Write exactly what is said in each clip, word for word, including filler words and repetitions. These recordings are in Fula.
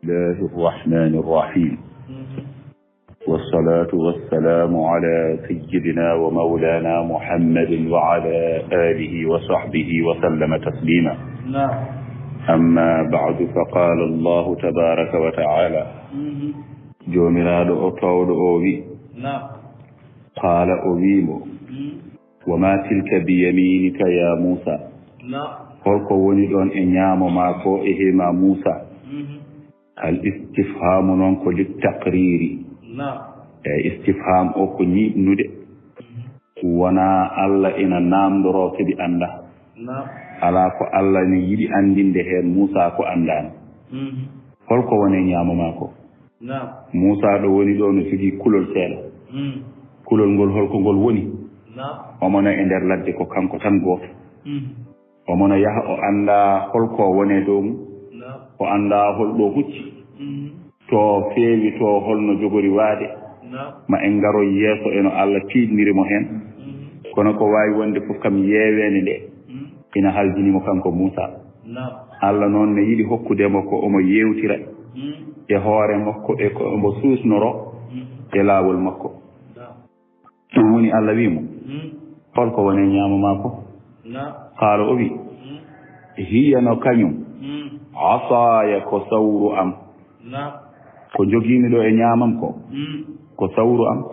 الله الرحمن الرحيم. والصلاة والسلام على سيدنا ومولانا محمد وعلى آله وصحبه وسلم تسليما. نعم. أما بعد، فقال الله تبارك وتعالى. مهم. Joomiraaɗo o toowɗo o wi. نعم. Qaala o wi mo. مم. Wa ma tilka bi yaminika ya Muusa. نعم. Holko woni ɗon e ñaamo maa ko e heema Muusa? مهم. Al istifhaamu noon ko littaqriiri. نعم. E istifhaam o ko ñiiɓnude. مهم. Wonaa Alla ina naamndoroo kadi anndaa. نعم. Alaa ko Alla ina yiɗi anndinde heen Muusa ko anndaano. مهم. Holko woni e ñaamo maa ko? نعم. Muusa ɗo woni ɗo no jogii kulol seeɗa. مم. Kulol ngol holko ngol woni? نعم. Omo no e nder ladde ko kanko tan gooto. مم. Omo no yaha o anndaa holko woni e dow mum. نعم. O anndaa hol ɗo hucci. مم. To feewi to holno jogori waade. نعم. Ma en ngaro yeeso e no Alla tiiɗniri mo heen. مم. Kono ko waawi wonde fof kam yeeweende nde. مم. Ina haljini mo kanko Muusa. نعم. Alla noon ne yiɗi hokkude mo ko omo yeewtira مم. e hoore makko e ko omo suusnoroo مم. e laawol makko. نعم. Ɗum woni Alla wi mo, مم. Holko woni e ñaamo maa ko? نعم. Qaala o wi, مم. Hiya no kañum, مم. Asaaya ko sawru am. نعم. Ko njogiimi ɗo e ñaamam ko, مم. Ko sawru am. مم.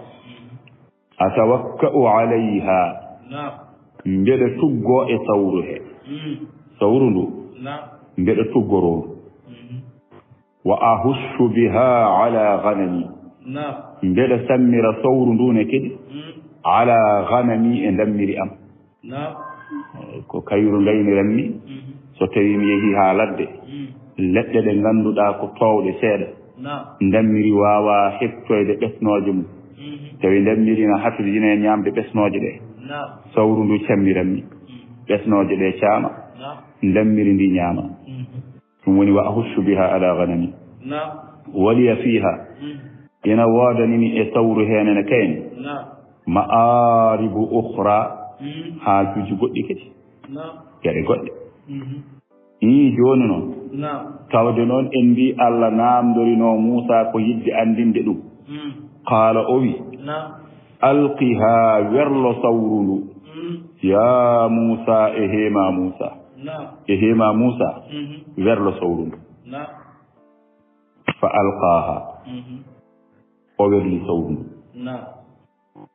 Atawakka'u alayha. نعم. Mbeɗa tuggoo e sawru he. مم. Sawru ndu. نعم. Mbeɗa tuggoroo ndu. مم. Wa ahushu biha ala ghanami. نعم. Mbeɗa sammira sawru ndu ne kadi. مم. Ala ghanami e ndammiri am. نعم. Ko kayru ngayniranmi. مم. So tawi mi yehi haa ladde. مم. Leɗɗe ɗe ngannduɗaa ko toowɗe seeɗa. نعم. Ndammiri waawaa heɓtoyde ɓesnooje mum. مم. Tawi ndammiri na hatojina e ñaamde ɓesnooje ɗe. نعم. Sawru ndu cammiranmi. مم. Ɓesnooje ɗe caama. نعم. Ndammiri ndi ñaama. مم. Ɗum woni wa ahushu biha ala ghanami. نعم. Waliya fiha. مم. Ina woodani mi e sawru hee ne kayne. نعم. Ma'aribu ukhra. مم. Haajuuji goɗɗi kadi. نعم. Geɗe goɗɗe. مم. Ii, jooni noon. نعم. Tawde noon en mbii Alla naamndorinoo Muusa ko yiɗde anndinde ɗum. مم. Qaala o wi. نعم. Alqiha, werlo sawru ndu. مم. Ya Muusa, e heema Muusa. نعم. E heema Muusa, مم. Werlo sawru ndu. نعم. Fa alqaha. مم. O werli sawru ndu. نعم.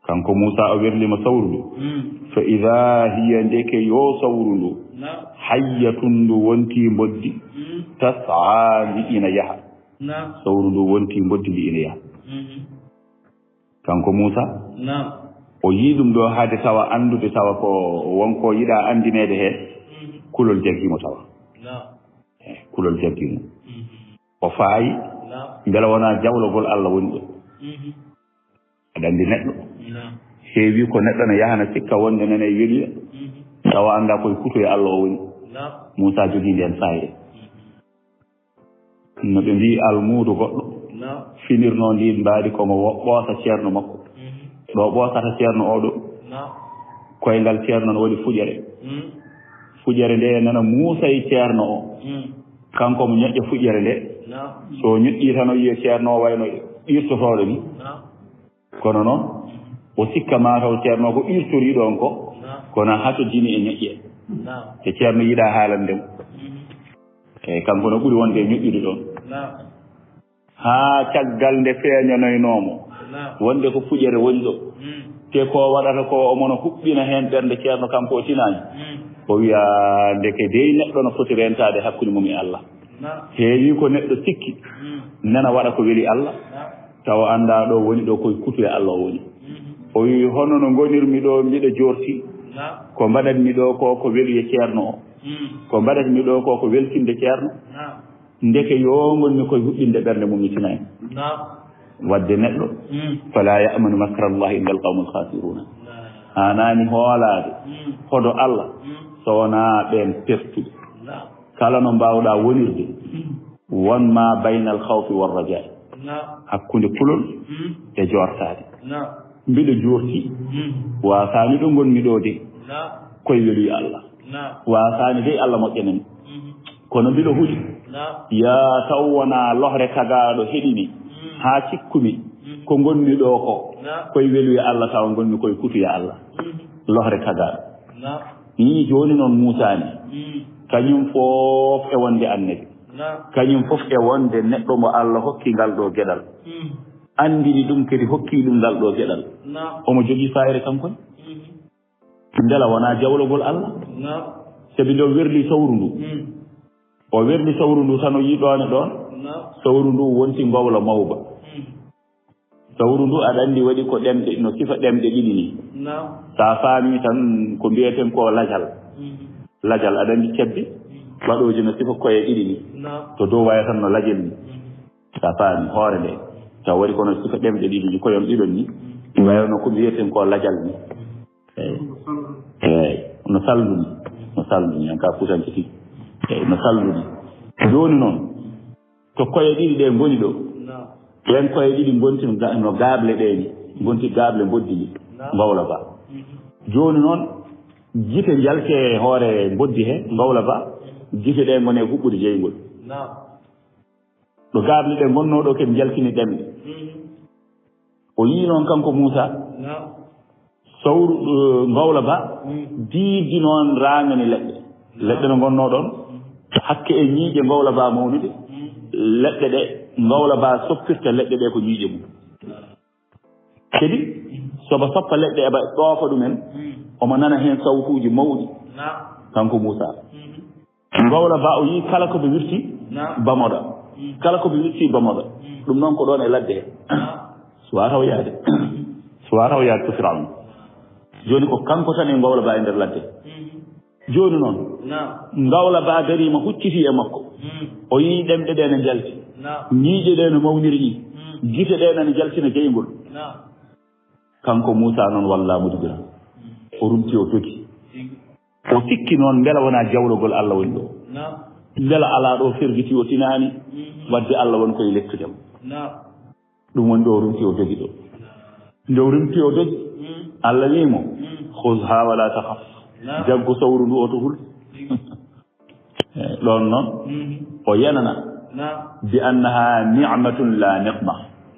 Kanko Muusa o werli mo sawru ndu. مم. Fa idha hiya, ndeke yo sawru ndu. نعم. Hayyatun, ndu wonti mboddi. مم. Tas'a, ndi ina yaha. نعم. Sawru ndu wonti mboddi ndi ina yaha. مم. Kanko Muusa, نعم. O yii ɗum ɗo hade tawa anndude tawa ko wonko yiɗaa anndineede heen, مم. Kulol jaggi mo tawa. نعم. Eh, kulol jaggi mo. مم. O faayi, نعم. Mbela wonaa jawlogol Alla woni ɗo. مم. Aɗa anndi neɗɗo. نعم. Heewi ko neɗɗo ne yahana sikka wonde nene e weluya. مم. Tawa anndaa koye kutoye Alla o woni. نعم. Muusa jogii ndeen faayida. مم. No ɓe mbii almuudo goɗɗo, نعم. Finirnoo ndiin mbaadi ko mo wo-, ɓoosa ceerno makko. مم. Ɗo ɓoosata ceerno o ɗo, نعم. Koyngal ceerno no waɗi fuƴere. مم. Fuƴere nde nana muusa e ceerno o. مم. Kanko mo ñoƴƴa fuƴere nde. نعم. So ñoƴƴii tan o yiya ceerno o wayno irtotooɗo ni. نعم. Kono noon, o sikka maa taw ceerno ko irtorii ɗoon ko, نعم. Kono hatojini e ñoƴƴe. نعم. E ceerno yiɗaa haalande mo. مم. Eyi, kanko no ɓuri wonde e ñoƴƴude ɗoon. نعم. Haa caggal nde feeñanoynoo mo. نعم. Wonde ko fuƴere woni ɗo. مم. Te ko waɗata ko omo no huɓɓina heen ɓernde ceerno kanko o tinaani. مم. O wiya ndeke dey neɗɗo no foti rentaade hakkunde mum e Alla. نعم. Heewi ko neɗɗo sikki, مم. Nana waɗa ko weli Alla, نعم. Tawa anndaa ɗo woni ɗo koye kutoye Alla o woni. مم. O wi, hono no ngonirmi ɗo mbiɗa joorti, نعم. Ko mbaɗatmi ɗo ko ko weluye ceerno o. مم. Ko mbaɗatmi ɗo ko ko weltinde ceerno. نعم. Ndeke yo ngonmi koye huɓɓinde ɓernde mum mi tinaani. Naam. Wadde neɗɗo, Mm. "Falaa ya'manu makrallahi illa al-qawmul khasiruna." Naam. Haanaani hoolaade Mm. hodo Allah Mm. so wonaa ɓeen pertuɓe. Naam. Kala no mbaawɗaa wonirde, Mm. won ma baynal khawfi war rajaa'i. Naam. Hakkunde kulol Mm. e joortaade. Naam. Mbiɗo joorti, Mm. waasaani ɗo ngonmi ɗo de, Naam. koye weluya Allah. Naam. Waasaani de Allah moƴƴanan. Mm. Kono mbiɗo huɗi, Naam. yaa taw wonaa lohre tagaaɗo heɗini, Mm. haa cikkumi Mm. ko ngonmi ɗo ko, Naam. koye weluya Allah tawa ngonmi koye kutuya Allah. Mm. Lohre tagaaɗo. Naam. Ii, jooni noon Muusaa ne, Mm. kañum fof e wonde annabi. Naam. Kañum fof e wonde neɗɗo mo Allah hokki ngal ɗo geɗal. Mm. Anndini ɗum kadi hokki ɗum ngal ɗo geɗal. Naam. Omo jogii faayre kanko ne. Mm. Mbela wonaa jawlogol Allah? Naam. Sabi nde o werli sawru ndu. Mm. O werli sawru ndu tan o yii ɗoon e ɗoon. Naam. Sawru ndu wonti ngowla mawba. Mm. Sawru ndu aɗa anndi waɗi ko ɗemɗe, no sifa ɗemɗe ɗiɗi ni. Naam. Sa faami tan ko mbiyeten ko lajal. Mm. Lajal aɗa anndi cebbe Mm. waɗooje no sifa koye ɗiɗi ni. Naam. To dow waya tan no lajel ni. Mm. Sa faami hoore nde. Taw waɗi kono sifa ɗemɗe ɗiɗi ni, koyon ɗiɗon ni. Mm. Waya no ko mbiyeten ko lajal ni. Eey. Eey. No salduni. No salduni. Yan ka futanke tigi. Eey, no salduni. Jooni noon, to koye ɗiɗi ɗe ngoni ɗo, Naam. ɗen koye ɗiɗi ngonti no ga-, no gaable ɗe ni. Ngonti gaable mboddi ni. Naam. Ngowla ba. Mhm. Jooni noon, gite njalti e hoore mboddi he, ngowla ba. Gite ɗe ngoni e huɓɓude jeyngol. Naam. Ɗo gaable ɗe ngonnoo ɗo kadi njaltini ɗemɗe. Mhm. O yii noon kanko Muusaa, Naam. sawru, eh, ngowla ba, Mm. diidi noon raangani leɗɗe. Leɗɗe no ngonnoo ɗoon, Mm. hakke e ñiiƴe ngowla ba mawnude, Mm. leɗɗe ɗe ngowla ba soppirta leɗɗe ɗe ko ñiiƴe mum. Kadi, soba soppa leɗɗe eɓa ɗoofa ɗumen, Mm. omo nana heen sawtuuji mawɗi, Naam. kanko Muusaa. Mhm. Ngowla ba o yii kala ko ɓe wirti Naam. bamoɗa. Mm. Kala ko ɓe wirti bamoɗa. Mm. Ɗum noon ko ɗoon e ladde he. Naam. Suwa taw yaade. Suwa taw yaade to Firawna. Jooni ko kanko tan e ngowla ba e nder ladde. Mm. Jooni noon. Naam. Ngowla ba dariima hucciti e makko. Mm. O yii ɗemɗe ɗe ne njalti. Naam. Ñiiƴe ɗe no mawniri ni. Mm. Gite ɗe nana njaltina jeyngol. Naam. Kanko Muusaa noon walla mo dibira. Mm. O rumti o dogi. Tigi. O sikki noon mbela wonaa jawlogol Allah woni ɗo. Naam. Mbela alaa ɗo fergiti o tinaani, Mhm. wadde Allah woni koye lettude mo. Naam. Ɗum woni ɗo o rumti o dogi ɗo. Nde o rumti o dogi, Mhm. Allah wii mo, Mhm. "Khuzha wa la takhaf." Naam. Jaggu sawru ndu o to hul. Tigi. Eh, ɗoon noon, Mhm. o yanana. Naam. "Bi annaha ni'matun la niqma."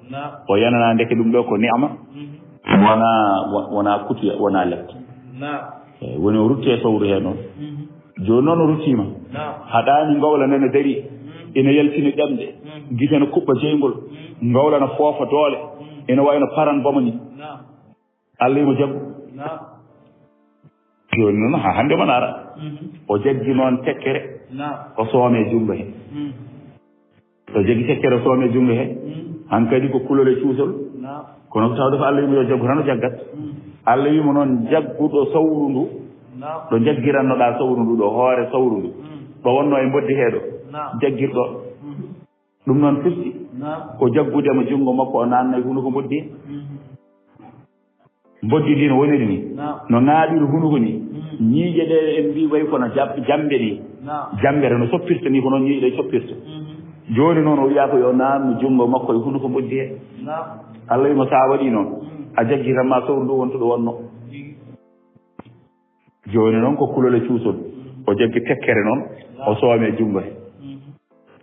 Naam. O yanana ndeke ɗum ɗo ko ni'ma. Mhm. Wonaa, wo-, wonaa kutuya, wonaa lepte. Naam. Eey, woni o rutti e sawru hee noon. Mhm. Jooni noon o ruttiima. Naam. Haɗaani ngowla nana darii. Mhm. Ina yaltini ɗemɗe. Mhm. Gite no kuɓɓa jeyngol. Mhm. Ngowla no foofa doole. Mhm. Ina wayi no paran boma ni. Naam. Allah imo jaggu. Naam. Jooni noon haa hannde omo naara. Mhm. O jaggi noon tekkere. Naam. O soome junngo he. Mhm. To jaggi tekkere soome junngo he, Mm. hankadi ko kulol e cuusol. Naam. Kono ko tawde ko Allah wiimo yo jaggu tan o jaggat. Mm. Allah wiimo noon jagguɗo sawru ndu, Naam. ɗo jaggirannoɗaa sawru ndu ɗo, hoore sawru ndu, Mm. ɗo wonno e mboddi hee ɗo, Naam. jaggir ɗo. Mm. Ɗum noon firti Naam. ko jaggude mo junngo makko o naanna e hunuko mboddi he. Mm. Mboddi ndi no woniri ni, Naam. no ŋaaɓiri hunuko ni, Mm. ñiiƴe ɗe en mbii way kono jam-, jambe ni. Naam. Jambere no soppirta ni, ko noon ñiiƴe ɗe coppirta. Mhm. Jooni noon o wiyaa ko yo naannu junngo makko e hunuko mboddi he. Naam. Allah wiimo so a waɗii noon, Mm. a jaggitan ma sawru ndu wontu ɗo wonno. Tigi. Jooni noon ko kulol e cuusol. Mm. O jaggi tekkere noon, Naam. o soome junngo he. Mhm.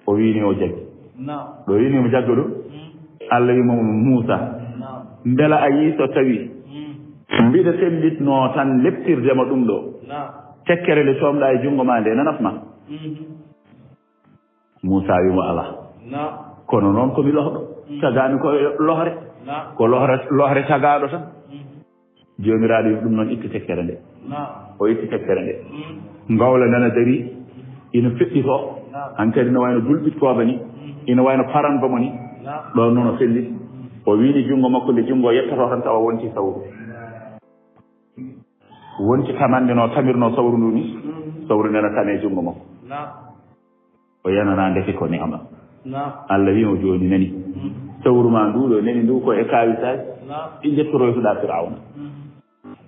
O wiini o jaggi. Naam. Ɗo wiini mo jaggo ɗum, Mm. Allah wiimo mo, "Muusaa, Naam. mbela a yii so tawi Mm. mbiɗa sellitnoo tan leptirde ma ɗum ɗo? Naam. Tekkere nde soomɗaa e junngo ma nde, nanat ma?" Mhm. Muusaa wiimo, "Alaa." Naam. Kono noon ko mi lohɗo, Mm. tagaami ko lohre. Naam. Ko lohre, lohre tagaaɗo tan. Mhm. Joomiraaɗo wi'i ɗum noon, "Ittu tekkere nde." Naam. O itti tekkere nde. Mm. Ngawla nana darii, ina feɗɗitoo. Naam. Hankadi no wayno dulɓittooba ni, Mm. ina wayno paranba mo ni. Naam. Ɗoon noon o felliti. Mm. O wiini junngo makko nde junngo yettotoo tan tawa wonti sawru. Wonti tamannde no tamirnoo sawru ndu ni, Mm. sawru nde no tamee junngo makko. Naam. O yanana ndeke ko ne'ama. Naam. Allah wi'i mo, "Jooni nani. Mhm. Sawru ma ndu ɗo nani ndu ko e kawisaaji. Naam. Ɗi njettoroytuɗaa Fir'awna." Mhm.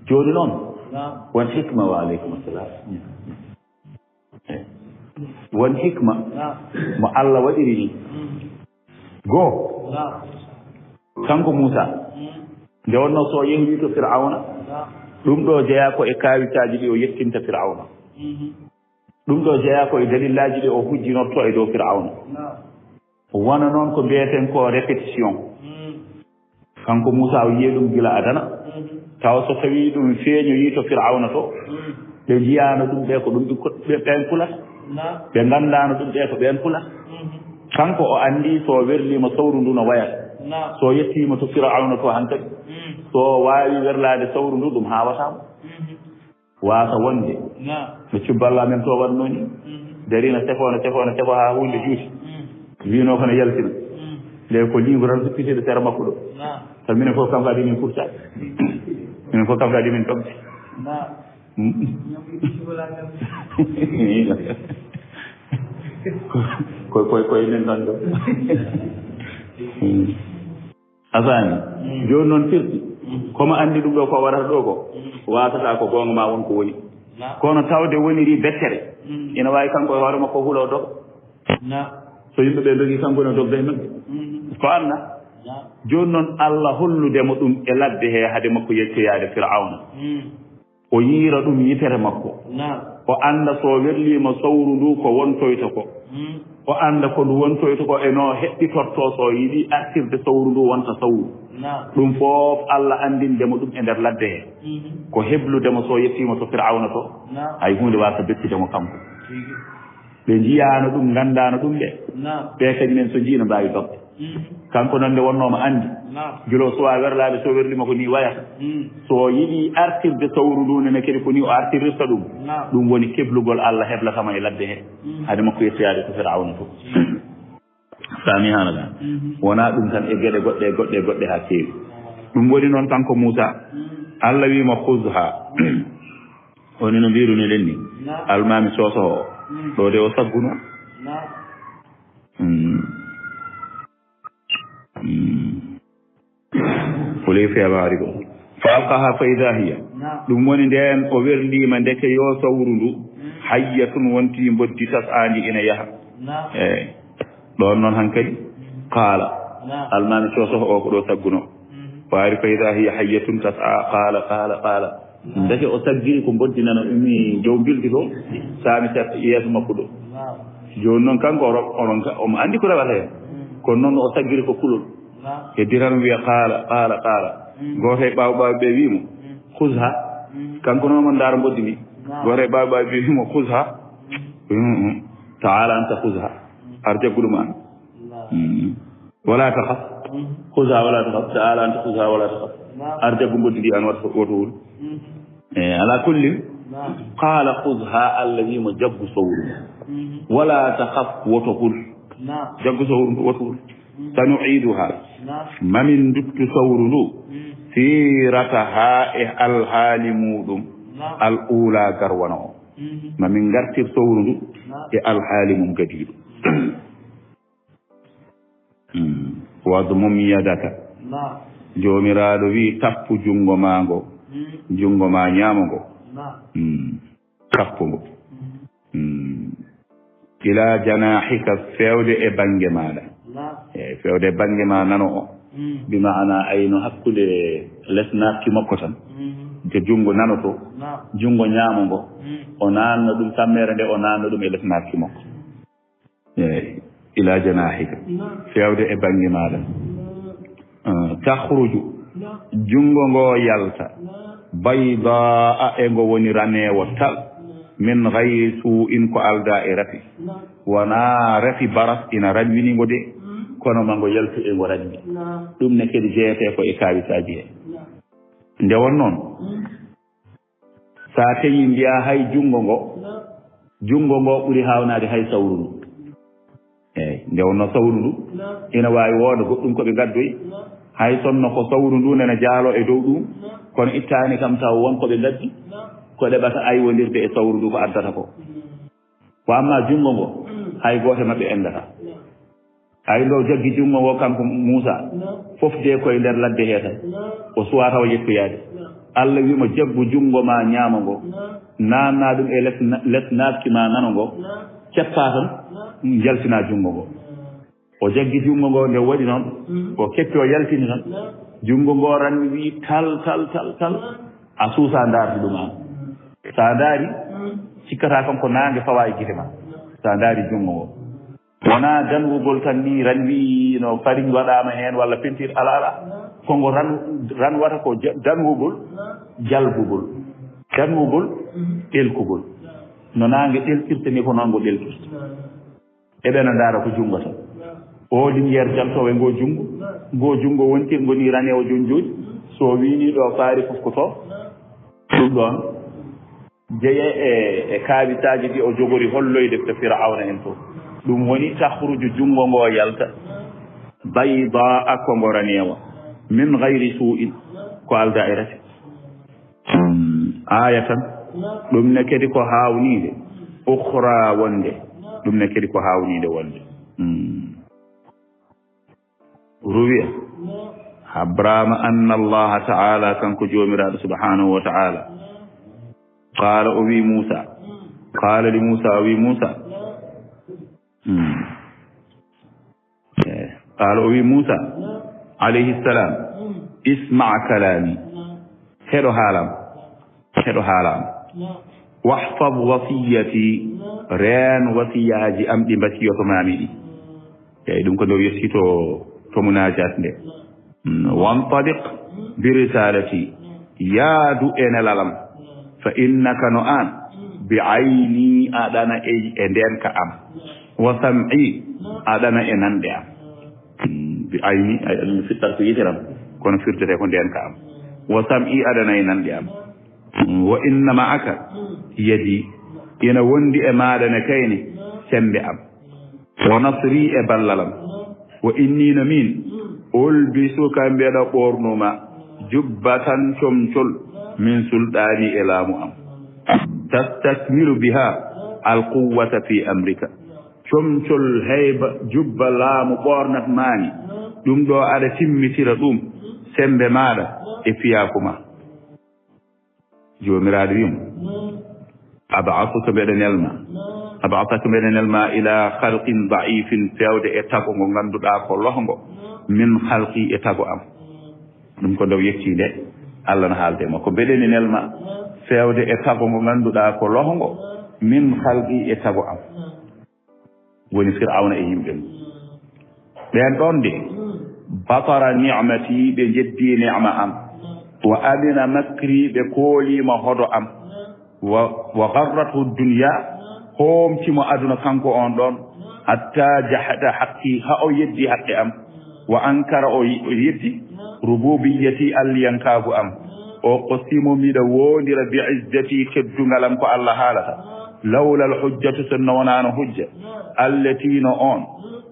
Jooni noon, naam, won hikma, wa aleykum assalam. Eh. Won hikma, naam, mo Allah waɗiri ni. Mhm. Goo, naam, kanko Muusa, mhm, nde wonno so o yehi to Fir'awna, naam, ɗum ɗo jeyaa ko e kawisaaji ɗi o yettinta Fir'awna. Mhm. Ɗum ɗo jeyaa ko e dalillaaji ɗi o hujjinorto e dow Fir'awna. Naam. Wona noon ko mbiyeten ko répétition. Mm. Kanko Muusa o yiyi ɗum gila adana. Mhm. Tawa so tawii ɗum feeñoyii to Fir'awna to, mm, ɓe njiyaano ɗum ɓe ko ɗum ɓe, ɓe, ɓeen kulata. Naam. Ɓe nganndaano ɗum ɓe ko ɓeen kulata. Mhm. Kanko o anndi so o werliima sawru ndu no wayata. Naam. So o yettiima to Fir'awna to hankadi, mm, so o waawi werlaade sawru ndu, ɗum haawataa mo. Mhm. Waasa wonde, naam, no cubballa men to waɗnoo ni. Mhm. Darina sefo, no sefo, no sefo haa huunde juuti. Mhm. Wiinoo ko no yaltina. Mhm. Nde ko liigu tan suppitiiɗo sera makko ɗo. Naam. Sabu minen fof kam kadi min kurtaaki. Minen fof kam kadi min toɓde. Naam. Mm. Ko, ko, ko enen tan ɗo. Mm. A faami? Mm. Jooni noon firti. Mm. Ko mo anndi ɗum ɗo ko warata ɗo ko, mm, waasata ko goonga ma won ko woni. Naam. Kono tawde woniri bettere. Mm. Ina waawi kanko e hoore makko hula o doga. Naam. So yimɓe ɓe dogii, kanko ne dogda e maɓɓe. Mm. Ko anna. Naam. Jooni noon Allah hollude mo ɗum e ladde he hade makko yettoyaade Fir'awna. Mm. O yiira ɗum yitere makko. Naam. O annda so werliima sawru ndu ko wontoyta ko. Mm. O annda ko ndu wontoyta ko e no heɓɓitorto so yiɗi artirde sawru ndu wonta sawru. Naam. Ɗum fof Allah anndinde mo ɗum e nder ladde he. Mhm. Ko heblude mo so yettiima to Fir'awna to. Naam. Hay huunde waasa bettude mo kanko. Tigi. Ɓe njiyaano ɗum, nganndaano ɗum ɓe. Naam. Ɓe kadi men so njii no mbaawi dogde. Mm. Kanko noon nde wonnoo mo anndi. Naam. Gila o suwaa werlaade, so werliima ko nii wayata. Mm. So o yiɗi artirde sawru ndu nene kadi ko nii o artirirta ɗum. Naam. Ɗum woni keblugol Allah heblata mo e ladde he. Mm. Hade makko yettoyaade to Fir'awna to. Mm. Faami haala ka? Mhm. Wonaa ɗum tan, e geɗe goɗɗe, e goɗɗe, e goɗɗe haa keewi. Ɗum woni noon kanko Muusa. Mm. Allah wii mo, "Khuzha." Woni no mbiirunoɗen ni. Naam. Almaami sosoho o. Mm. Ɗo de o sagguno. Naam. Mm. Mm. Ko ley feebaari ko. Fa alqaha fa idha hiya. Naam. Ɗum woni ndeen o werliima ndeke yo sawru ndu. Mm. Hayyatun wonti mboddi tas aandi ina yaha. Naam. Eey. Ɗoon noon hankadi. Mm. Qaala. Naam. Almaami sosoho o ko ɗo sagguno. Mm. Waari fa idha hiya hayyatun tas'a. Qaala, qaala, qaala. Ndeke o saggiri ko mboddi nana ummi dow mbildi ɗo, saami seeɗa yeeso makko ɗo. Naam. Jooni noon kanko o ro-, o ronka, omo anndi ko rewata heen. Mm. Kono noon o saggiri ko kulol. Naam. Heddi tan wiya qaala, qaala, qaala. Mm. Gooto e ɓaawo ɓaawo ɓe wii mo, mm, "Khuzha." Mm. Kanko noon omo ndaara mboddi ndi. Naam. Gooto e ɓaawo ɓaawo ɓe wii mo, "Khuzha." Mm. Mm, mm. "Ta'ala anta khuzha." Mm. Ar jaggu ɗum aan. Naam. Mm. Wala takhaf. Mhm. Khudha wala takhaf. Ta'ala anta khudha wala takhaf. Naam. Ar jaggu mboddi ndi an wata, wata wul. Mhm. Eh, ala kulli. Naam. Qala khudha, Allah wi mo jaggu sawru. Mhm. Wala takhaf, woto hul. Naam. Jaggu sawru ndu woto hul. Mhm. Sanu'iduha. Naam. Mamin nduttu sawru ndu. Mhm. Sirataha e alhaali muɗum. Naam. Al ula garwano o. Mhm. Mamin ngartir sawru ndu. Naam. E alhaali mum gadiiɗo. Hmm. Wadmum yadaka. Naam. Joomiraaɗo wi'i, tappu junngo maa ngo, hmm, junngo maa ñaamo ngo. Naam. Hmm. Tappu ngo. Hmm. Hmm. Ila janahika, feewde e bannge maaɗa. Naam. Eey, feewde e bannge maa nano o. Hmm. Bi maana ayno hakkunde les naatki makko tan. Hmm. Te junngo nano to. Naam. Junngo ñaamo ngo. Hmm. O naanna ɗum, tammeere nde o naanna ɗum e les naatki makko. Eey, ila janahika. Naam. Feewde e bannge maaɗa. Naam. Ah, takhruju. Naam. Junngo ngo yalta. Naam. Baydaa, e ngo woni raneewo tal. Naam. Min ghayri su'in, ko aldaa e rafi. Naam. Wonaa rafi baras ina ranwini ngo de. Mm. Kono ma ngo yaltu e ngo ranwi. Naam. Ɗum ne kadi jeyetee ko e kawisaaji he. Naam. Nde won noon, mm, so a tawi mbiyaa hay junngo ngo, junngo ngo ɓuri haawnaade hay sawru ndu. Eey, nde wonnoo sawru ndu, ina waawi wooda goɗɗum ko ɓe ngaddoyi. Hay sonno ko sawru ndu nena jaaloo e dow ɗum, kono ittaani kam taw won ko ɓe ngaddi, ko ɗeɓata aywondirde e sawru ndu ko addata ko. Wa amma junngo ngo, mm, Hay gooto e maɓɓe enndata. Hay nde o jaggi junngo ngo kanko Muusa, fof de koye nder ladde hee tan. O suwaa taw yettoyaade. Allah wi'i mo, "Jaggu junngo ma ñaamo ngo, naatnaa ɗum e les, les naatki ma nano ngo, keppaa tan, jaltinaa junngo ngo." O jaggi junngo ngo, nde waɗi noon, o keppi, o yaltini tan. Junngo ngo ranni wi'i, "Tal, tal, tal, tal." A suusaa ndaarde ɗum aan. So a ndaari, cikkataa kam ko naange fawaa e gite ma. So a ndaari junngo ngo. Wonaa danwugol tan nii, ran wi'i no fariñ waɗaama heen walla peinture, alaa, alaa. Ko ngo ran, ran wata ko ja-, danwugol, jalbugol. Danwugol, ɗelkugol. No naange ɗelkirta nii, ko noon ngo ɗelkirta. Eɓe na ndaara ko junngo tan. O lumière jaltoowo e ngo junngo, ngo junngo wontirngo nii raneewo jonjooji. So o wi'i nii ɗo faari fof ko to. Ɗum ɗoon jeyee e, e kaabisaaji ɗi o jogori holloyde to Firawna en fof. Ɗum woni takhruju junngo ngo yalta. Baydaa ko ngo raneewa. Min gayri suu'in. Ko aldaa e rate. Hmm, aaya tan. Ɗum ne kadi ko haawniinde. Ukhra wonde. Ɗum ne kadi ko haawniinde wonde. Hmm. Ruwiya. Habraama anna Allaha ta'ala, kanko Joomiraaɗo subhanahu wa ta'ala. Qaala, o wi Muusa. Qaala li Muusa, o wi Muusa. Hmm. Eh, qaala, o wi Muusa, alayhi salam, "Isma' kalaami." Heɗo haalam. Heɗo haalam. "Wahfaz wasiyati." Reen wasiyaaji am ɗi mbasiyoto maami ɗi. Eyi, ɗum ko nde o yetti to, to munajat nde. Mm, "wantaliq bi risalati." Yaadu e nelalam. "Fa innaka," no aan, "bi ayni," aɗana e, e ndeenka am. "Wa sam'i," aɗana e nanɗe am. Mm, "bi ayni," ay, ɗum fittat ko yitiram, kono firtete ko ndeenka am. "Wa sam'i," aɗana e nanɗe am. Mm, "wa inna ma'aka yadi," ina wondi e maaɗa ne kayne sembe am. "Wa nasri," e ballal am. "Wa inni," no miin, "ulbisuka," mbeɗa ɓoornuma, "jubbatan," comcol, "min sulɗaani," e laamu am. "Tastakmilu biha al-quwwata fi amrika." Comcol, heyba, jubba, laamu ɓoornat maani. Ɗum ɗo aɗa timmitira ɗum sembe maaɗa e fiyaaku ma. Joomiraaɗo wi'i mo, "Ab'asuka, mbeɗa nelma. Ab'asaka, mbeɗa nelma ila khalqin da'ifin," feewde e tago ngo ngannduɗaa ko lohngo, "min khalqi," e tago am. Ɗum ko nde o yetti nde, Allah no haalde makko, "Mbeɗeni nelma feewde e tago ngo ngannduɗaa ko lohngo, min khalqi," e tago am. Woni Firawna e yimɓe mum. Ɓeen ɗoon de, "batara ni'mati," ɓe njeddi ni'ma am. "Wa amina makri," ɓe kooliima hodo am. "Wa, wa gharrathu dunya," hoomti mo aduna kanko on ɗoon. "Hatta jahada haqqi," haa o yeddi haqqe am. "Wa ankara," o, o yeddi, "rububiyyati," alliyankaagu am. O qosimo miɗa woondira, "bi izzati," teddungal am ko Allah haalata. "Lawla al hujjatu," sinno wonaano hujja, "allati," no on,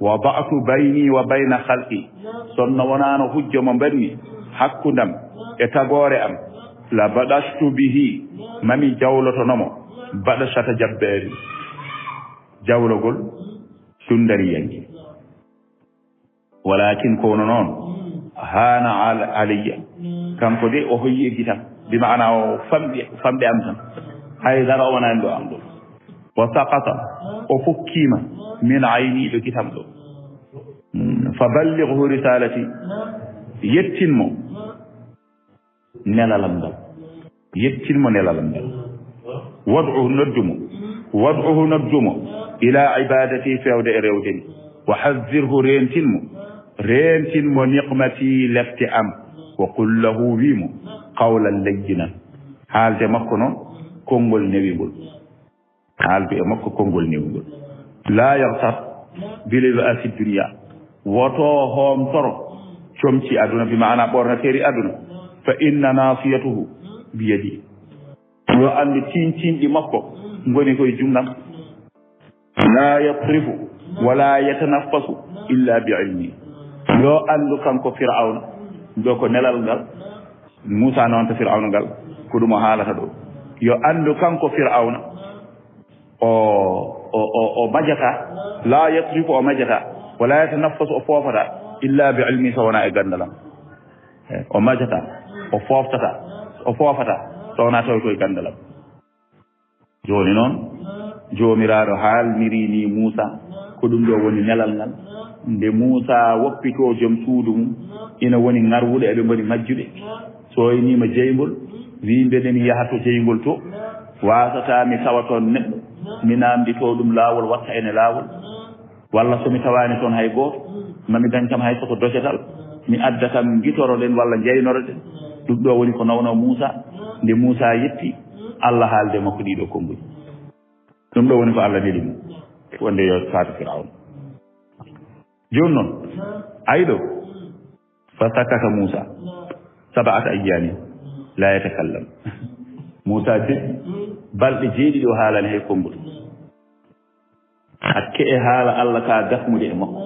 "wada'tu bayni wa bayna khalqi," sinno wonaano hujja mo mbaɗmi hakkundam e tagoore am, "la badashtu bihi," mami jawlotono mo, "badashata jabbarin," jawlogol tundariyanke. "Walakin," kono noon, "haana al-, alayya," kanko de o hoyi e gitam, bi maana o famɗi, famɗi am tan. Hay dara o wonani ɗo am ɗo. "Wa saqata," o fukkiima, "min ayni," ɗo gitam ɗo. Mm, "fa ballighhu risalati," yettin mo nelalam ngal. Yettin mo nelalam ngal. "Wad'uhu," noddu mo. "Wad'uhu," noddu mo. "Ila ibadati," feewde e rewde mi. "Wa hazzirhu," reentin mo. Reentin mo "niqmati," lefte am. "Wa qul lahu," wi mo, "qawlan layyinan." Haalde makko noon konngol newingol. Haaldu e makko konngol newngol. "La yaghtar bil ba'si dunya." Woto hoomtoro comci aduna, bi maana ɓornateeri aduna. "Fa inna nasiyatahu biyadi." Yo anndu tintinɗi makko ngoni koye junngam. "La yatrifu wala yatanaffasu illa bi ilmi." Yo anndu kanko Firawna, ɗo ko nelal ngal Muusa noon to Firawna ngal, ko ɗum o haalata ɗo. Yo anndu kanko Firawna, o o, o, o majata, la yatruku, o majata, wala yatanaffasu, o foofata, illa bi ilmi, so wona e ganndal am. Eh, o majata, o fooftata, o foofata, so wona tawi koye ganndal am. Jooni noon, Joomiraaɗo haalniri ni Muusa, ko ɗum ɗo woni nelal ngal. Nde Muusa woppitoo joom suudu mum, ina woni ŋarwuɗo, eɓe ngoni majjuɓe. So o inii mo jeyngol, wii, "Mbeɗen yaha to jeyngol to, waasataa mi tawa toon neɗɗo, mi naamnditoo ɗum laawol, watta ene laawol. Walla so mi tawaani toon hay gooto, ma mi dañ kam hay so ko docatal, mi adda kam, ngitoroɗen walla njeynoroɗen." Ɗum ɗo woni ko nawno Muusa. Nde Muusa yetti, Allah haalde makko ɗiɗo konnguɗi. Ɗum ɗo woni ko Allah neli mo, wonde yo faatu Firawna. Jooni noon, ayi ɗo, fa sakata Muusa sab'ata ayyaamin laa yatakallam. Muusa deƴƴi balɗe jeeɗiɗi, o haalani hay konngol. Hakke e haala Allah ka gasmude e makko.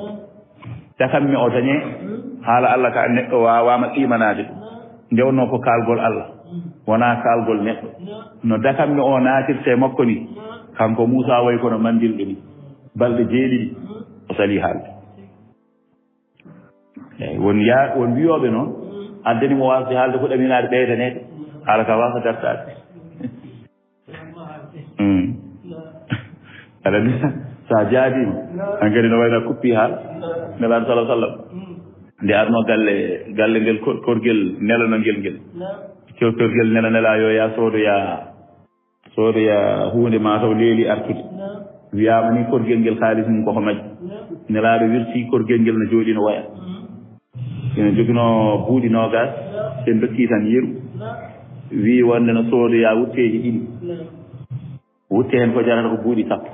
Dakam mi o dañe haala Allah ka neɗɗo waawaama qimanaade ɗum. Nde wonnoo ko kaalgol Allah, wonaa kaalgol neɗɗo. No dakam mi o naatirta e makko ni, kanko Muusa wayi kono mandirɗo ni. Balɗe jeeɗiɗi, o salii haalde. Eeyi, won yaa-, won wiyooɓe noon, addani mo waasde haalde ko ɗaminaade ɓeydaneede, haala ka waasa dartaade. Hmm. Aɗa anndi, so a jaabiima, hankadi no wayno a kuppi haal. Nelaaɗo sallallahu alaihi wasallam, nde arno galle, galle ngel kor-, korgel nelano ngel ngel. Kor-, korgel nela, nela yo ya soodo ya, soodo ya huunde ma taw leeli artude. Wiyaama ni korgel ngel haalis mum koko majji. Nelaaɗo wirti korgel ngel no jooɗi no waya. Ina joginoo buuɗi noogaas, ɓe ndokki tan yeru. Wii wonde no soodoyaa wutteeji ɗiɗi. Wutte heen ko jarata ko buuɗi sappo.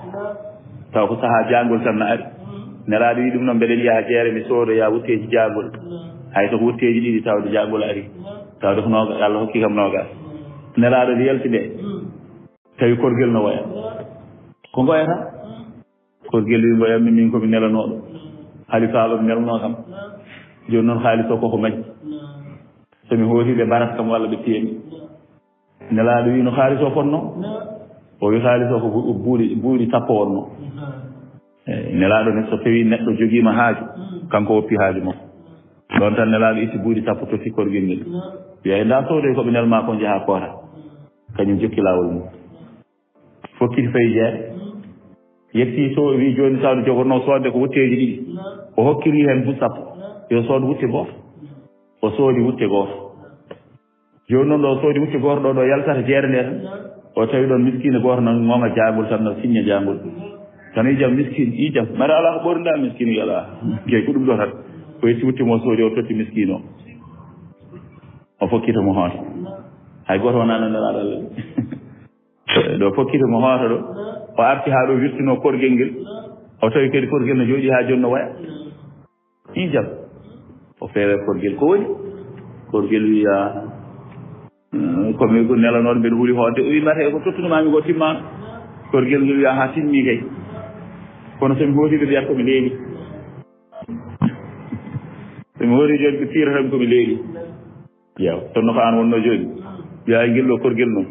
Taw ko sahaa jaangol tan no ari. Nelaaɗo wii ɗum noon, mbeɗen yaha jeere, mi soodoyaa wutteeji jaangol. Hay so ko wutteeji ɗiɗi, tawde jaangol ari. Tawde ko nooga-, Allah hokki kam noogaas. Nelaaɗo nde yalti nde, tawi korgel no woya. Ko ngoyata? Korgel wi, "Mbo yammi min ko mi nelanooɗo. Halifaaɓe mi nelanoo kam. Jooni noon haalis o koko majji. So mi hooti ɓe mbarat kam walla ɓe piya mi." Nelaaɗo wi, "No haalis o fotnoo?" O wi, "Haalis o ko bu-, buuɗi, buuɗi sappo wonnoo." Eyi, Nelaaɗo ne, so tawii neɗɗo jogiima haaju, kanko woppi haaju makko. Ɗoon tan Nelaaɗo itti buuɗi sappo totti korgel ngel. Wiya, "Ndaa soodoy ko ɓe nelmaa ko njahaa koora." Kañum jokki laawol mum. Fokkiti fayi jeere. Yetti so o wi, "Jooni, taw nde jogornoo soodde ko wutteeji ɗiɗi." O hokkiri heen buuɗi sappo. Yo sood wutte gooto. O soodi wutte gooto. Jooni noon, ɗo o soodi wutte gooto, ɗo, ɗo yaltata jeere nde tan, o tawi ɗoon miskiino gooto no ŋoŋa jaangol tan, no siñña jaangol. Tan, "Ijam, miskiin, ijam. Mara alaa ko ɓoorndaa, miskiin?" Wi, "Alaa." Jeyi ko ɗum ɗo tan. O yetti wutte mo soodi, o totti miskiino o. O fokkita mo hoota. Hay gooto wonaa no Nelaaɗo Allah. Ɗo fokkiti mo hoota ɗo, o arti haa ɗo wirtinoo korgel ngel, o tawi kadi korgel no jooɗii haa jooni no waya. Ijam. O feere korgel ko woni? Korgel wiya, "Eh, ko mi ko nelanooɗo mbeɗa huli hootde." O wi, "Mbate ko tottunomaami ko timmaano." Korgel ngel wiya, "Haa timmi kay. Kono so mi hooti ɓe mbiyat ko mi leeli." So mi hooti jooni ɓe piirata mi ko mi leeli. Yaw, kono ko aan wonnoo jooni. Wiya, "Ay, ngel ɗo korgel noon.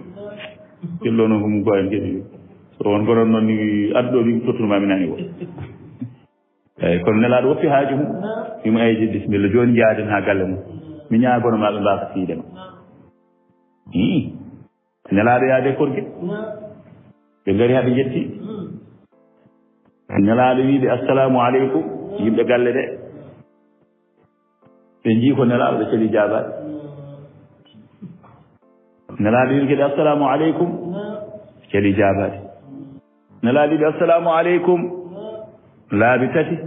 Ngel ɗo noon ko mum ko en kadi. So on ko noon noon ni adduɗo ni tottuno ma mi nani ko." Eyi, kono Nelaaɗo woppi haaju mum. Wimo, "Eyyi, bisimilla, jooni njaaden haa galle mum. Mi ñaagono ma ɓe mbaasa fiide ma." Ii. Nelaaɗo yaade korgel. Ɓe ngari haa ɓe njetti. Nelaaɗo wii ɓe, "Assalaamu aleykum, yimɓe galle ɓe." Ɓe njii ko Nelaaɗo, ɓe celi jaabaade. Nelaaɗo wii kadi, "Assalaamu aleykum." Celi jaabaade. Nelaaɗo wii ɓe, "Assalaamu aleykum." Laabi tati.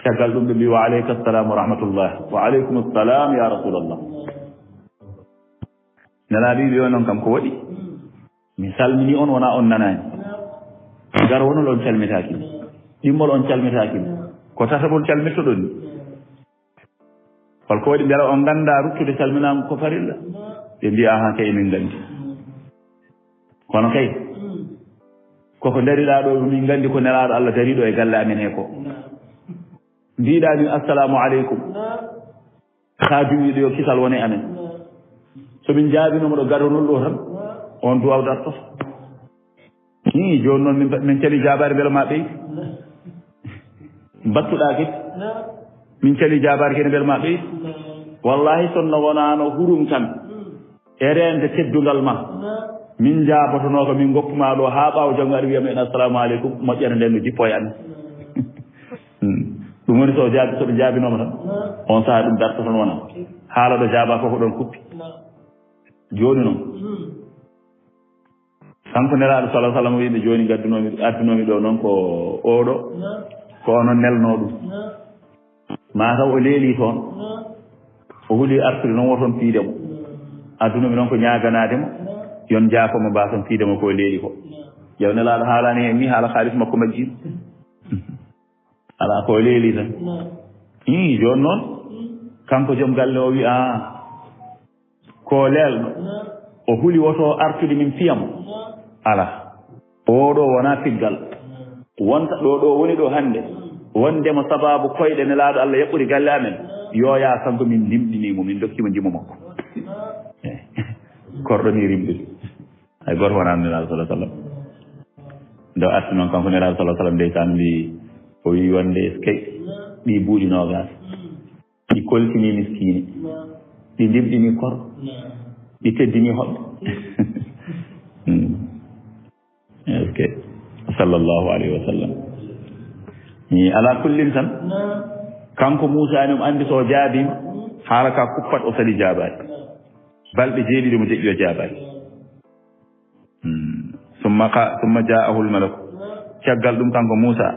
Caggal ɗum ɓe mbii, "Wa aleyka salaam wa rahmatullah." "Wa aleykum salaam ya Rasulallah." Nelaaɗo wii ɓe, "Yo noon kam ko waɗi? Mi salminii on, wonaa on nanaani. Garwonol on calmitaaki mi. Ɗimmol on calmitaaki mi. Ko tataɓol calmittoɗon ni. Hol ko waɗi mbela on nganndaa ruttude salminaango ko farilla?" Ɓe mbii, "Ahan kay, emin nganndi. Kono kay, koko ndariɗaa ɗo, min nganndi ko Nelaaɗo Allah dariiɗo e galle amen he ko. Mbiɗaa min assalaamu aleykum. Kaa duwiiɗo yo kisal wone amen. So min njaabinooma ɗo gadonol ɗo tan, on duwaw dartoto." Ii, jooni noon min, min calii jaabaade, mbele ma ɓeydu. Mbattuɗaa kadi. Min calii jaabaade kadi, mbele ma ɓeydu. Wallaahi, so no wonaano hurum tan e reende teddungal ma, min njaabotonoo ko, min ngoppu ma ɗo haa ɓaawo janngo aɗa wiya men, "Assalaamu aleykum," moƴƴere nden no jippoo e amen. Hmm. Ɗum woni so o jaabi, so ɓe jaabinooma tan, on sahaa ɗum dartoto noon. Haala ɗo jaabaa ko, ko ɗon kuppi. Jooni noon, kanko Nelaaɗo sallallahu alaihi wasallam wiiɓe, "Jooni ngaddunoomi, addunoomi ɗo noon ko oɗo, ko onon nelnoo ɗum." Maa taw o leelii toon, o huli artude noon, woton piide mo. Addunoomi noon ko ñaaganaade mo, yon jaafo mo, mbaason piide mo ko o leeli ko. Jaw Nelaaɗo haalaani heen ni haala kaalis makko majjiiɗo. Alaa ko o leeli tan. Ii, jooni noon, kanko joom galle o wi'a, ko leelɗo, o huli woto artude min piya mo. Alaa. Oɗo wonaa piggal. Wonta ɗo, ɗo woni ɗo hannde, wonde mo sababu koyɗe Nelaaɗo Allah yaɓɓude galle amen, yooya kanko min ndimɗinii mo, min ndokki mo ndimo makko. Eh, korɗo ni rimɗude. Hay gooto wonaa Nelaaɗo sallallahu alaihi wasallam. Nde o arti noon kanko Nelaaɗo sallallahu alaihi wasallam, ndeysaan, mbi o wi'i wonde eskey ɗi buuɗi noogaas. Ɗi koltini miskiine. Ɗi ndimɗini kor. Ɗi teddini hoɓɓe. Hmm. Eskey. Sallallahu alaihi wasallam. Ni ala kullin tan. Kanko Muusa ne, o anndi so o jaabiima, haala ka kuppat, o sali jaabaade. Balɗe jeeɗiɗi mo deƴƴi o jaabaade. Hmm. Summa qa-, summa jaa'ahul malaku. Caggal ɗum kanko Muusa,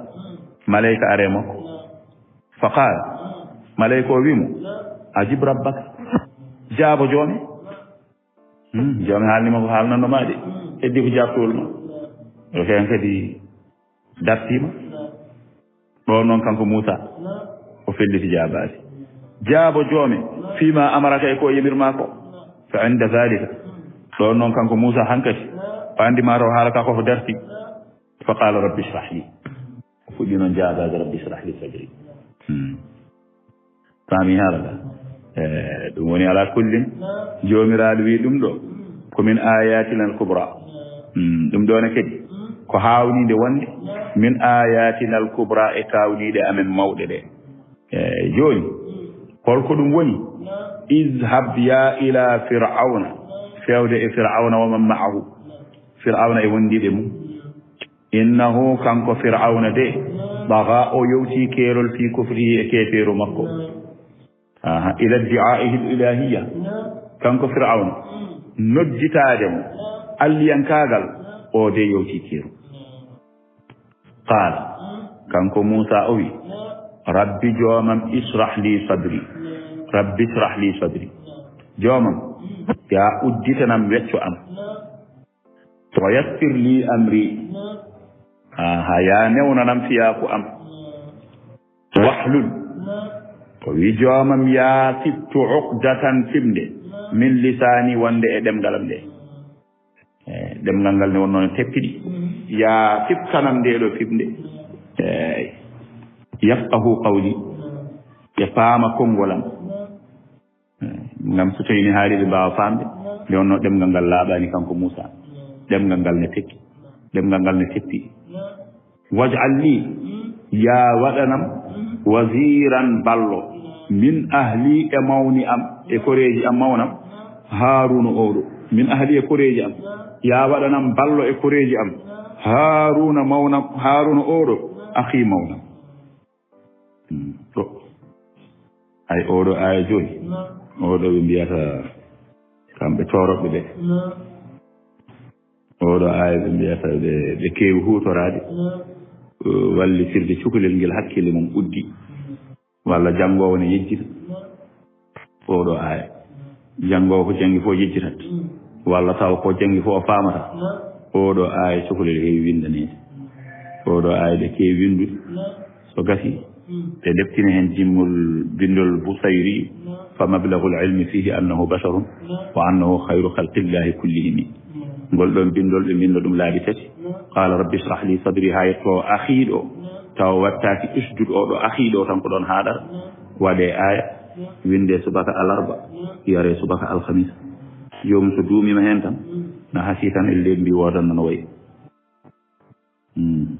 malayka ari e makko. Fa qaala, malayka o wi'i mo, "Ajib rabbaka." Jaabo joome. Hmm. Joome haalni ma ko haalnanno ma de. Heddi ko jaabtowol ma. Yo ken kadi dartiima. Ɗoon noon kanko Muusa, o felliti jaabaade. Jaabo joome, fii ma amaraka, e ko o yamir ma ko. Fa inda zalika, ɗoon noon kanko Muusa hankadi, o anndi ma taw haala ka ko ko darti. Fa qaala, "Rabbi shrah li." O fuɗɗi noon jaabaade, "Rabbi shrah li sadri." Hmm. Faami haala ka? Eh, ɗum woni ala kullin, Joomiraaɗo wi'i ɗum ɗo, ko min ayatina al kubra. Hmm, ɗum ɗo ne kadi, ko haawniinde wonde, min ayatina al kubra, e kaawniiɗe amen mawɗe ɗe. Eh, jooni, holko ɗum woni? Izhab ya ila Fir'auna, fewde e Fir'auna wa man ma'ahu, Fir'auna e wondiiɓe mum. Innahu, kanko Fir'auna de, baga, o yewti keerol, fi kufrihi, e keefeeru makko. Aha, ila iddi'aihi al-ilahiyya. Kanko Fir'auna, nodditaade mo alliyankaagal, o de yewti keerol. Qaala, kanko Muusa o wi, "Rabbi, joomam, israh li sadri." Rabbi israh li sadri. Joomam, ya udditanam wecco am. Wa yassir li amri. Aha, ya newnanam fiyaaku am. Wahlul. O wi, joomam, ya fittu uqdatan fimde. Min lisaani, wonde e ɗemngal am nde. Eh, ɗemngal ngal ne wonno ne teppiɗi. Ya fiptanam nde ɗo fimde. Eh, yafqahu qawli. Ɓe paama konngol am. Eh, ngam so tawi mi haali ɓe mbaawa faamde, nde wonno ɗemngal ngal laaɓaani kanko Muusa. Ɗemngal ngal ne tekki. Ɗemngal ngal ne teppi. Waj'al li, ya waɗanam, waziran, ballo, min ahli, e mawni am, e koreeji am, mawnam, Haaruna oɗo, min ahli, e koreeji am, ya waɗanam ballo e koreeji am, Haaruna mawnam, Haaruna oɗo, akhi mawnam. Hmm, ɗo. Ay, oɗo aaya joyi. Oɗo ɓe mbiyata kamɓe tooroɓe ɓe. Oɗo aaya ɓe mbiyata ɓe, ɓe keewi huutoraade. Eh, wallitirde cukalel ngel hakkille mum uddi. Walla janngoowo ne yejjita. Oɗo aaya. Janngoowo ko janngi fof yejjitat. Walla taw ko janngi fof o faamata. Oɗo aaya cukalel heewi winndaneede. Oɗo aaya ɓe keewi winndude. So gasi, ɓe leptina heen jimmol binndol Busayri, fa mablaghul ilmi fihi annahu basharun, wa annahu khayru khalqillahi kullihimi. Ngol ɗoon binndol ɓe mbinnda ɗum laabi tati. Qaala, "Rabbi shrah li sadri", haa yetto akhi ɗo, tawa wattaaki ushdud o ɗo akhi ɗo tan ko ɗoon haaɗata. Waɗee aaya, winndee subaka alarba, yaree subaka alhamisa. Joomum so duumiima heen tan, na hasii tan e lembi woodan no wayi. Hmm.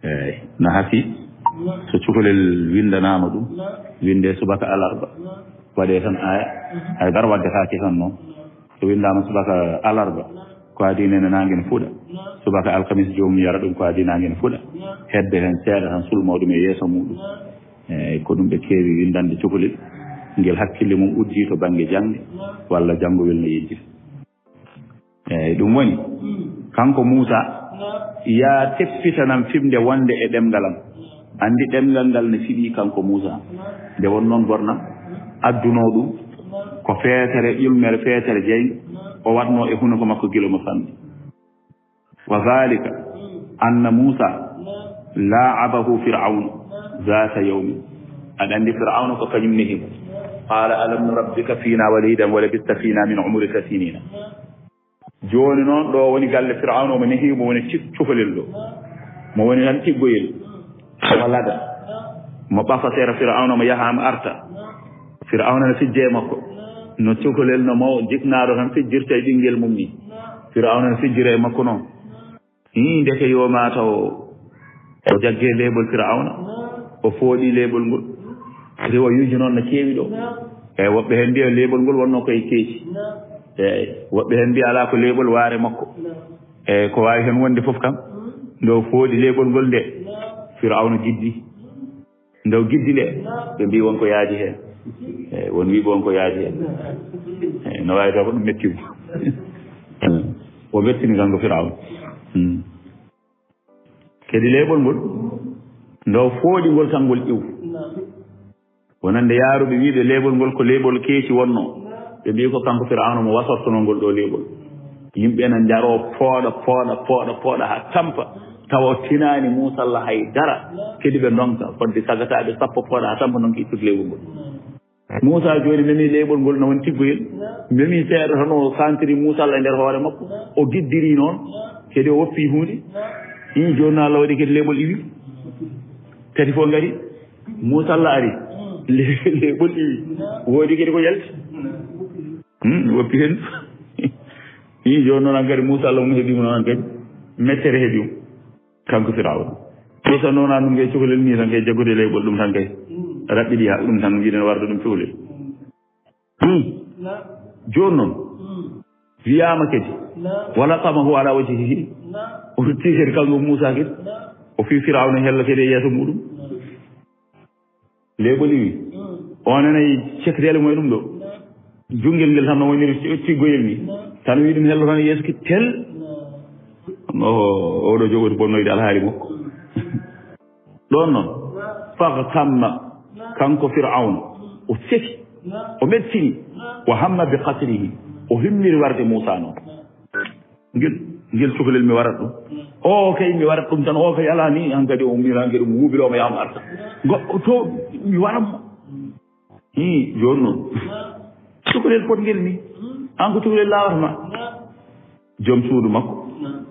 Eeyi, no hasi. So cukalel winndanaama ɗum, winndee subaka alarba. Waɗee tan aya. Hay dara waddetaake tan noon. So winndaama subaka alarba, ko adii nene naange ne fuɗa. Subaka alkamis joomum yara ɗum, ko adii naange ne fuɗa. Hedde heen seeɗa tan sulmoo ɗum e yeeso muɗum. Eeyi, ko ɗum ɓe keewi winndande cukalel. Ngel hakkille mum uddii to bannge jaŋde, walla janngowel no yejjita. Eeyi, ɗum woni, kanko Muusa, yaa teppitanam fimde wonde e ɗemngal am. Anndi ɗemngal ngal ne fiɓii kanko Muusa. Nde won noon gornam, addunoo ɗum ko feetere, ƴulmere feetere jeynge, o waɗnoo e hunuko makko gila mo fanni. Wa dhalika anna Muusa la'abahu Fir'awnu zaata yawmin. Aɗa anndi Fir'awna ko kañum nehi mo. Qaala, "Alam nurabbika fiina walidan wa labista fiina min umrika sinina." Jooni noon, ɗo woni galle Fir'awna, omo nehi mo woni cik-, cukalel ɗo. Mo woni tan tiggoyel. Omo lada. Mo ɓafa sera Fir'awna, mo yaha, mo arta. Fir'awna no fijja e makko. No cukalel no maw-, jiknaaɗo tan fijjirta e ɓinngel mum ni. Fir'awna no fijjira e makko noon. Ii, ndeke yo maa taw o jaggee leeɓol Fir'awna, o fooɗi leeɓol ngol. Rewo yuji noon no keewi ɗo. Eeyi, woɓɓe heen mbiya leeɓol ngol wonnoo koye keeci. Eeyi, woɓɓe heen mbiya alaa ko leeɓol waare makko. Eeyi, ko waawi heen wonde fof kam, nde o fooɗi leeɓol ngol nde, Fir'awna giddi. Nde o giddi nde, ɓe mbii won ko yaadi heen. Eeyi, won wii won ko yaadi heen. Eeyi, no waawi taw ko ɗum metti mo. O mettini kanko Fir'awna. Hmm. Kadi leeɓol ngol, nde o fooɗi ngol tan ngol iw. Wonande yaaruɓe wiiɓe leeɓol ngol ko leeɓol keeci wonnoo. Ɓe mbii ko kanko Fir'awna mo wasortonoo ngol ɗo leeɓol. Yimɓe ena njaroo pooɗa, pooɗa, pooɗa, pooɗa haa tampa. Tawa o tinaani Muusa Alla hay dara. Kadi ɓe ndonka, fodde sagataaɓe sappo pooɗa haa tampa ndonka ittude leeɓol ngol. Muusa jooni memi leeɓol ngol no woni tiggoyel. Memi seeɗa tan o santiri Muusa Alla e nder hoore makko. O giddiri noon. Kadi o woppi huunde. Ii, jooni no Alla waɗi kadi leeɓol iwi. Tati fof ngari. Muusa Alla ari. Le-, leeɓol iwi. Woodi kadi ko yalti. Hmm, woppi heen. Ii, jooni noon hankadi Muusa Alla mum heɓi mo noon hankadi. Mettere heɓi mo. Kanko Firawna. Muusa noon aan ɗum kay cukalel nii tan kay jaggude leeɓol ɗum tan kay. Raɓɓiɗi haa ɗum tan mbiɗen warde ɗum cukalel. Hmm. Jooni noon. Wiyaama kadi. Wa latamahu ala wajhihi. O rutti kadi kanko Muusa kadi. O fii Firawna hella kadi e yeeso muɗum. Leeɓol iwi. O nanayi cekketeele mum e ɗum ɗo. Junngel ngel tan no woniri ci-, ciggoyel ni. Tan wii ɗum hello tan yeeso ki tel. O, oɗo jogori bonnoyde alhaali makko. Ɗon noon, fagtamma, kanko Firawna, o seki, o mettini, wa hamma bi qatlihi, o himmiri warde Muusa noon. Ngel, ngel cukalel mi warat ɗum. O kay mi warat ɗum tan, o kay alaa ni, hankadi o ummira, hankadi o wuubilooma yaama arta. Goɗɗo to mi waran mo. Hii, jooni noon. Cukalel potngel ni. An ko cukalel laawata ma. Joom suudu makko.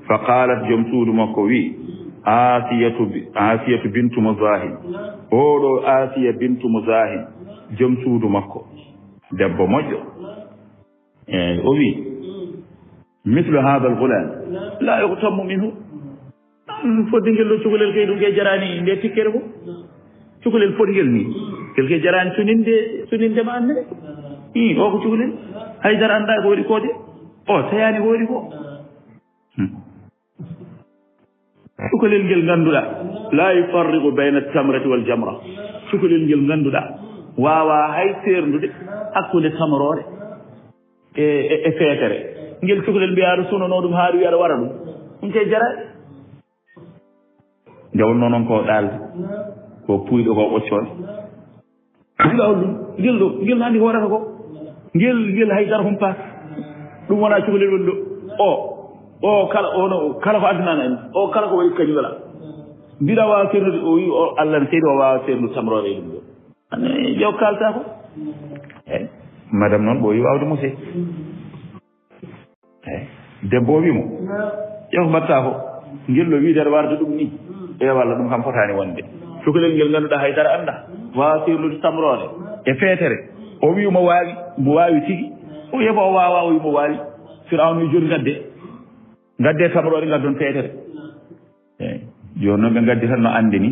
Fa qaalat, joom suudu makko wi, Asiyatu bi-, Asiyatu bintu Muzahin. Oɗo Asiya bintu Muzahin. Joom suudu makko. Debbo moƴƴo. Eeyi, o wi, "Mislu haadal gulaam laa yughtammu minhu." An fodde ngel ɗo cukalel kay ɗum kay jaraani nde tikkere ko. Cukalel fodde ngel ni. Ngel kay jaraani suninde, suninde ma annde. Ii, o ko cukalel. Hay dara anndaa ko waɗi ko de. O tayaani ko waɗi ko. Hmm. Cukalel ngel ngannduɗaa, laa yufarriqu bayna tamrati wal jamra. Cukalel ngel ngannduɗaa, waawaa hay seerndude hakkunde tamroore e, e, e feetere. Ngel cukalel mbiyaa aɗa suunanoo ɗum haa ɗum wiya aɗa wara ɗum. Ɗum kay jaraani. Nde wonnoo noon ko ɗaalde, ko puuyɗo, ko ɓoccoonde. Ɗum ɗo, ngel ɗo, ngel anndi ko waɗata ko. Ngel, ngel hay dara humpaaka. Ɗum wonaa cukalel woni ɗo. O, o kala, o no, kala ko addunaano en. O kala ko waɗi kañum wala. Mbiɗa waawa seernude, o wi o Allah ne seydi o waawa seerndude tamroore e ɗum ɗo. Ane, ƴeew kalta ko. Eeyi. Madame noon ɓooyi waawde muse. Eeyi. Debbo o wi mo, "Ƴeew mbaɗtaa ko, ngel ɗo wiide aɗa warde ɗum ni." E walla ɗum kam fotaani wonde. Cukalel ngel ngannduɗaa hay dara anndaa. Waawa seernude tamroore e feetere. O wi mo waawi, mo waawi tigi. O yebo o waawaa, o wi mo waawi. Firawna wi, "Jooni ngadde. Ngadde tamroore, ngaddon feetere." Jooni noon ɓe ngaddi tan no annde ni.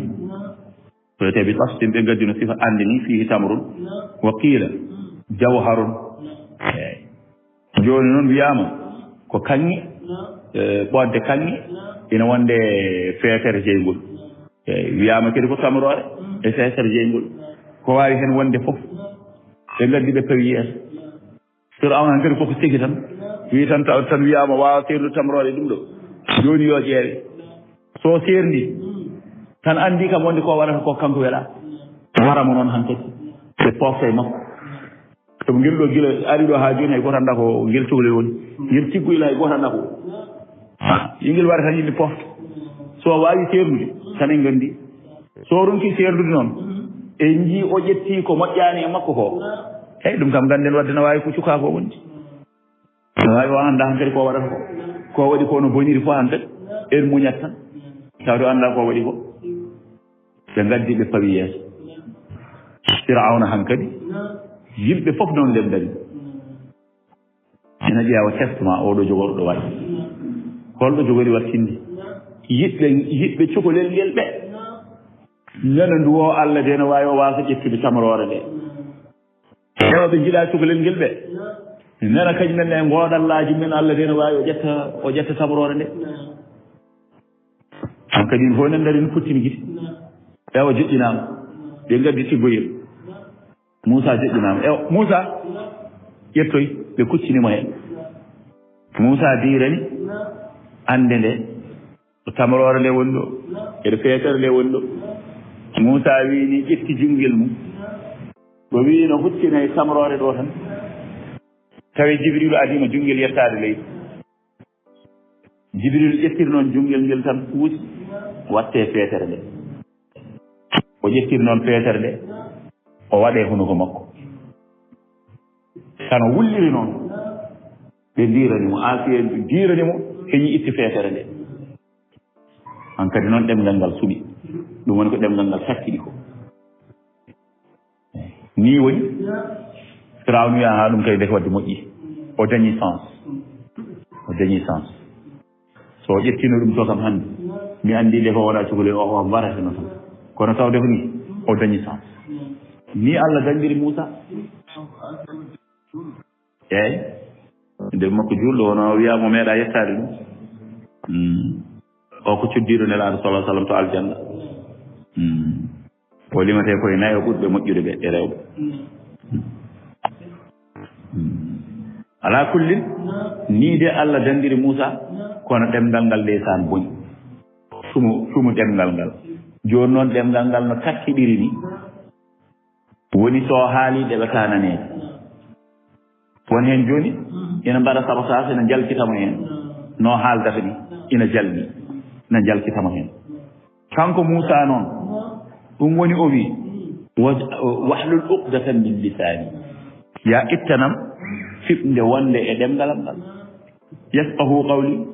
Ko wiyetee bi taslim, ɓe ngaddi no sifa annde ni, fiihi tamrun. Wa qiila jawharun. Eey. Jooni noon wiyaama ko kaŋŋe, e, ɓoodde kaŋŋe, ina wonde feetere jeyngol. Eey, wiyaama kadi ko tamroore e feetere jeyngol. Ko waawi heen wonde fof. Ɓe ngaddi ɓe pawi yeeso. Firawna hankadi koko segi tan. Wi tan taw tan wiyaama waawa seernude tamroore ɗum ɗo. Jooni yo ƴeewe. So seerndi tan anndi kam wonde ko waɗata ko kanko weɗa. Wara mo noon hankadi. Ɓe pofta e makko. Sabu ngel ɗo gila ari ɗo haa jooni hay gooto annda ko ngel cukalel woni. Ngel tiggoyel hay gooto annda ko. Ah, yo ngel wara tan yimɓe pofta. So waawi seernude tan en nganndi. So ronki seerdude noon, en njii o ƴetti ko moƴƴaani e makko ko. Eey, ɗum kam ngannden wadde no waawi ko cukaa ko woni. No waawi o annda hankadi ko waɗata ko. Ko waɗi ko no boniri fof hankadi. En muñat tan. Tawde o annda ko waɗi ko. Ɓe ngaddi ɓe pawi yeeso. Firawna hankadi. Yimɓe fof noon nden ndari. Ina ƴeewa test ma, oɗo jogori ɗo waɗi. Holɗo jogori wattinde? Yiɗɓe, yiɗɓe cukalel ngel ɓe. Nana nduwo Allah de no waawi o waasa ƴettude tamroore nde. Ewa ɓe njiɗa cukalel ngel ɓe. Nana kañum en e ngoodallaaji men Allah de no waawi o ƴetta, o ƴetta tamroore nde. Hankadi fof enen ndari no kuccini gite. Ewa joƴƴinaama. Ɓe ngaddi tiggoyel. Muusa joƴƴinaama. Ewa, Muusa, ƴettoy, ɓe kuccini mo heen. Muusa diirani annde nde, ɗo tamroore nde woni ɗo, e ɗo feetere nde woni ɗo. Muusa wii ni, ƴetti junngel mum. Ɗo wii no huccina e tamroore ɗo tan. Tawi Jibriilu adii mo junngel yettaade leydi. Jibril ƴettiri noon junngel ngel tan, fuusi, watte feetere nde. O ƴettiri noon feetere nde, o waɗe hunuko makko. Tan o wulliri noon, ɓe ndiirani mo, Asiya en ɓe ndiirani mo, heñi itti feetere nde. Hankadi noon ɗemngal ngal suɓi. Ɗum woni ko ɗemngal ngal sakkiti ko. Nii woni, Firawna wiya, "Haa ɗum kay ndeke wadde moƴƴi." O dañi sens. O dañi sens. So o ƴettino ɗum to kam hannde, mi anndi ndeke o wona cukalel o, o mbarateno tan. Kono tawde ko nii, o dañi sens. Nii Allah dañdiri Muusa. Eey. Nde makko juulɗo, wona o wiya mo meeɗa yettaade ɗum. Mm. O ko cuddiiɗo Nelaaɗo sallallahu alaihi wasallam to aljanna. Mm. O limatee koye nayo ɓurɓe moƴƴude ɓe e rewɓe. Mm. Ala kullin, nii de Allah dandiri Muusa, kono ɗemngal ngal ndeysaan boni. Sumu, sumu ɗemngal ngal. Jooni noon ɗemngal ngal no takkiɗiri ni. Woni so o haali ɗe ɓe ka naneede. Won heen jooni ina mbaɗa sabotage, ina njalkita mo heen. No haaldata ni, ina jalni, ina njalkita mo heen. Kanko Muusa noon, ɗum woni o wi, "Waj-, wahlul uqdatan min lisaani." Ya ittanam fiɓnde wonde e ɗemngal am ngal. Yafqahu qawli,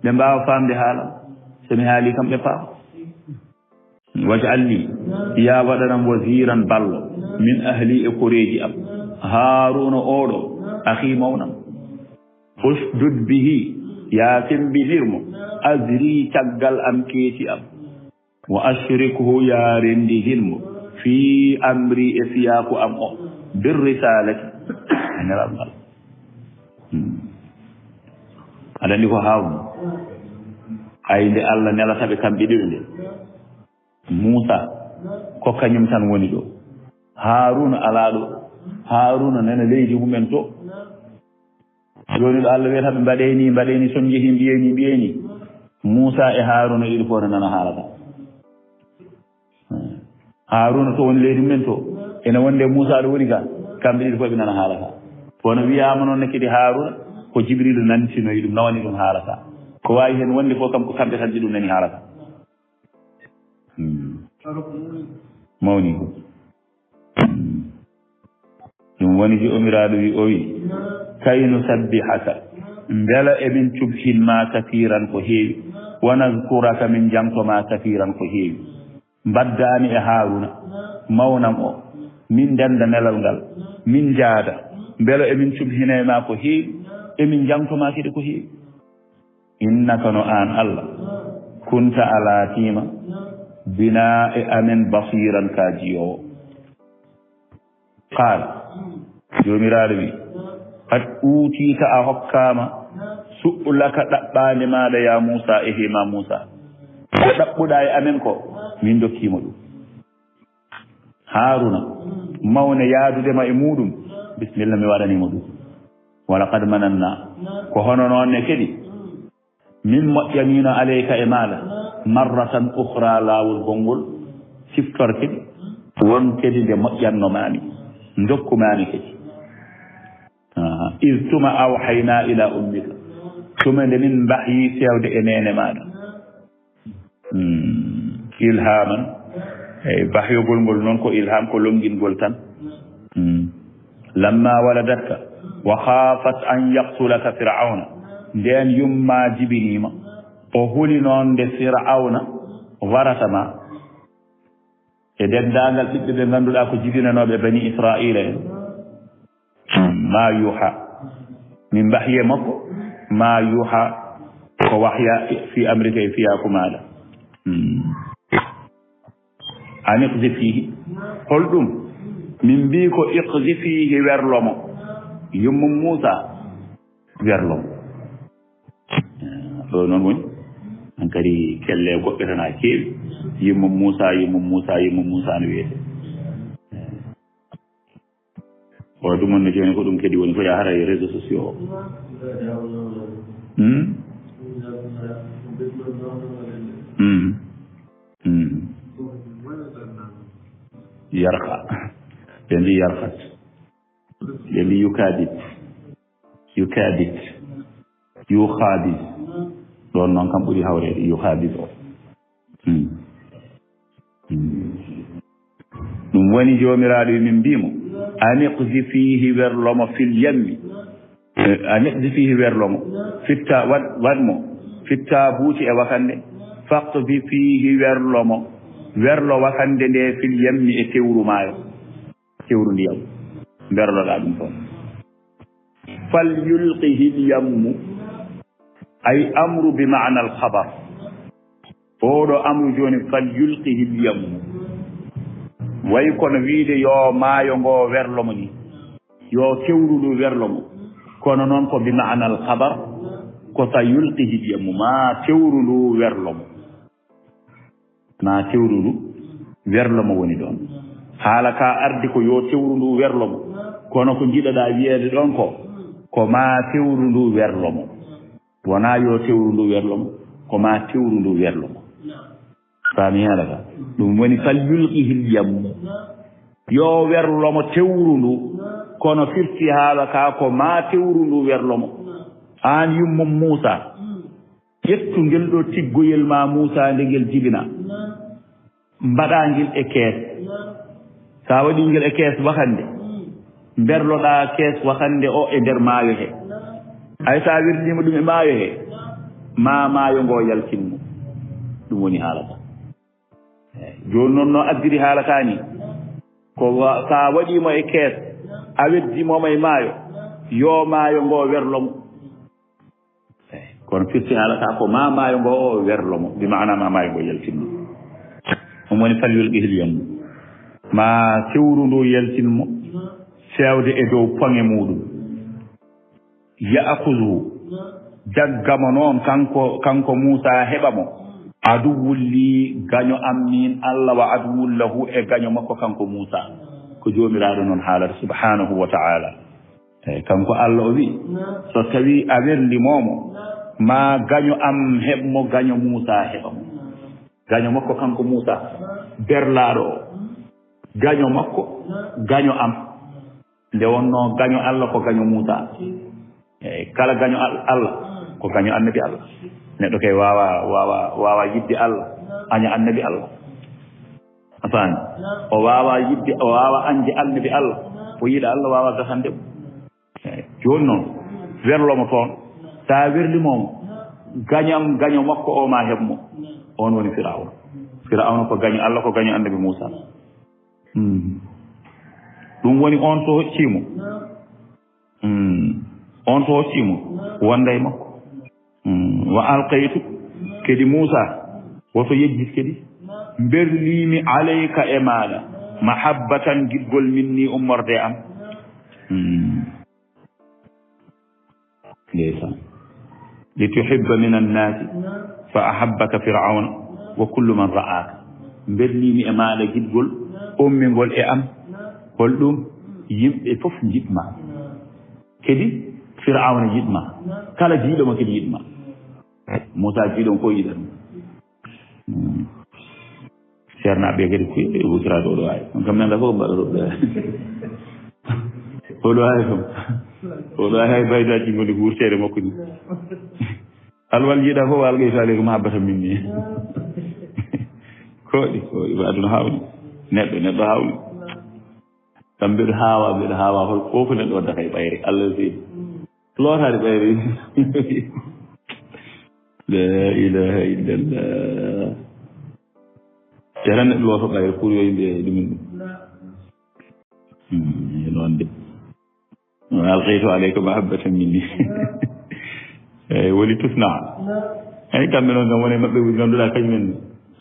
ɓe mbaawa faamde haalam. So mi haali kam ɓe paama. Waj'al li, ya waɗanam waziran ballo, min ahli e koreeji am. Haaruuna oɗo, akhi mawnam. Ushdud bihi, ya sembinir mo, azri caggal am keeci am. Wa ashrikhu, ya renndintin mo, fi amri e fiyaaku am o, bir risalati, e nelal ngal. Hmm. Aɗa anndi ko Haaruuna? Ay nde Allah nelata ɓe kamɓe ɗiɗo nde. Muusa, ko kañum tan woni ɗo. Haaruuna alaa ɗo. Haaruuna nana leydi mumen to. Jooni ɗo Allah wiyata ɓe mbaɗee ni, mbaɗee ni, so on njehii mbiyee ni, mbiyee ni. Muusa e Haaruuna ɗiɗo fof ne nana haala ka. Haaruuna to woni leydi mumen to. Ene wonde Muusa ɗo woni ka. Kamɓe ɗiɗo fof ɓe nana haala ka. Kono wiyaama noon ne kadi Haaruuna ko Jibriilu nantinoyi ɗum, nawani ɗum haala ka. Ko waawi heen wonde fof kam ko kamɓe tan ɗiɗo nani haala ka. Hmm. Mawni ko. Hmm. Ɗum woni Joomiraaɗo wi, o wi, "Kay nusabbihaka, mbela emin cubhin ma kasiiran ko heewi, wa nazkuraka, min jaŋto ma kasiiran ko heewi." Mbaddaani e Haaruuna, mawnam o, min ndennda nelal ngal, min njaada, mbela emin cubhinay ma ko heewi, emin jaŋto ma kadi ko heewi. Innaka, no aan Allah, Kunta a laatiima bina e amen basiran ka jiyoowo. Qaal, Joomiraaɗo wi, qad uutiita a hokkaama su'laka ɗaɓɓaande maaɗa ya Muusa e hima Muusa. Ko ɗaɓɓuɗa e amen ko min dokkiima ɗum. Haaruna, mawne yaadude ma e muuɗum, bisimilla mi waɗaniima ɗum. Wala qad mananna, ko hono noon ne kadi. Min moƴƴaniino aleyka e maaɗa, marratan ukhra, laawol gonngol, siftorke, won kadi nde moƴƴanno maami, ndokku maami kadi. Ah, iz tuma awhayna ila ummika, tuma nde min mbahyi fewde e neene maaɗa. Hmm, ilhaman, eyi, bahyogol ngol noon ko ilham, ko lonngingol tan. Hmm. Lamma waladatka wa khafat an yaqtulaka Fir'auna, ndeen yumma jibiniima, o huli noon nde Fir'auna warata ma. E denndaangal ɓiɓɓe ɓe ngannduɗaa ko jibinanooɓe Bani Israa'iila en. Ma yuha. Min mbahyi e makko, ma yuha, ko wahya fi amrika e fiyaaku maaɗa. Hmm. An iqdhifihi. Holɗum? Min mbii ko iqdhifihi, werlo mo. Yummum Muusa, werlo mo. Eh, ɗo noon woni. Hankadi kelle goɗɗe tan haa keewi. Yummum Muusa, yummum Muusa, yummum Muusa no wiyetee. O ɗum wonno jooni ko ɗum kadi woni ko yahara e réseaux sociaux o. Hmm? Hmm. Hmm. Yarqa. Ɓe mbi yarqat. Ɓe mbi yukadit. Yukadit. Yukadit. Ɗoon noon kam ɓuri hawreede yukadit o. Hmm. Hmm. Ɗum woni Joomiraaɗo wi min mbii mo, an iqdhifihi, werlo mo, fil yammi. Eh, an iqdhifihi, werlo mo. Fitta, waɗ, waɗ mo. Fitta buuti e wakande. Faqdhifihi, werlo mo. Werlo wakande nde fil yammi, e tewru maayo. Tewru ndiyam. Mberloɗaa ɗum toon. Fal yulqihi l yammu. Ay amru bi ma'na al khabar. Oɗo amru jooni, fal yulqihi l yammu. Way kono wiide yo maayo ngo werlo mo ni. Yo tewru ndu werlo mo. Kono noon ko bi ma'na al khabar. Ko sa yulqihi l yammu. Ma tewru ndu werlo mo. Ma tewru ndu werlo mo woni ɗoon. Haala ka ardi ko yo tewru ndu werlo mo. Kono ko njiɗaɗaa wiyeede ɗoon ko, ko ma tewru ndu werlo mo. Wonaa yo tewru ndu werlo mo, ko ma tewru ndu werlo mo. Faami haala ka? Ɗum woni fal yulqihi l yammu. Yo werlo mo tewru ndu, kono firti haala ka ko ma tewru ndu werlo mo. Aan yummum Muusa, ƴettu ngel ɗo tiggoyel ma Muusa nde ngel jibina. Mbaɗaa ngel e kees. So a waɗii ngel e kees wakande, mberloɗaa kees wakande o e nder maayo he. Hay so a werliima ɗum e maayo he, ma maayo ngo yaltin mo. Ɗum woni haala ka. Eey, jooni noon no addiri haala ka ni. Ko wa-, so a waɗii mo e kees, a weddii mo e maayo, yo maayo ngo werlo mo. Eey, kono firti haala ka ko ma maayo ngo o werlo mo, bi maana ma maayo ngo yaltin mo. Ɗum woni fal yulqihi l yammu. Ma tewru ndu yaltin mo, fewde e dow poŋe muuɗum. Ya'khudhu, jagga mo noon kanko, kanko Muusa heɓa mo. Aduwwun li, gaño am miin Allah, wa aduwwun lahu, e gaño makko kanko Muusa. Ko Joomiraaɗo noon haalata subhaanahu wa ta'ala. Eey, kanko Allah o wi, so tawi a werlimo mo, ma gaño am heɓ mo, gaño Muusa heɓa mo. Gaño makko kanko Muusa, berlaaɗo o. Gaño makko, gaño am. Nde wonno gaño Allah ko gaño Muusa. Eey, kala gaño Al-, Allah ko gaño annabi Allah. Neɗɗo kay waawa, waawa, waawa yiɗde Allah, aña annabi Allah. A faami? O waawa yiɗde, o waawa añde annabi Allah. O yiɗa Allah, waawa gasande mo. Eey, jooni noon, werlo mo toon. So a werlimo mo, gañam, gaño makko o ma heɓ mo. Oon woni Firawna. Firawna ko gaño Allah, ko gaño annabi Muusa. Hmm. Ɗum woni on so hoccii mo. Hmm. On so hoccii mo, wonda e makko. Hmm. Wa alqaytu, kadi Muusa, Woto yejjit kadi. Mberliimi alayka e maaɗa. Mahabbatan giɗgol minni ummorde am. Hmm. Ndeysaan. Li tuhibba min annaasi fa ahabbaka Fir'awna wa kullu man ra'aaka. Mberliimi e maaɗa giɗgol ummingol e am. Holɗum? Yimɓe fof njiɗ ma. Kadi Fir'awna yiɗ ma. Kala jiiɗo ma kadi yiɗ ma. Muusaa jiiɗo on fof yiɗa ɗum. Hmm. Ceernaaɓe kadi ko e huutoraade oɗo aaya. On kam nannda fof mbaɗa ɗo. Oɗo aaya kam. Oɗo aaya hay baydaaji ngoni ko wurteede makko ni. Alwal jiiɗa fof algay faale ko mahabbata minni. Koɗi, koɗi ko aduna hawni. Neɗɗo, neɗɗo hawni. Kam mbeɗo haawa, mbeɗo haawa hol fof ko neɗɗo waddata e ɓayre. Allah seydi. Lootaade ɓayre. La ilaha illallah. Jara neɗɗo looto ɓayre pour yo yimɓe ɗumen ɗum. Hmm, e noon de. Alqaytu alayka mahabbatan minni. Eyi, woni tusna. Eyi, kamɓe noon kam woni maɓɓe woni ngannduɗaa kañumen.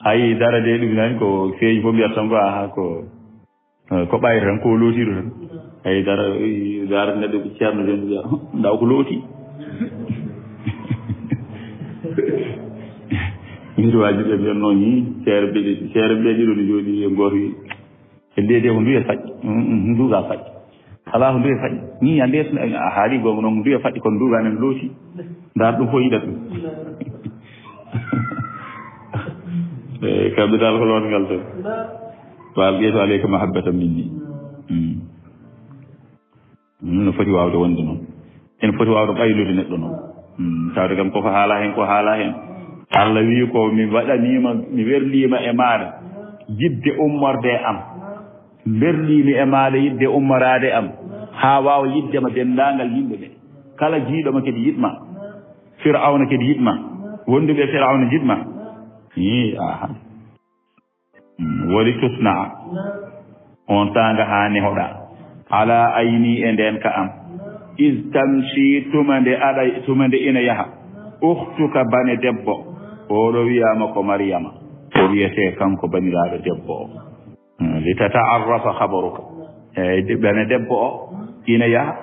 Hay dara de ɗum nani ko feeñi fof mbiyata tan ko aha ko Eh, ko ɓayre tan, ko lootiiɗo tan. Eyi, dara, eh, dara neɗɗo ko ceerno jon mbiya, ndaw ko looti. Min waaji ɓe mbiyan noon ni, seere mbiye, seere mbiye ɗiɗo ne jooɗi e gooto wi, e ndeyde ko nduye faƴ? Mm, mm, nduga faƴ. Alaa ko nduye faƴ. Ni a ndees, a haali goonga noon, nduye faƴ kono nduga men looti. Ndaar ɗum fof yiɗat ɗum. Eh, kamɓe dal ko loon ngal tan. Wa alqaytu alayka mahabbatan minni. Mm. Mm, no foti waawde wonde noon. Ene foti waawde ɓaylude neɗɗo noon. Mm, tawde kam koko haala heen, ko haala heen. Allah wii ko mi waɗaniima, mi werliima e maaɗa yiɗde ummorde e am. Mberliimi e maaɗa yiɗde ummoraade am, haa waawa yiɗde ma denndaangal yimɓe ɓe. Kala jiiɗo ma kadi yiɗ ma. Fir'awna kadi yiɗ ma. Wonduɓe Fir'awna njiɗ ma. Ii, aha. Wali tusna'a. On saanga haa nehoɗaa. Ala ayni e ndeen ka am. Is tamshi tuma nde aɗa, tuma nde ina yaha. Ukhtuka bane debbo. Oɗo wiyaama ko Maryama. O wiyetee kanko baniraaɗo debbo o. Li tata'arrafa khabaruka. Eyi, bane debbo o ina yaha,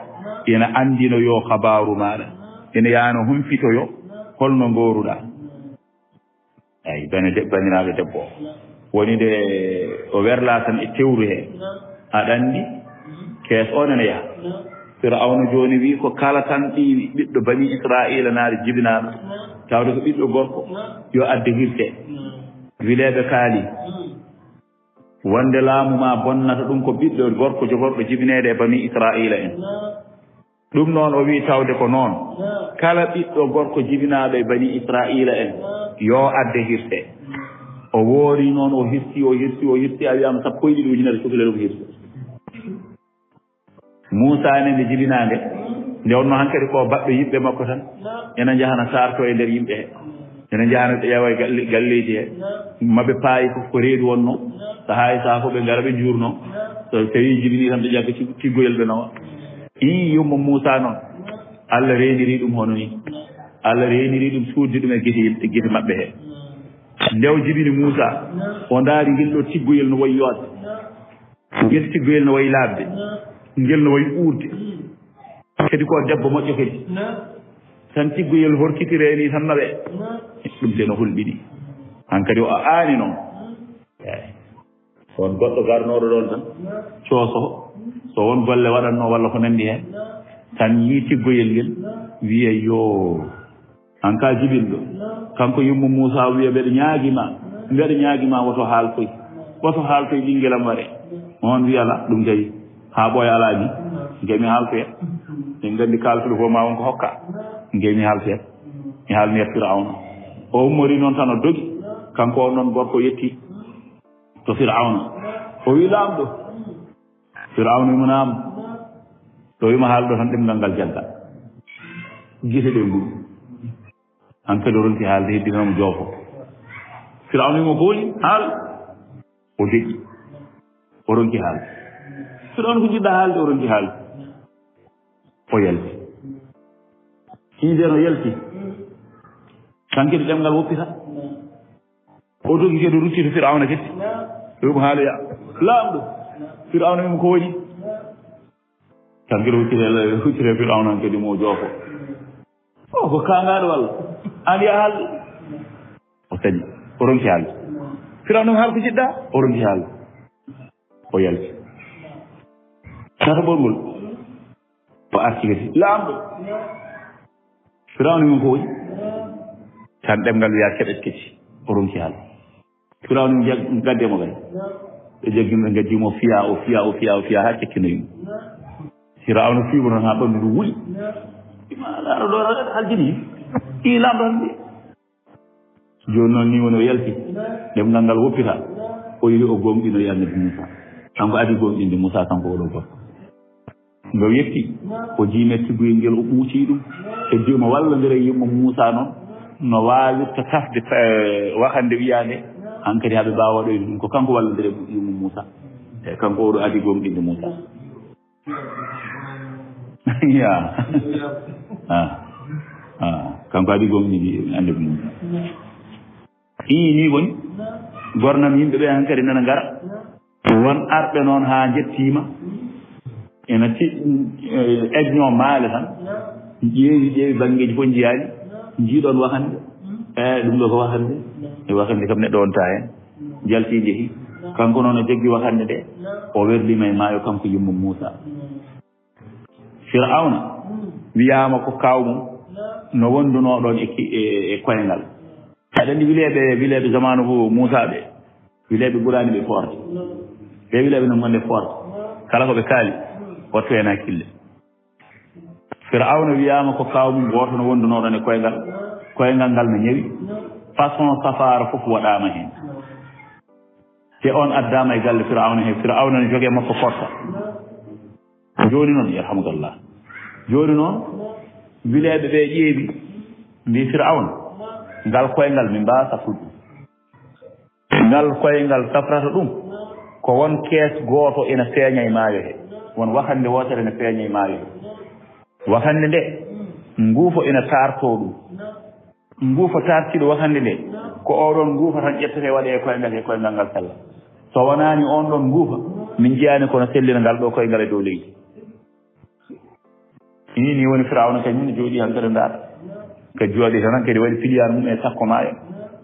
ina anndino yo khabaaru maaɗa. Ina yaha no humpito yo holno ngooruɗaa. Eyi, bane de-, bandiraaɗo debbo o. Woni nde o werlaa tan e tewru he. Aɗa anndi, kees o nana yaha. Fir'awna jooni wi ko kala tan ɗi ɓiɗɗo bani Isra'iila naaɗo jibinaaɗo, tawde ko ɓiɗɗo gorko, yo adde hirte. Wileeɓe kaali. Wonde laamu ma bonnata ɗum ko ɓiɗɗo gorko jogorɗo jibineede e bani Isra'iila en. Ɗum noon o wi'i tawde ko noon. Kala ɓiɗɗo gorko jibinaaɗo e bani Isra'iila en, yo adde hirse. O woori noon, o hirsi, o hirsi, o hirsi, a wiyaama sappo e ɗiɗi ujunere cukalel omo hirsi. Muusaa ne nde jibinaande, nde wonnoo hankadi ko baɗɗo yiɓɓe makko tan, ena njahana saarto e nder yimɓe he. Ene njahana ɓe ƴeewa e galle-, galleeji he. Ma ɓe paayi fof ko reedu wonnoo. Sahaa e sahaa fof ɓe ngara ɓe njuurnoo. So tawii jibinii tan ɓe ƴakka tig-, tiggoyel ɓe nawa. Ii, yumma Muusaa noon, Allah reenirii ɗum hono nii. Allah reenirii ɗum suuɗde ɗum e gite yimɓe, gite maɓɓe he. Nde o jibini Muusaa, o ndaari ngel ɗo tiggoyel no wayi yoode. Ngel tiggoyel no wayi laaɓde, ngel no wayi uurde. Kadi ko debbo moƴƴo kadi. Tan tiggoyel horkitire ni tan nawe. Ɗum de no hulɓini. Hankadi o aani noon. Eey. Ko won goɗɗo garnooɗo ɗoon tan, cooso, so won golle waɗatnoo walla ko nanndi heen, tan yii tiggoyel ngel, wiya yoo. An ka jibinɗo, kanko yumma Muusaa wiya, "Mbeɗa ñaagi ma, mbeɗa ñaagi ma, woto haaltoy, woto haaltoy ɓinngel am waɗe." On wiya, "Alaa, ɗum tawi haa ɓooya alaa ni, ngey mi haaltoya. Min nganndi kaaltuɗo fof ma won ko hokka, ngey mi haaltoya." Mi haalnoya Firawna. O ummori noon tan o dogi, kanko on ɗon gorko yetti to Firawna. O wi, "Laamɗo." Firawna wimo, "Naam." To wimo, "Haal ɗo tan ɗemngal ngal jagga." Gite ɗe mbuɗi. Hankadi o ronki haalde, heddinamo joofo. Firawna wimo, "Ko woni? Haal." O deƴƴi. O ronki haalde. Firawna ko jiɗɗa haalde, o ronki haalde. O yalti. Hinde no yalti. Hankadi ɗemngal woppita. O dogi kadi o rutti to Firawna kadi. Ɓe ɗum haaloya. Laamɗo. Firawna wimo ko woni? Tan kadi huccite, huccite Firawna kadi mo joofo. O ko kaŋŋaaɗo walla? An ya haalde. O saɗi. O ronki haalde. Firawna haal ko jiɗɗa? O ronki haalde. O yalti. Tata ɓorngol. O arti kadi. Laamɗo. Firawna min ko woni? Tan ɗemngal wiya keɓet kadi. O ronki haalde. Firawna min jag-, gadde mo kadi. Ɓe jaggi mo, gaddi mo fiya, o fiya, o fiya, o fiya, haa cekkinoyi mo. Firawna fiimo noon haa ɓanndu ndu wuli. Ima laara ɗo aljini. I laamɗo hannde. Jooni noon ni woni o yalti. Ɗemngal ngal woppita. O yehi o gomɗinoyi Annabi Muusa. Kanko adi gomɗinde Muusa kanko oɗo gorko. Nde o yetti, o jii metti guyel ngel, o ɓuuci ɗum. Heddi omo wallondira e yumma Muusa noon. No waawirta tafde, eh, wakande wiyaande. Hankadi haa ɓe mbaawa waɗoyde ɗum. Ko kanko wallondira e yumma Muusa. E kanko oɗo adi gomɗinde Muusa. Ya. Ah. Ah. Kanko adi gomɗinde Annabi Muusa. Ii, nii woni. Gornam yimɓe ɓe hankadi nana ngara. Won arɓe noon haa njettiima. Ina ci-, eh, egñoo maale tan. Ƴeewi, ƴeewi banngeeji fof njiyaani. Njiiɗoon wakande. E ɗum ɗo ko wakande. E wakande kam neɗɗo wonta heen. Jalti njehi. Kanko noon o joggi wakande nde. O werliima e maayo kanko yumma Muusa. Firawna wiyaama ko kaaw mum no wondunoo ɗoon e ki-, e, e koyngal. Aɗa anndi wileeɓe, wileeɓe zamaanu Muusaa ɓe, wileeɓe ɓuraani ɓe foorde. Ɓe wileeɓe no ngonde foorde. Kala ko ɓe kaali, wattu heen hakkille. Firawna wiyaama ko kaaw mum gooto no wondunoo ɗoon e koyngal. Koyngal ngal no ñawi. Façon safaara fof waɗaama heen. Te oon addaama e galle Firawna he, Firawna ne jogee makko forsa. Jooni noon, yarhamukallah. Jooni noon, wileeɓe ɓe ƴeewi, mbii Firawna, ngal koyngal min mbaa safrude ɗum. Ngal koyngal safrata ɗum, ko won kees gooto ina feeña e maayo he. Won wakannde wootere ina feeña e maayo he. Wakannde nde, nguufo ina taartoo ɗum. Nguufo taartiiɗo wakannde nde, ko oo ɗoon nguufo tan ƴettetee waɗee e koyngal he, koyngal ngal sella. So wonaani oon ɗoon nguufo, min njiyaani kono sellina ngal ɗoo koyngal e dow leydi. Nii, nii woni Firawna kañum ne jooɗii hankadi ndaar. Kadi jooɗii tan hankadi waɗi piliyaan mum e sakko maayo.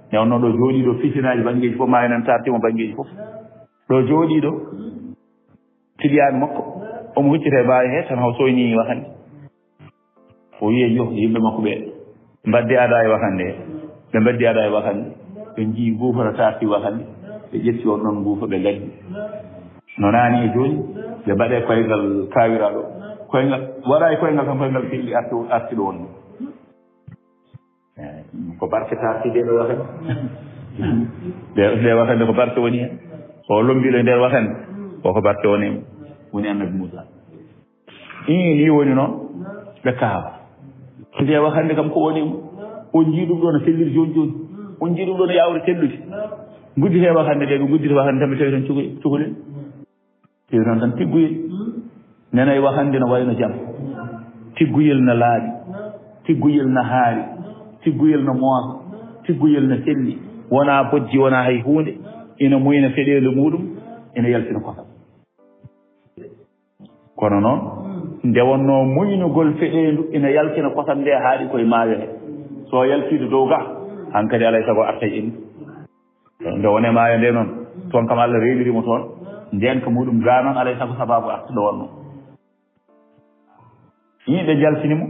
Nde wonnoo ɗo jooɗii ɗo fitinaaji banngeeji fof, maayo nan taartii mo banngeeji fof. Ɗo jooɗii ɗo, piliyaan makko, omo huccita e maayo he tan, haw sooynii wakannde. O wiyi, yo, yimɓe makko ɓe, mbaddee aada e wakannde. Ɓe mbaddii aada e wakannde. Ɓe njii nguufo no taarti wakannde. Ɓe ƴetti oon ɗoon nguufo, ɓe ngaddi. No naani e jooni, ɓe mbaɗee koyngal kaawiraaɗo. Koyngal, waɗaa e koyngal tan, koyngal filli arti, arti ɗo wonnoo. Eh, ko barke taarti nde ɗo wakannde. Nde, nde wakannde ko barke woni heen. O lombiiɗo e nder wakannde, o ko barke woni heen. Woni Annabi Muusaa. Ii, nii woni noon ɓe kaawa. Nde wakannde kam ko woni mo. On njii ɗum ɗo no selliri jooni jooni. On njii ɗum ɗo no yaawri sellude. Ngudditee wakannde nde, ɓe nguddita wakannde tan, ɓe tawi tan cukalel, cukalel. Tawi tan tan tigguyel. Nena e wakannde no wayno jam. Tigguyel no laaɓi. Tigguyel no haari. Tigguyel no moosa. Tigguyel no selli. Wonaa bojji, wonaa hay huunde. Ina muyna feɗeendu muuɗum, ina yaltina kosam. Kono noon, nde wonnoo muynugol feɗeendu ina yaltina kosam nde haaɗi koye maayo he. So yaltiiɗo dow ga, hankadi alay sago artay endu. Nde wonee maayo nde noon, toon kam Allah reeniri mo toon. Ndeen ka muuɗum ga noon alay sago sabaabu artuɗo wonnoo. Yimɓe njaltini mo.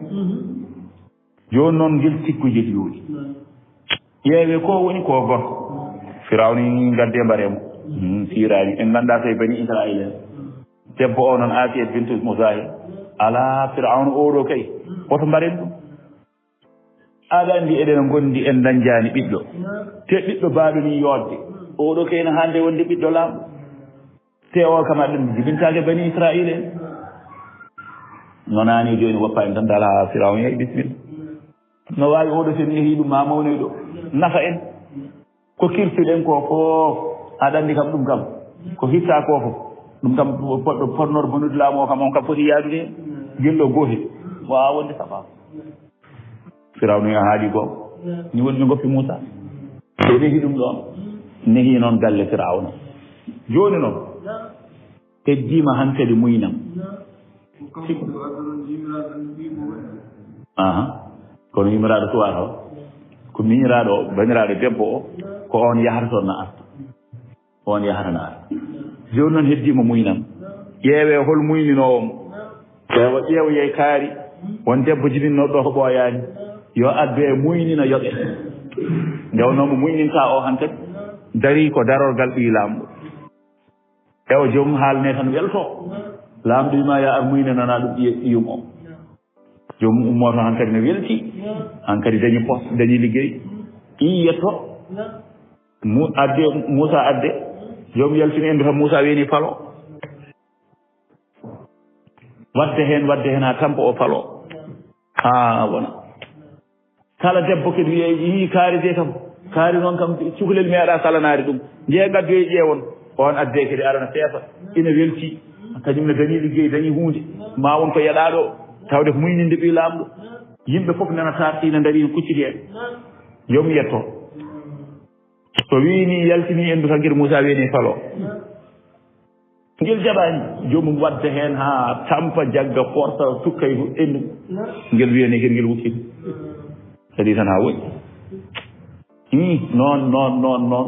Jooni noon ngel tigguyel yooɗi. Ƴeewee ko woni ko gorko. Firawna ni ngadde mbaree mo. Hmm, siiraani. En nganndaa so e Bani Israa'iila en. Debbo o noon Aasiyat bintu Muzaahim. Alaa Firawna oɗo kay. Woto mbaren ɗum. Aɗa anndi eɗen ngondi en dañjaani ɓiɗɗo. Te ɓiɗɗo baaɗo ni yooɗde. Oɗo kay no hannde wonde ɓiɗɗo laamɗo. Te o kam aɗa jibintaake Bani Israa'iila en. No naani jooni woppa en tan dala Firawna yehi bismilla. No waawi oɗo sen nehi ɗum ma mawnoy ɗo. Nafa en. Ko kirsuɗen ko fof aɗa anndi kam ɗum kam. Ko hitta ko fof. Ɗum kam poɗɗo potnor bonude laamu o kam on kam foti yaadude heen. Gelɗo gootel. Waawa wonde safa. Firawna a haali goo. Ni woni ɓe ngoppi Muusaa. Ɓe nehi ɗum ɗoon. Nehi noon galle Firawna. Jooni noon, heddiima hankadi muynam. Aha. Kono yummiraaɗo suwaata o, ko miñiraaɗo o, baniraaɗo debbo o, ko oon yahata toon na arta. Oon yahata na arta. Jooni noon heddiima muynam. Ƴeewee hol muyninoowo mo. Ƴeewa, ƴeewoyee kaari. Won debbo jibinno ɗo ko ɓooyaani. Yo addu e muynina yoɓe. Nde wonnoo mo muyninta o hankadi. Darii ko darorgal ɓii laamɗo. Ƴeewa joomum haalne tan welto. Laamɗo wiima yo ar muyninana ɗum ɓiye-, ɓiyum o. Joomum ummoto hankadi no welti. Hankadi dañi poste, dañi liggey. Ɓii yetto. Mu-, adde, Muusa adde. Joomum yaltini enndu tan Muusa weeni palo. Wadde heen, wadde heen haa tampa o palo. Haa wona. Kala debbo kadi wiye, yii kaari de kam. Kaari noon kam, cukalel meeɗa salanaade ɗum. Njee ngaddoye ƴeewon. Oon adde kadi arana seesa. Ina welti. Kañum ne dañi liggey, dañi huunde. Ma won ko yeɗaaɗo. Tawde ko muyninde ɓii laamɗo. Yimɓe fof nana taarti ina ndarii kucciti en. Yo mi yetto. So wii nii yaltinii enndu tan, ngel Muusaa wiyanii falo. Ngel jaɓaani, joomum wadda heen haa tampa, jagga, forsa, sukka e enndu. Ngel wiyanii kadi ngel wukkii. Kadi tan haa woɗɗi. Hum, noon, noon, noon, noon.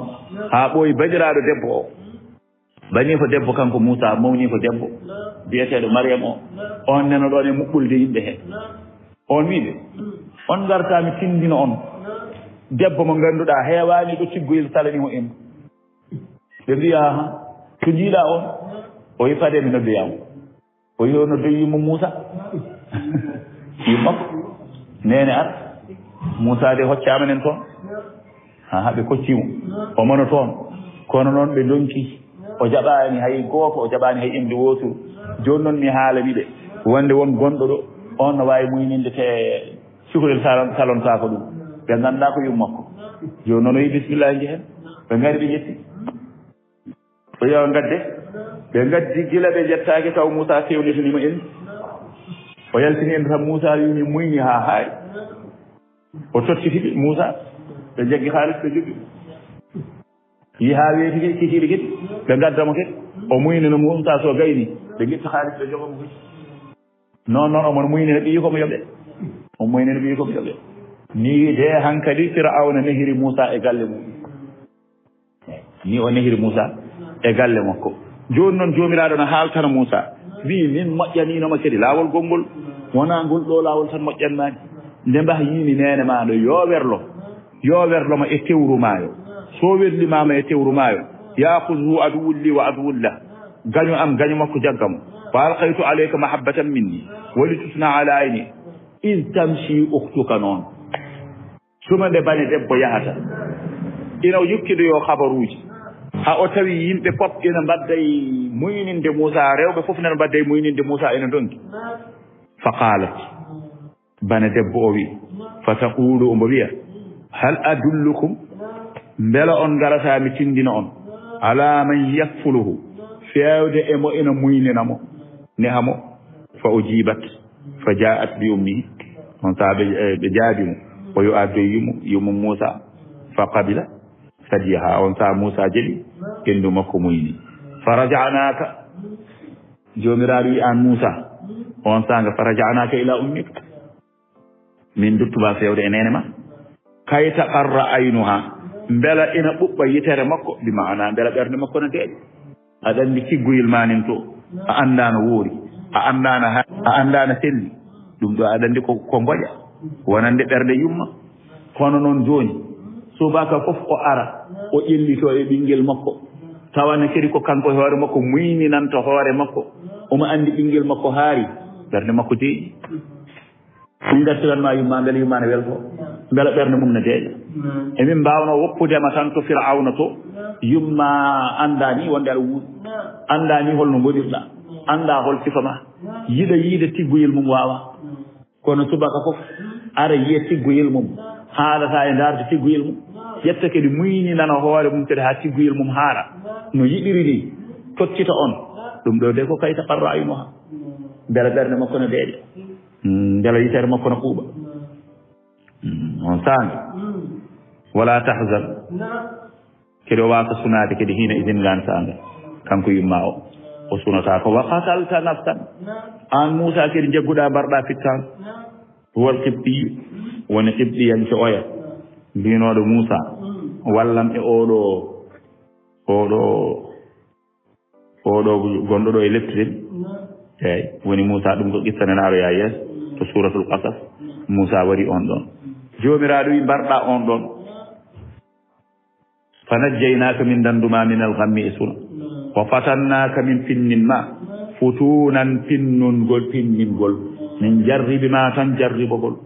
Haa ɓooyi bandiraaɗo debbo o. Banii ko debbo kanko Muusaa, mawni ko debbo. Biyeteeɗo Mariyam o. On neno ɗoon e muɓɓulde yimɓe hee. On wii ɓe, on ngartaa mi tinndina on. Debbo mo ngannduɗaa heewaani ɗo tiggoyel salani mo en. Ɓe mbiya, "Aha, to njiiɗaa on?" O wi, "Fadee mi noddoyaa mo." O wi, o noddoyi yumma Muusaa. Yumma ko, "Neene ar, Muusaa de hoccaama nen toon." Aha, ɓe kocci mo. O mono toon. Kono noon ɓe ndonki. O jaɓaani hay gooto, o jaɓaani hay innde wooturu. Jooni noon mi haalani ɓe. Wonde won gonɗo ɗo, on no waawi muyninde te cukalel salon-, salontaako ɗum. Ɓe nganndaa ko yumma ko. Jooni noon o wi, "Bismillaahi, njehen." Ɓe ngari ɓe njetti. O wi, "Yo ngadde." Ɓe ngaddi, gila ɓe njettaaki taw Muusaa fewnitanii mo en. O yaltini en tan Muusaa wi, "Mi muyni haa haari." O tottiti ɓe Muusaa. Ɓe njaggi haalis ɓe joggi. Yi haa weeti kadi, kikiiɗe kadi. Ɓe ngadda mo kadi. O muynina Muusaa so gayni. Ɓe ngitta haalis ɓe jogo mo kadi. Noon noon omo muynina ɓiyi ko mo yoɓe. O muynina ɓiyi ko mo yoɓe. Ni de hankadi Firawna nehiri Muusaa e galle mum. Ni o nehiri Muusaa e galle makko. Jooni noon Joomiraaɗo no haaltana Muusaa, wiyi, "Min moƴƴaniino ma kadi laawol gonngol, wonaa ngol ɗoo laawol tan moƴƴan maani. Nde mbah yiimi neene maa ɗo, yo werlo, yo werlo ma e tewru maayo. So werlimaa ma e tewru maayo, yaakhudhu aduwwun li wa aduwwun lah, gaño am, gaño makko jagga mo. Wa alqaytu alayka mahabbatan minni, wa litusna ala ayni, iz tamshi ukhtuka noon." Tuma nde bane debbo yahata, ina yokkidoyoo habaruuji. Haa o tawi yimɓe pop ina mbaɗda e muyninde Muusaa, rewɓe fof nana mbaɗda e muyninde Muusaa ina ndonki. Fa qaalat, bane debbo o wi, fa taqulu, omo wiya, hal adullukum, mbela on ngarataa mi tinndina on, ala man yakfuluhu, feewde e mo ina muynina mo, neha mo. Fa ujibat. Fa jaa'at bi ummihi. On sahaa ɓe, eh, ɓe jaabi mo. O yo addoy yummu, yummu Muusaa. Fa qabila sadiyaha. On sahaa Muusaa jaɓi ɓenndu makko muyni. Fa raja'naaka. Joomiraaɗo wi aan Muusaa. On sahaa nga fa raja'naaka ila ummika. Min duttu ma feewde e neene ma. Kay taqarra aynuha. Mbela ina ɓuɓɓa yitere makko. Bi maana mbela ɓernde makko na deeƴa. Aɗa anndi tiggoyel ma nen to, a anndaa no woori, a anndaa no ha-, a anndaa no selli. Ɗum ɗo aɗa anndi ko, ko ngoƴa, wonande ɓernde yumma. Kono noon jooni, subaka fof o ara, o ƴellitoo e ɓinngel makko. Tawa ne kadi ko kanko e hoore makko muyninanta hoore makko. Omo anndi ɓinngel makko haari, ɓernde makko deeƴi. Min ngartiran ma yumma, mbele yumma ne welto, mbele ɓernde mum ne deeƴa. Emin mbaawno woppude ma tan to Firawna to, yumma anndaa ni wonde aɗa wuuri, anndaa ni holno ngoɗirɗa, anndaa hol sifa ma, yiɗa yiide tiggoyel mum waawa. Kono subaka fof, ara yiya tiggoyel mum, haalata e ndaarde tiggoyel mum, ƴetta kadi muyninana hoore mum kadi haa tiggoyel mum haara, no yiɗiri ni, tottita on. Ɗum ɗo de ko kay taqarra aynuha. Mbele ɓernde makko no deeƴa. Mm, mbela yitere makko no ɓuuɓa. Mm, on saanga. Wala tahzan. Hiɗo waasa sunaade kadi hiina idin ngaan saanga. Kanko yumma o. O sunata ko wa qatalta nafsan. Aan Muusa kadi njagguɗaa mbarɗaa fittaango. Huwal Qibtiyyu. Woni Qibtiyanke oya. Mbiinooɗo Muusa. Wallam e oɗo, oɗo, oɗo gonɗo ɗo e leptirel. Eey. Woni Muusa ɗum ko qissa nana aroya yeeso. To Suuratul Qasas. Muusa wari on ɗon. Joomiraaɗo wi mbarɗaa on ɗon. Fa najjaynaaka min dandu ma min alghammi e suna. Wa fatannaaka min pinnin ma. Futunan pinnungol, pinningol. Min jarribi ma tan jarribogol.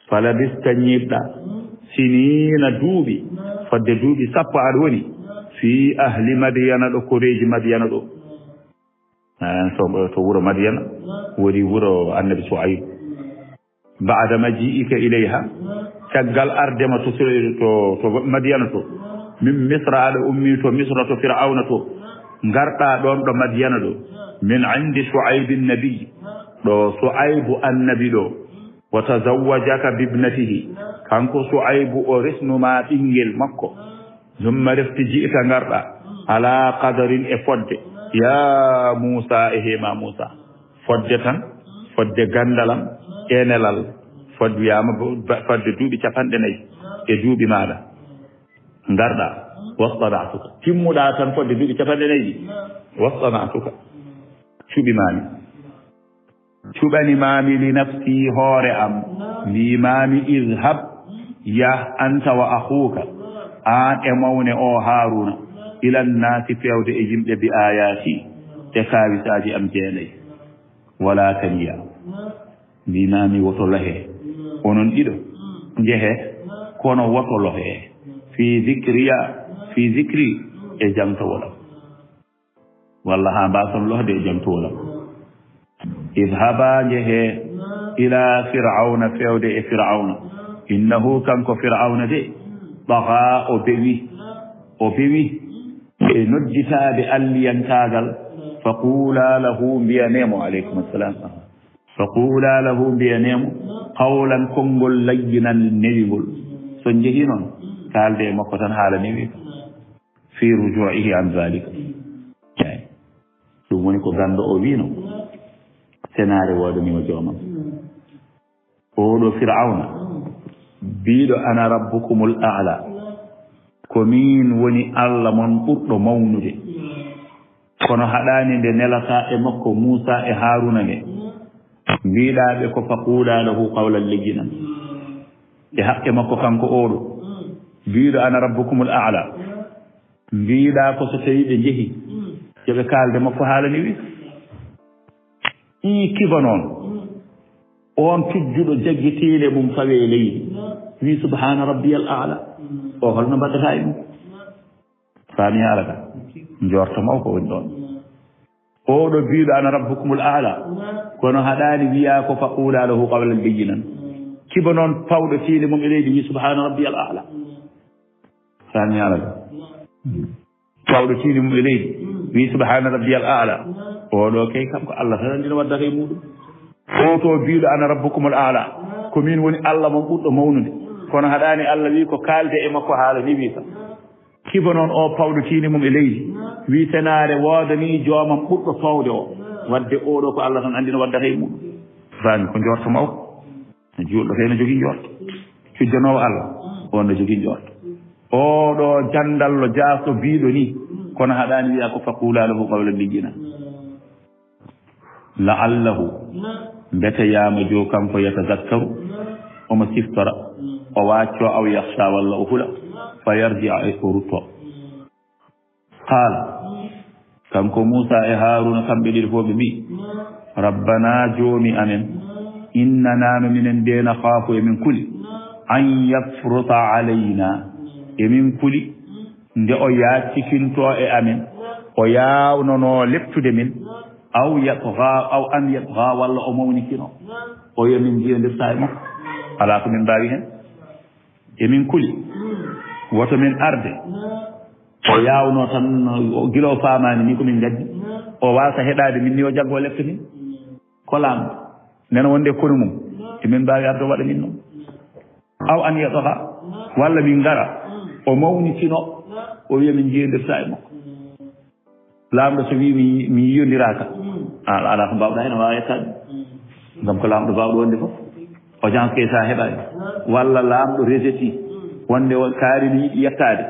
Fa labista ñiiɓɗa. Siniina duuɓi. Fodde duuɓi sappo aɗa woni. Fi ahli Madiyana ɗo koreeji Madiyana ɗo. Eh, to, to wuro Madiyana. Woni wuro annabi Su'ayb. Ba'da maji'ika ilayha, caggal arde ma to, to, to Madiyana to, min Misra, aɗa ummi to Misra to Fir'auna to, ngarɗa ɗon ɗo Madiyana ɗo, min indi Shu'aibin nabi, ɗo Shu'aibu annabi ɗo, wa tazawwajaka bibnatihi, kanko Shu'aibu o resnuma ɓingel makko, thumma refti ji'ta ngarɗa, ala qadarin e fodde, ya Musa e hema Musa. Fodde tan, fodde gandalam, enelal, fod-, wiyama bo-, ba-, fodde duuɓi capanɗe nayi e duuɓi maɗa. Ngarɗa, wastana'tuka. Timmuɗa tan fodde duuɓi capanɗe nayi ɗi. Wastana'tuka. Cuɓi mami. Cuɓani mami li nafsi hoore am. Mbi mami idhab, yah anta wa akhuka. An e mawne o Haruna. Ila nnasi fewde e yimɓe bi ayati. E kawisaji am jeenayi. Wala taniya. Mbimami woto lohe. Onon ɗiɗo. Njehe. Kono woto lohe. Fi zikriya. Fi zikri. E jangtowol am. Walla ha mbason lohde e jangtowol am. Idhaba njehe. Ila Fir'auna fewde e Fir'auna. Innahu kanko Fir'auna de. Tagha o bewi. O bewi. E nodditaade alliyankaagal. Faqula lahu, mbiyanemo, aleykum assalam. Faqula lahu, mbiyanemo, qawlan, konngol layyinan newingol. So njehii noon, kaalde e makko tan haala newi ka. Fi ruju'ihi an zalika. Eey. Ɗum woni ko ganndo o wiino. Senaare woodanima joomam. Oɗo Fir'awna, biiɗo, "Ana rabbukumul a'la." Ko miin woni Allah mon ɓurɗo mawnude. Kono haɗaani nde nelata e makko Muusa e Haaruna nde. Mbiɗaa ɓe ko faquula lahu qawlan layyinan. E haqqe makko kanko oɗo. Biiɗo, "Ana rabbukumul a'la." Mbiɗaa ko so tawi ɓe njehi. Yo ɓe kaalde makko haala ni wi. Ii kiba noon. On tujjuɗo jaggi tiinde mum fawe e leydi. Wi, "Subhaana rabbiyal a'la." O holno mbaɗata e mum? Faami haala ka? Njorto maw ko woni ɗoon. Oɗo biiɗo, "Ana rabbukumul a'la." Kono haɗaani wiya ko faquula lahu qawlan layyinan. Kiba noon pawɗo tiinde mum e leydi wi, "Subhaana rabbiyal a'la." Faami haala ka? Pawɗo tiinde mum e leydi. Wi, "Subhaana rabbiyal a'la." Oɗo kay kanko Allah tan anndi no waddata e muɗum. O to biiɗo, "Ana rabbukumul a'la." Ko min woni Allah mon ɓurɗo mawnude. Kono haɗaani Allah wi ko kaalde e makko haala ni wi ka. Kiba noon o pawɗo tiinde mum e leydi. Wi senaare woodani joomam ɓurɗo toowde o. Wadde oɗo ko Allah tan anndi no waddata e muɗum. Faami ko njorto maw? Juulɗo kay no jogii njorto. Cujjanoowo Allah, on no jogii njorto. Oɗo jandallo jaaso biiɗo ni, kono haɗaani wiya ko faquula lahu qawlan layyinan. La'allahu, mbete yaama jo kanko yatazakkaru, omo siftora, o waacco aw yakhsha walla o hula, fa yarji'a e o rutto. Qaala, kanko Muusa e Haaruuna, kamɓe ɗiɗo fof ɓe mbi'i, "Rabbanaa, Joomi amen, innanaa, no minen dee, nakhaafu, emin kuli, an yafruta alaynaa, emin kuli, nde o yaaccikinto e amen, o yaawnonoo leptude min, aw yatghaa, aw an yatghaa, walla o mawnikino, o yo min njiyandirta e makko, alaa ko min mbaawi heen." Emin kuli. Woto min arde. O yaawno tan, o gila o faamaani ni ko min ngaddi. O waasa heɗaade min ni o jaggo lepte min. Ko laamɗo. Nena wonde kono mum. Emin mbaawi arde o waɗa min noon. Aw an yatgha. Walla min ngara. O mawni sino. O wiya min njiyodirta e makko. Laamɗo so wii mi, mi yiyondiraaka, a, alaa ko mbaawɗaa heen, a waawaa yettaade. Ngam ko laamɗo baawɗo wonde fof. Audience kay so a heɓaani, walla laamɗo rejeté wonde o kaari ne yiɗi yettaade,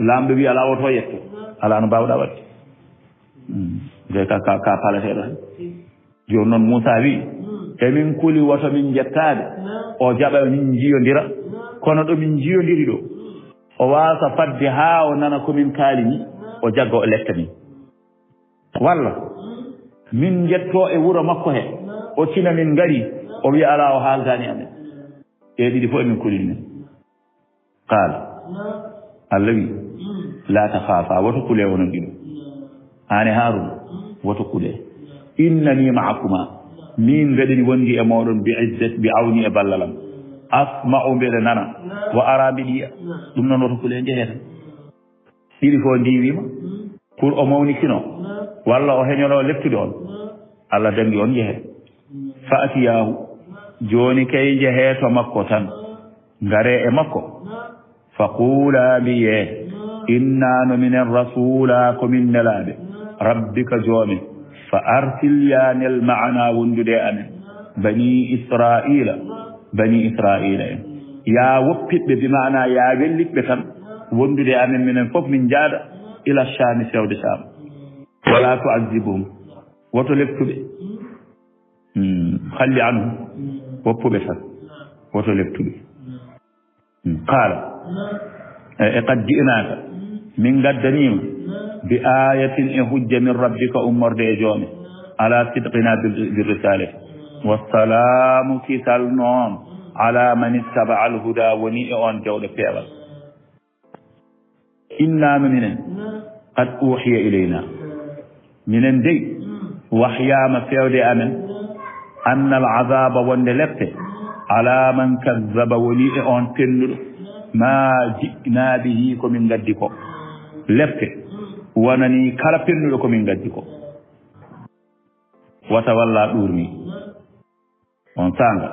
laamɗo wii alaa, woto o yetto. Alaa no mbaawɗaa waɗde. Hmm. Nde ka, ka, ka palateeɗo heen. Jooni noon Muusaa wii, emin kuli woto min njettaade. O jaɓa min njiyondira. Kono ɗo min njiyondiri ɗo, o waasa fadde haa o nana ko min kaali ni, o jagga o letta min. Walla min njettoo e wuro makko he, o tina min ngarii, o wiya alaa, o haaldaani amen. Ɗee ɗiɗi fof emin kulini men. Qaala, Allah wi, laa taxaafaa, woto kulee onon ɗiɗo. Aan e Haaruuna, woto kulee. Innanii ma'akumaa, miin mbeɗa ni wondi e mooɗon bi izzati, bi awni e ballalam. Asma'u, mbeɗa nana, wa araa, mbeɗa yiya. Ɗum noon woto kulee, njehee tan. Ɗiɗi fof ndiiwiima. Pour o mawnikino, walla o heñono leptude on, Allah dangi on, njehee. Fa'tiyaahu, jooni kay njehee to makko tan, ngaree e makko. Faquulaa, mbiyee, innaa no minen rasuulaa ko min nelaaɓe, rabbika joomi, fa arsil, yaa nel, ma'anaa, wondude e amen, banii Israa'iila, banii Israa'iila en. Yaa woppitɓe, bi ma'anaa yaa wellitɓe tan, wondude e amen, minen fof min njaada, ila Shaami, fewde Shaam. Walaa tu'azzibuhum, woto leptuɓe. Hmm, khalli anhum, woppuɓe tan, woto leptuɓe. Hmm, qaala, e, e qad ji'naaka, min ngaddaniima, bi aayatin, e hujja, min rabbika, ummorde e joomi, ala sidqinaa bil, bil risaalati. Wassalaamu, kisal noon, ala man ittaba'a al hudaa, woni e oon dewɗo peewal. Innaa no minen, qad uuhiya ilaynaa, minen dey wahyaama fewde e amen, anna al azaaba, wonde lepte, alaa man kazzaba, woni e oon pennuɗo, maa ji'naa bihi, ko min ngaddi ko. Lepte wonanii kala pennuɗo ko min ngaddi ko. Wa tawallaa, ɗuurnii. On saanga,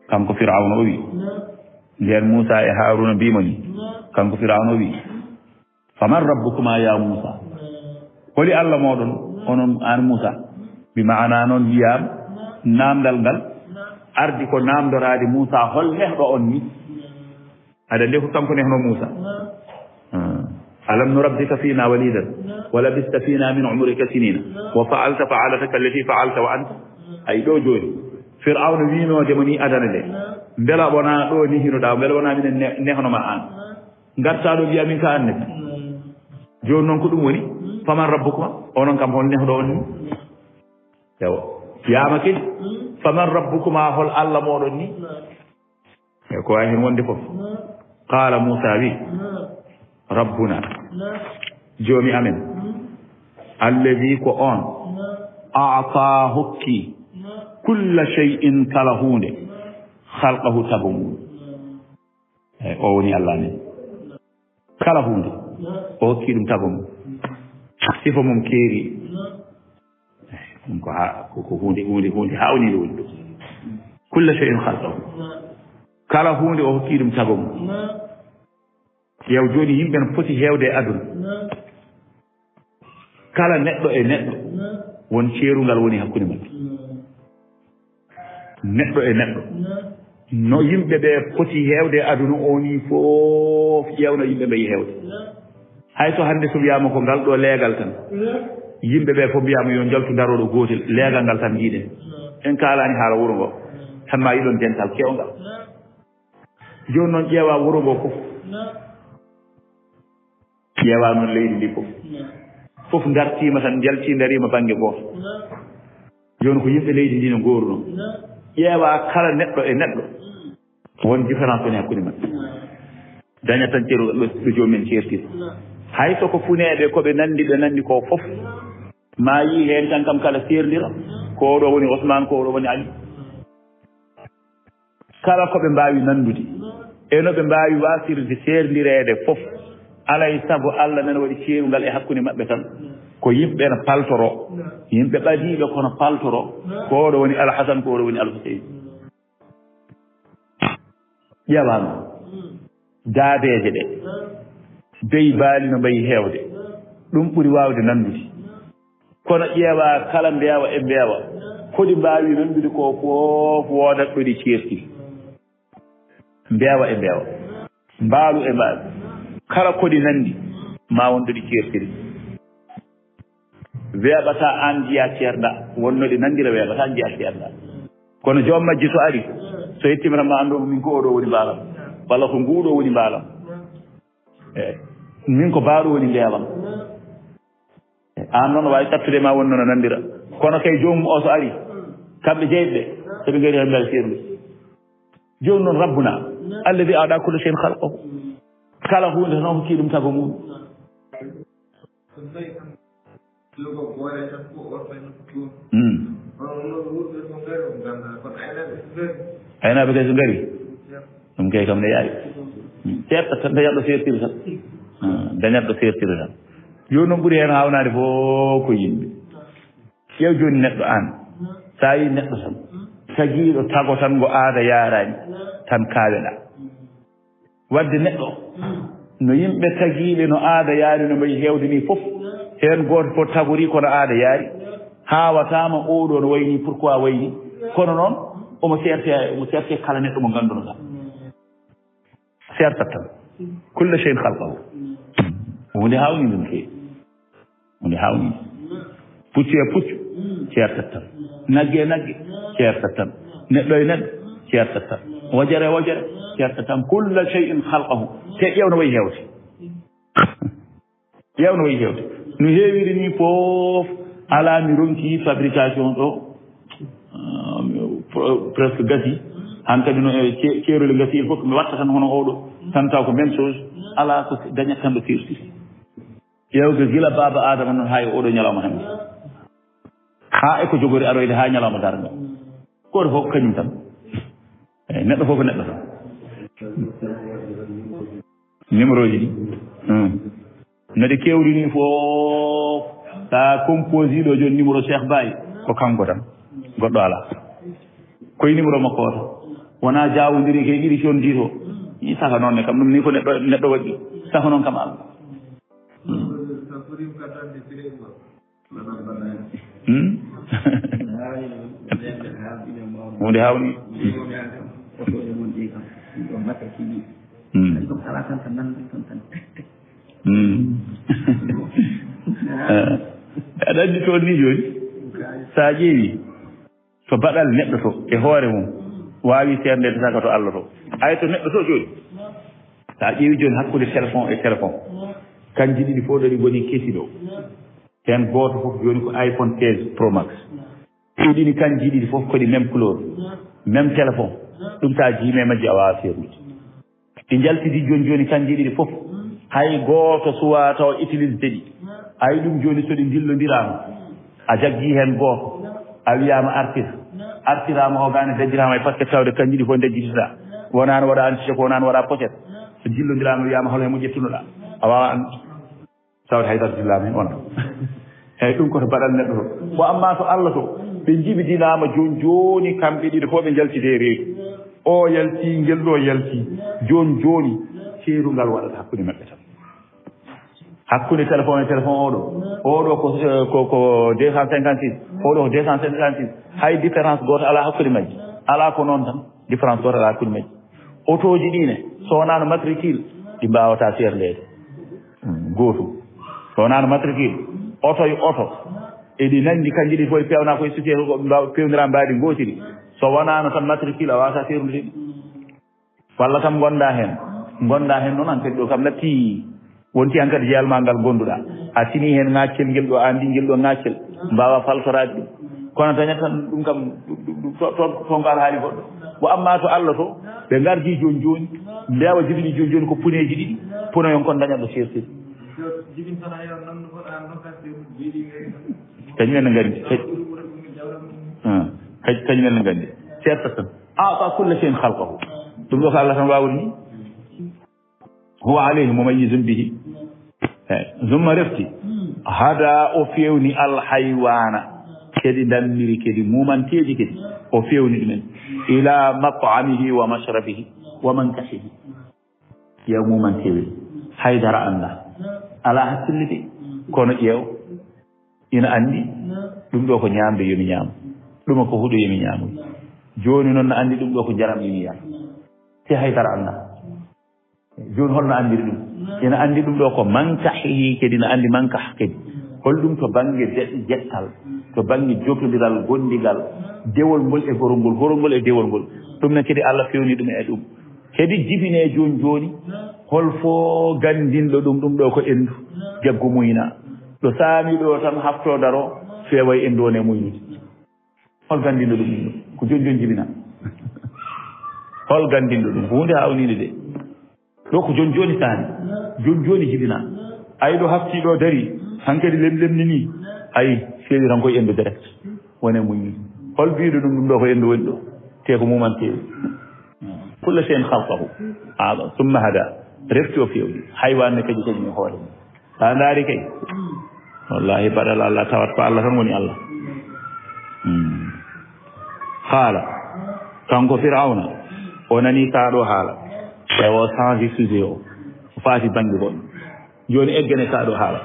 kanko Firawna o wi, ndeen Muusaa e Haaruuna mbii mo ni, kanko Firawna o wi, "Faman rabbukumaa yaa Muusaa?" Holi Allah mooɗon, onon, aan Muusaa? Bi ma'anaa noon wiyaama, naamndal ngal ardi ko naamndoraade Muusaa, hol nehɗo on ni? Aɗa anndi ko kanko nehno Muusaa. Ah. "Alam nurabbika fiinaa waliidan, wa labista fiinaa min umrika siniina, wa fa'alta fa'alataka allatii fa'alta wa anta." Ay, ɗo jooni, Firawna wiinoode mo ni adana de, mbela wonaa ɗo nehinoɗaa, mbela wonaa minen ne-, nehno ma aan? Ngartaa ɗo mbiyaa min ka annete. Jooni noon ko ɗum woni, "Faman rabbukuma?" Onon kam hol nehɗo on ni? Yawa. Wiyaama kadi, "Faman rabbukuma?" Hol Allah mooɗon ni? E ko waawi heen wonde fof. Qaala Muusaa wi, "Rabbunaa, joomi amen, alladii, ko oon, a'taa, hokki, kulla shay'in, kala huunde, khalqahu, tago mum." Eey, o woni Allah amen. Kala huunde, o hokki ɗum tago mum. Sifa mum keeri. Ɗum ko ha-, ko, ko huunde, huunde, huunde haawniinde woni ɗum. Kulla shay'in khalqahu. Kala huunde o hokki ɗum tago mum. Yew jooni, yimɓe no poti heewde e aduna. Kala neɗɗo e neɗɗo, won ceerungal woni hakkunde maɓɓe. Neɗɗo e neɗɗo, no yimɓe ɓe poti heewde e aduna o ni fof, ƴeewno yimɓe ɓe heewde. Hay so hannde so wiyaama ko ngal ɗo leegal tan, yimɓe ɓe fof mbiyaama yo njaltu ndaroo ɗo gootel, leegal ngal tan njiiɗen. En kaalaani haala wuro ngo, tan ma yiɗon dental keewngal. Jooni noon ƴeewa wuro ngo fof. Ƴeewa noon leydi ndi fof. Fof ndartiima tan, njalti ndariima bannge gooto. Jooni ko yimɓe leydi ndi no ngoorunoo. Ƴeewa kala neɗɗo e neɗɗo. Won différence woni hakkunde maɓɓe. Daña tan ceeru ɗo, ɗo joomum en ceertiri. Hay so ko funeeɓe ko ɓe nanndi, ɓe nanndi ko fof. Ma yii heen tan kam kala seerndira. Ko oɗo woni Ousmane, ko oɗo woni Ali. Kala ko ɓe mbaawi nanndude, e no ɓe mbaawi waasirde seerndireede fof, alay sago Allah nana waɗi ceerungal e hakkunde maɓɓe tan. Ko yimɓe no paltoroo, yimɓe ɓadiiɓe kono paltoroo, ko oɗo woni Alhasan, ko oɗo woni Alhuseyn. Ƴeewaama daabeeje ɗe. Beyi baali no mbayi heewde. Ɗum ɓuri waawde nanndude. Kono ƴeewa kala mbeewa e mbeewa. Ko ɗi mbaawi nanndude ko fof woodat ɗo ɗi ceertiri. Mbeewa e mbeewa. Mbaalu e mbaalu. Kala ko ɗi nanndi, ma won ɗo ɗi ceertiri. Weeɓata aan njiyaa ceerɗa, wonno ɗi nanndira weeɓata njiyaa ceerɗa. Kono joom majji so ari, so yettiima tan ma anndu min ko oɗo woni mbaalam. Walla ko nguɗo woni mbaalam. Eey. Min ko mbaalu woni mbeewa am. Aan noon waawi sattude ma won noon a nanndira. Kono kay joomum o so ari, kamɓe jeyɓe ɓe, so ɓe ngari tan mbeewa seerlu. Jooni noon Rabbuna, alladi aɗa kulla shay'in khalqahu. Kala huunde tan o hokki ɗum tago mum. Hmm. Aynaaɓe kay so ngari, ɗum kay kam ne yaari. Hmm. Seerta tan, dañat ɗo seertiri tan. Hmm. Dañat ɗo seertiri tan. Jooni noon ɓuri heen haawnaade fof ko yimɓe. Ƴeew jooni neɗɗo aan. So a yii neɗɗo tan, tagiiɗo tago tan ngo aada yaaraani, tan kaaweɗaa. Wadde neɗɗo, no yimɓe tagiiɓe no aada yaari no mbayi heewde nii fof, heen gooto fof tagorii kono aada yaari, haawataama oɗo no wayi nii, pourquoi wayi nii? Kono noon, omo seerte, omo seerte kala neɗɗo mo nganndunoɗaa. Seertat tan. Kulla shay'in khalqahu. Huunde haawni ɗum kay. Huunde haawni. Puccu e puccu, ceertat tan. Nagge e nagge, ceertat tan. Neɗɗo e neɗɗo, ceertat tan. Wojere e wojere, ceertat tan. Kulla shay'in khalqahu. Te ƴeew no wayi heewde. Ƴeew no wayi heewde. No heewiri nii fof, alaa mi ronki fabrication ɗo. Ah, mi, pro-, presque gasi. Han kadi no e ce-, ceerole gasi, il faut que mi watta tan hono oɗo. Tan taw ko même chose. Alaa ko dañat tan ɗo seertiri. Ƴeewde gila baaba Aadama noon haa e oɗo ñalawma hannde. Haa e ko jogori aroyde haa ñalawma darnga. Gooto fof ko kañum tan. Eey, neɗɗo fof ko neɗɗo tan. Numéro ji ɗi. Hmm. No ɗi keewri nii fof, so a composii ɗo jooni numéro Cheikh Baye, ko kanko tan. Goɗɗo alaa. Koye numéro makko o tan. Wonaa jaawondiri kay ɗiɗi conndiito. Ii, saka noon ne kam, ɗum nii ko neɗɗo, neɗɗo waɗi. Saka noon kam Allah. Hmm. Hmm? Huunde haawni. Hmm. Hmm. Eh, aɗa anndi toon ni jooni, so a ƴeewi to baɗal neɗɗo to e hoore mum, waawi seerndeede saka to Allah to. Ay to neɗɗo to jooni, so a ƴeewi jooni hakkunde téléphone e téléphone, kanji ɗiɗi fof ɗo ɗi ngoni kesi ɗo. Heen gooto fof jooni ko iPhone seize Pro Max. Ɗiɗi ni kanji ɗiɗi fof ko ɗi même couleur, même téléphone. Ɗum so a jiimi e majji a waawaa seernude. Ɗi njaltidi jooni jooni kanji ɗiɗi fof. Hay gooto suwaa taw utilise ɗi. Ay ɗum jooni so ɗi ndillondiraama, a jaggii heen gooto, a wiyaama artir. Artiraama o gaane dajjiraama e paquet tawde kanji ɗi fof dajjitiɗaa. Wonaa no waɗa antiche ko wonaa no waɗa pochette. So ndillondiraama wiyaama hol he mo ƴettunoɗaa. A waawaa anndude. Tawde hay dara dillaama heen wonaa. Eeyi, ɗum ko to baɗal neɗɗo to. Ko amma to Allah to, ɓe njibidinaama jooni jooni, kamɓe ɗiɗo fof ɓe njaltidi e reedu. O yalti, ngel ɗo yalti. Jooni jooni, ceerungal waɗata hakkunde maɓɓe tan. Hakkunde téléphone e téléphone oɗo. Oɗo ko, eh, ko, ko deux cent cinquante-six, oɗo ko deux cent cinquante-six. Hay différence gooto alaa hakkunde majji. Alaa ko noon tan, différence gooto alaa hakkunde majji. Otooji ɗi ne, so wonaano matricule, ɗi mbaawataa seerndeede. Mm, gootum. So wonaano matricule, oto e oto, eɗi nanndi, kanji ɗi fof peewnaa koye société, ko ɓe mbaaw-, peewndiraa mbaadi ngootiri. So wonaano tan matricule, a waawataa seerndude ɗi. Walla kam ngondaa heen. Ngondaa heen noon, hankadi ɗo kam natti, wonti hankadi jeyal maa ngal ngonduɗaa. A sinii heen ŋaaccel ngel ɗo, a anndi ngel ɗo ŋaaccel. Mbaawa faltoraade ɗum. Kono dañat tan ɗum kam, ɗum, ɗum, ɗum, to, to, to ngal haali goɗɗo. Wa amma to Allah to, ɓe ngardi jooni jooni, mbeewa jibini jooni jooni ko puneeji ɗiɗi, punoyon kon dañat ɗo seertiri. Kañum en nganndi. Kañ-, ah, kañ-, kañum en nganndi. Seerta tan. A'ta kulla shay'in khalqahu. Ɗum ɗo ko Allah tan waawri ni. Huwa alayhi mumayyizun bihi. Eh, summa refti. Hada, o fewni al haywana. Kedi dammiri, kedi mumanteeji kedi. O fewni ɗumen. Ila mat'amihi wa mashrabihi wa mankahihi. Ƴeew mumanteeji. Haydara anndaa. Alaa hakkille de. Kono ƴeew, ina anndi ɗum ɗo ko ñaamde, yo mi ñaam. Ɗuma ko huɗo, yo mi ñaamoy. Jooni noon na anndi ɗum ɗo ko njaram, yo mi yar. Te haydara anndaa. Jooni holno anndiri ɗum? Ina anndi ɗum ɗo ko mankahi kadi, ina anndi mankah kadi. Holɗum to bannge de-, jettal, to bannge jotondiral, gondigal, dewol ngol e gorol ngol, gorol ngol e dewol ngol. Ɗum ne kadi Allah fewni ɗum e ɗum. Kadi jibinee jooni jooni, hol fo ganndinɗo ɗum, ɗum ɗo ko enndu, jaggu muyna. Ɗo saami ɗo tan haftoo daroo, feewa e enndu wonee muynude. Hol ganndinɗo ɗum, ɗum ɗo? Ko jooni jooni jibinaa. Hol ganndinɗo ɗum? Ko huunde haawniinde de. Ɗo ko jooni jooni saami. Jooni jooni jibinaa. Ay ɗo haftii ɗo darii, hankadi lemlemni nii. Ay, feewi tan koye enndu direct. Wonee muynude. Hol biyɗo ɗum, ɗum ɗo ko enndu woni ɗo? Te ko mumanteeɗi. Kulla shay'in khalqahu. Aɗa, summa hada. Refti o feewɗi. Haywaane kadi kadi e hoore mum. Sa ndaari kay. Wallahi baɗal Allah tawat ko Allah tan woni Allah. Hmm. Qaala. Kanko Firawna, o nani ka ɗo haala. Tawi o change sujet o. O faati bannge goɗɗo. Jooni eggene ka ɗo haala.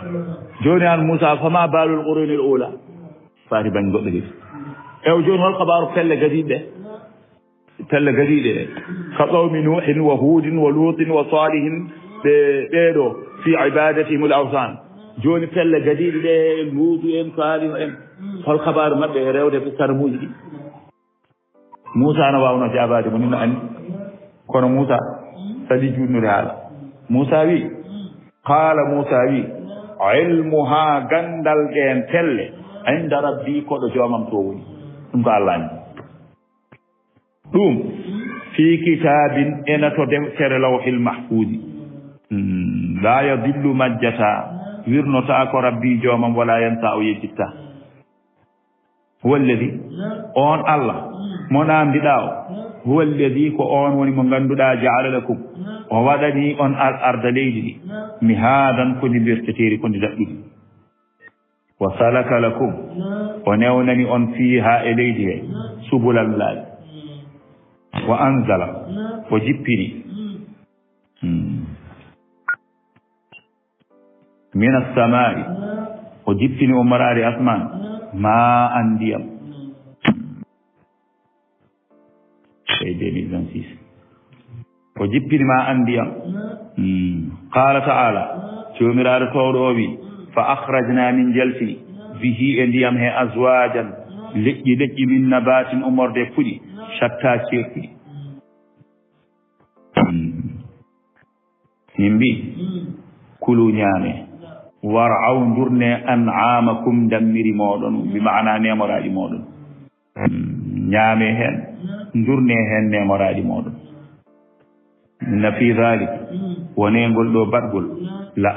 Jooni an Muusa, fama baalul qurunil ula. Faati bannge goɗɗo kadi. Ew jooni hol kabaaru pelle gadiiɗe ɗe? Pelle gadiiɗe ɗe. Ka qawmi Nuuhin wa Huudin wa Luutin wa Saalihin, ɓe, ɓee ɗo, fi ibadatihimul awsan. Jooni pelle gadiiɗe ɗe, Luutu en, Saalihu en. Hol kabaaru maɓɓe e rewde ɓe sanamuuji ɗi? Muusa no waawnoo jaabaade mo ni no anndi. Kono Muusa salii juutnude haala. Muusa wi, qaala Muusa wi, ilmuha, ganndal ɗeen pelle, inda rabbi, ko ɗo joomam to woni. Ɗum ko Allah anndi. Ɗum, fi kitaabin, ena to deftere lawhil mahfuuzi. Hmm, la yadillu, majjata, wirnotaa ko rabbi joomam, wala yansa, o yejjitta. Huwa alladi, on Allah, mo naamndiɗaa o, huwa alladi, ko on woni mo ngannduɗaa, jaala lakum, o waɗani on al arda leydi ndi, mihaadan, ko ndi berteteeri, ko ndi daɗɗudi. Wa salaka lakum, o newnani on fiiha, e leydi he, subulan, laabi. Wa anzala, o jippini. Hmm. Min assamaa'i, o jippini ummoraade asmaan, maa'an, ndiyam. Tey deux mille vingt-six. O jippini maa'an, ndiyam. Hmm. Qaala ta'aala, Joomiraaɗo toowɗo o wi, fa akhrajna, min jaltini, bihi, e ndiyam he, azwaajan, leƴƴi leƴƴi, min nabaatin, ummorde e puɗi, shatta, ceertuɗi. Hmm. Min mbi, kulu, ñaame, war'aw, ndurne, an'aamakum, ndammiri mooɗon, bi maana neemoraaɗi mooɗon. Ñaame heen, ndurne heen neemoraaɗi mooɗon. Inna fi dhalik, wonee ngol ɗo baɗgol, la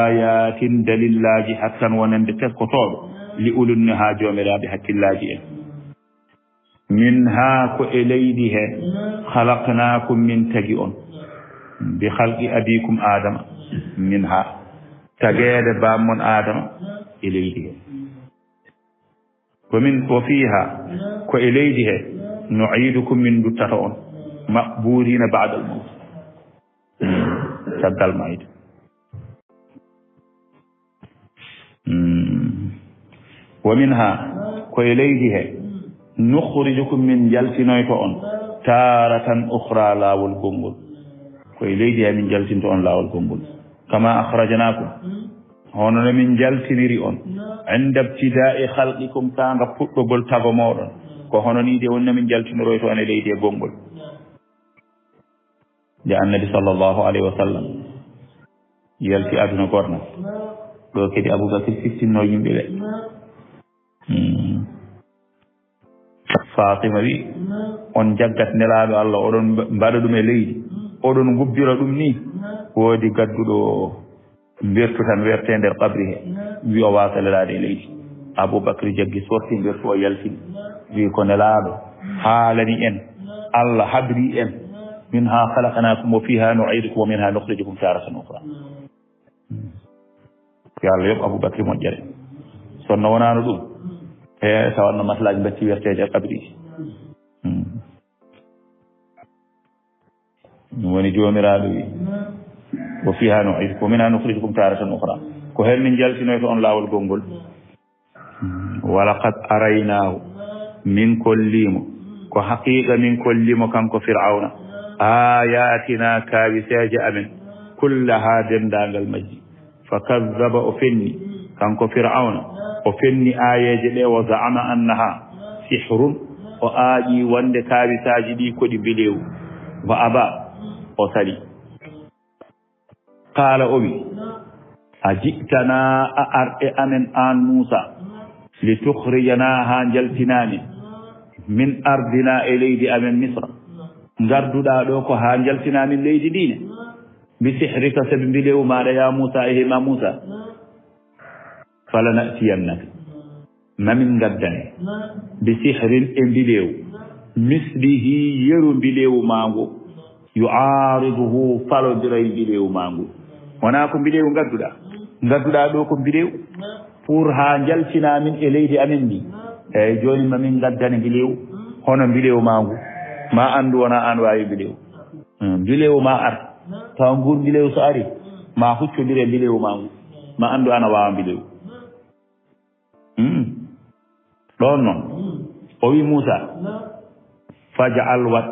ayatin, dalillaaji, hakkan wonande teskotooɗo, li ulunnuha, joomiraaɓe hakkillaaji en. Minha, ko e leydi he, khalaqnakum, min tagi on, bi khalqi abikum Adama, minha, tageede bammon Adama e leydi he. Wa min, wa fiha, ko e leydi he, nu'idukum, min nduttata on, maqburina ba'dal mawt. Caggal mayde. Mm. Wa minha, ko e leydi he, nukhrijukum, min jaltinoyto on, taratan ukhra, laawol gonngol. Ko e leydi he min jaltinto on laawol gonngol. Kama akhrajnakum, hono no min jaltiniri on, inda ibtida'i khalqikum, kaanga puɗɗogol tago mooɗon. Ko hono nii de woni no min jaltiniroyto on e leydi he gonngol. Nde Annabi sallallahu alayhi wa sallam yalti aduna gorna, ɗo kadi Abubakar siftinno yimɓe ɓe. Hmm. Fatima wi, on jaggat Nelaaɗo Allah, oɗon mba-, mbaɗa ɗum e leydi, oɗon ngubbira ɗum ni, woodi gadduɗo mbertu tan werte nder qabri he, wi o waasa lelaade e leydi. Abubakar jaggi sorti mbertu o yaltini, wi ko Nelaaɗo haalani en, Allah habri en, minha khalaqnakum wa fiha nu'idukum wa minha nukhrijukum taratan ukhra. Yo Allah yoɓ Abubakar moƴƴere. Sonno wonaano ɗum, e tawanno maslaaji mbatti werteeji e qabriji. Hmm. Ɗum woni Joomiraaɗo wi, وفيها نعيدكم ومنها نخرجكم تارة أخرى. Ko heen min njaltinoyta on laawol gonngol. ولقد أريناه, min kollii mo, ko haqiiqa min kollii mo kanko Fir'awna, آياتنا, kaawiseeje amen, كلها, denndaangal majji. فكذب, o fenni, kanko Fir'awna, o fenni aayeeje ɗe, وزعم أنها سحر, o aaƴii wonde kaawisaaji ɗi ko ɗi mbilewu, وأبى, o sali. قال, o wi, أجئتنا, a arɗe amen aan Muusa, لتخرجنا, haa njaltinaa min, من أرضنا, e leydi amen Misra, ngarduɗaa ɗo ko haa njaltinaa min leydi ndi ne, بسحرك, sabi mbilewu maaɗa yaa Muusa, e ma Muusa. فلنأتينك, ma min ngaddane, بسحر, e mbilewu, مثله, yeru mbilewu maa ngu, يعارضه, falondiray mbilewu maa ngu. Wonaa ko mbilewu ngadduɗaa, ngadduɗaa ɗo ko mbilewu, pour haa njaltinaa min e leydi amen ndi. Eeyi, jooni ma min ngaddane mbilewu, hono mbilewu maa ngu. Ma anndu wonaa aan waawi mbilewu. Hmm, mbilewu ma ar, tawa ngun mbilewu so ari, ma huccondire mbilewu maa ngu. Ma anndu ana waawa mbilewu. Hmm. Ɗoon noon, o wi Muusa, فاجعل, waɗ,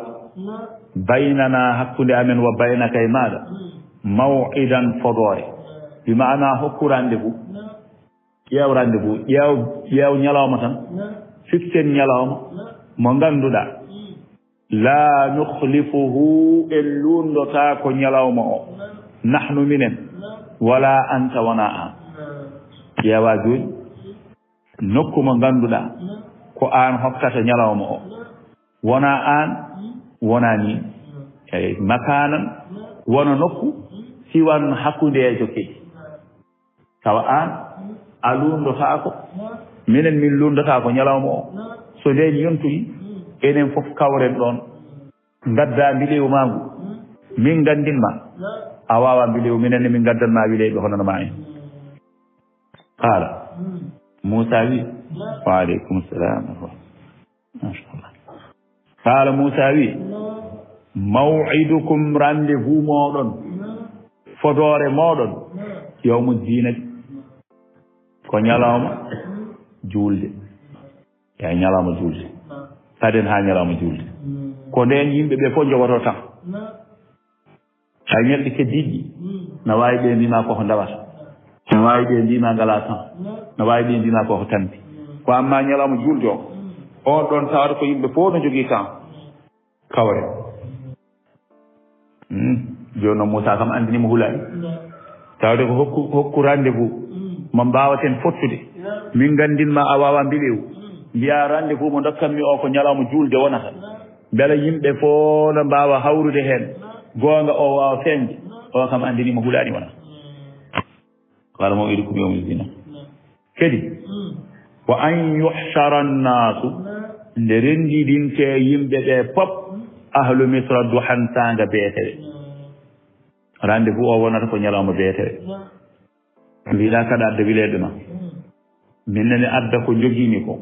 بيننا, hakkunde amen, وبينك, e maaɗa, موعدا, fodoore. Bi maanaa hokku rendez-vous. Ƴeew rendez-vous, ƴeew, ƴeew ñalawma tan. Fixen ñalawma mo ngannduɗaa. لا نخلفه, en luundotaako ñalawma o. نحن, minen. ولا أنت, wonaa aan. Ƴeewaa jooni nokku mo ngannduɗaa ko aan hokkata ñalawma o. Wonaa aan, wonaa miin. Eey, مكانا, wona nokku, siwan hakkundeejo kadi. Tawa aan a luundotaako, minen min luundotaako ñalawma o. So ndeen yontoyi, enen fof kawren ɗoon. Ngaddaa mbilewu maa ngu, min nganndin ma. A waawaa mbilewu, minen ne min ngaddan ma mbilewu hono no maa en. قال, Muusa wi, wa aleykum salam. Machallah. Qaala Muusaa wi, maw'idukum, rendez-vous mooɗon, fodoore mooɗon, yawmu ziinati, ko ñalawma juulde. Yaa ñalawma juulde. Paden haa ñalawma juulde. Ko ndeen yimɓe ɓe fof njogotoo tan. Hay ñalɗi keddiiɗi ɗi, na waawi ɓe mbiima koko ndawata. Na waawi ɓe mbiima ngalaa temps. Na waawi ɓe mbiima koko tampi. Ko amma ñalawma juulde o, on ɗon tawata ko yimɓe fof no jogii temps. Kawre. Hmm. Jooni noon Muusaa kam anndini mo hulaani. Tawde ko hokku, hokku rendez-vous mo mbaawaten fottude. Min nganndin ma a waawaa mbilewu. Mbiyaa rendez-vous mo ndokkanmi o ko ñalawma juulde wonata. Mbela yimɓe fof no mbaawa hawrude heen, goonga o waawa feeñde, o kam anndini mo hulaani wona. Qala maw'idukum yawmu zina. Kadi, wa an yuhshara annaasu, nde renndidinte yimɓe ɓe pop, ahlu Misra duhan saanga beetere. Rendez-vous o wonata ko ñalawma beetere. Mbiɗa kaɗa adda wileeɓe ma. Min nani adda ko njogiimi ko.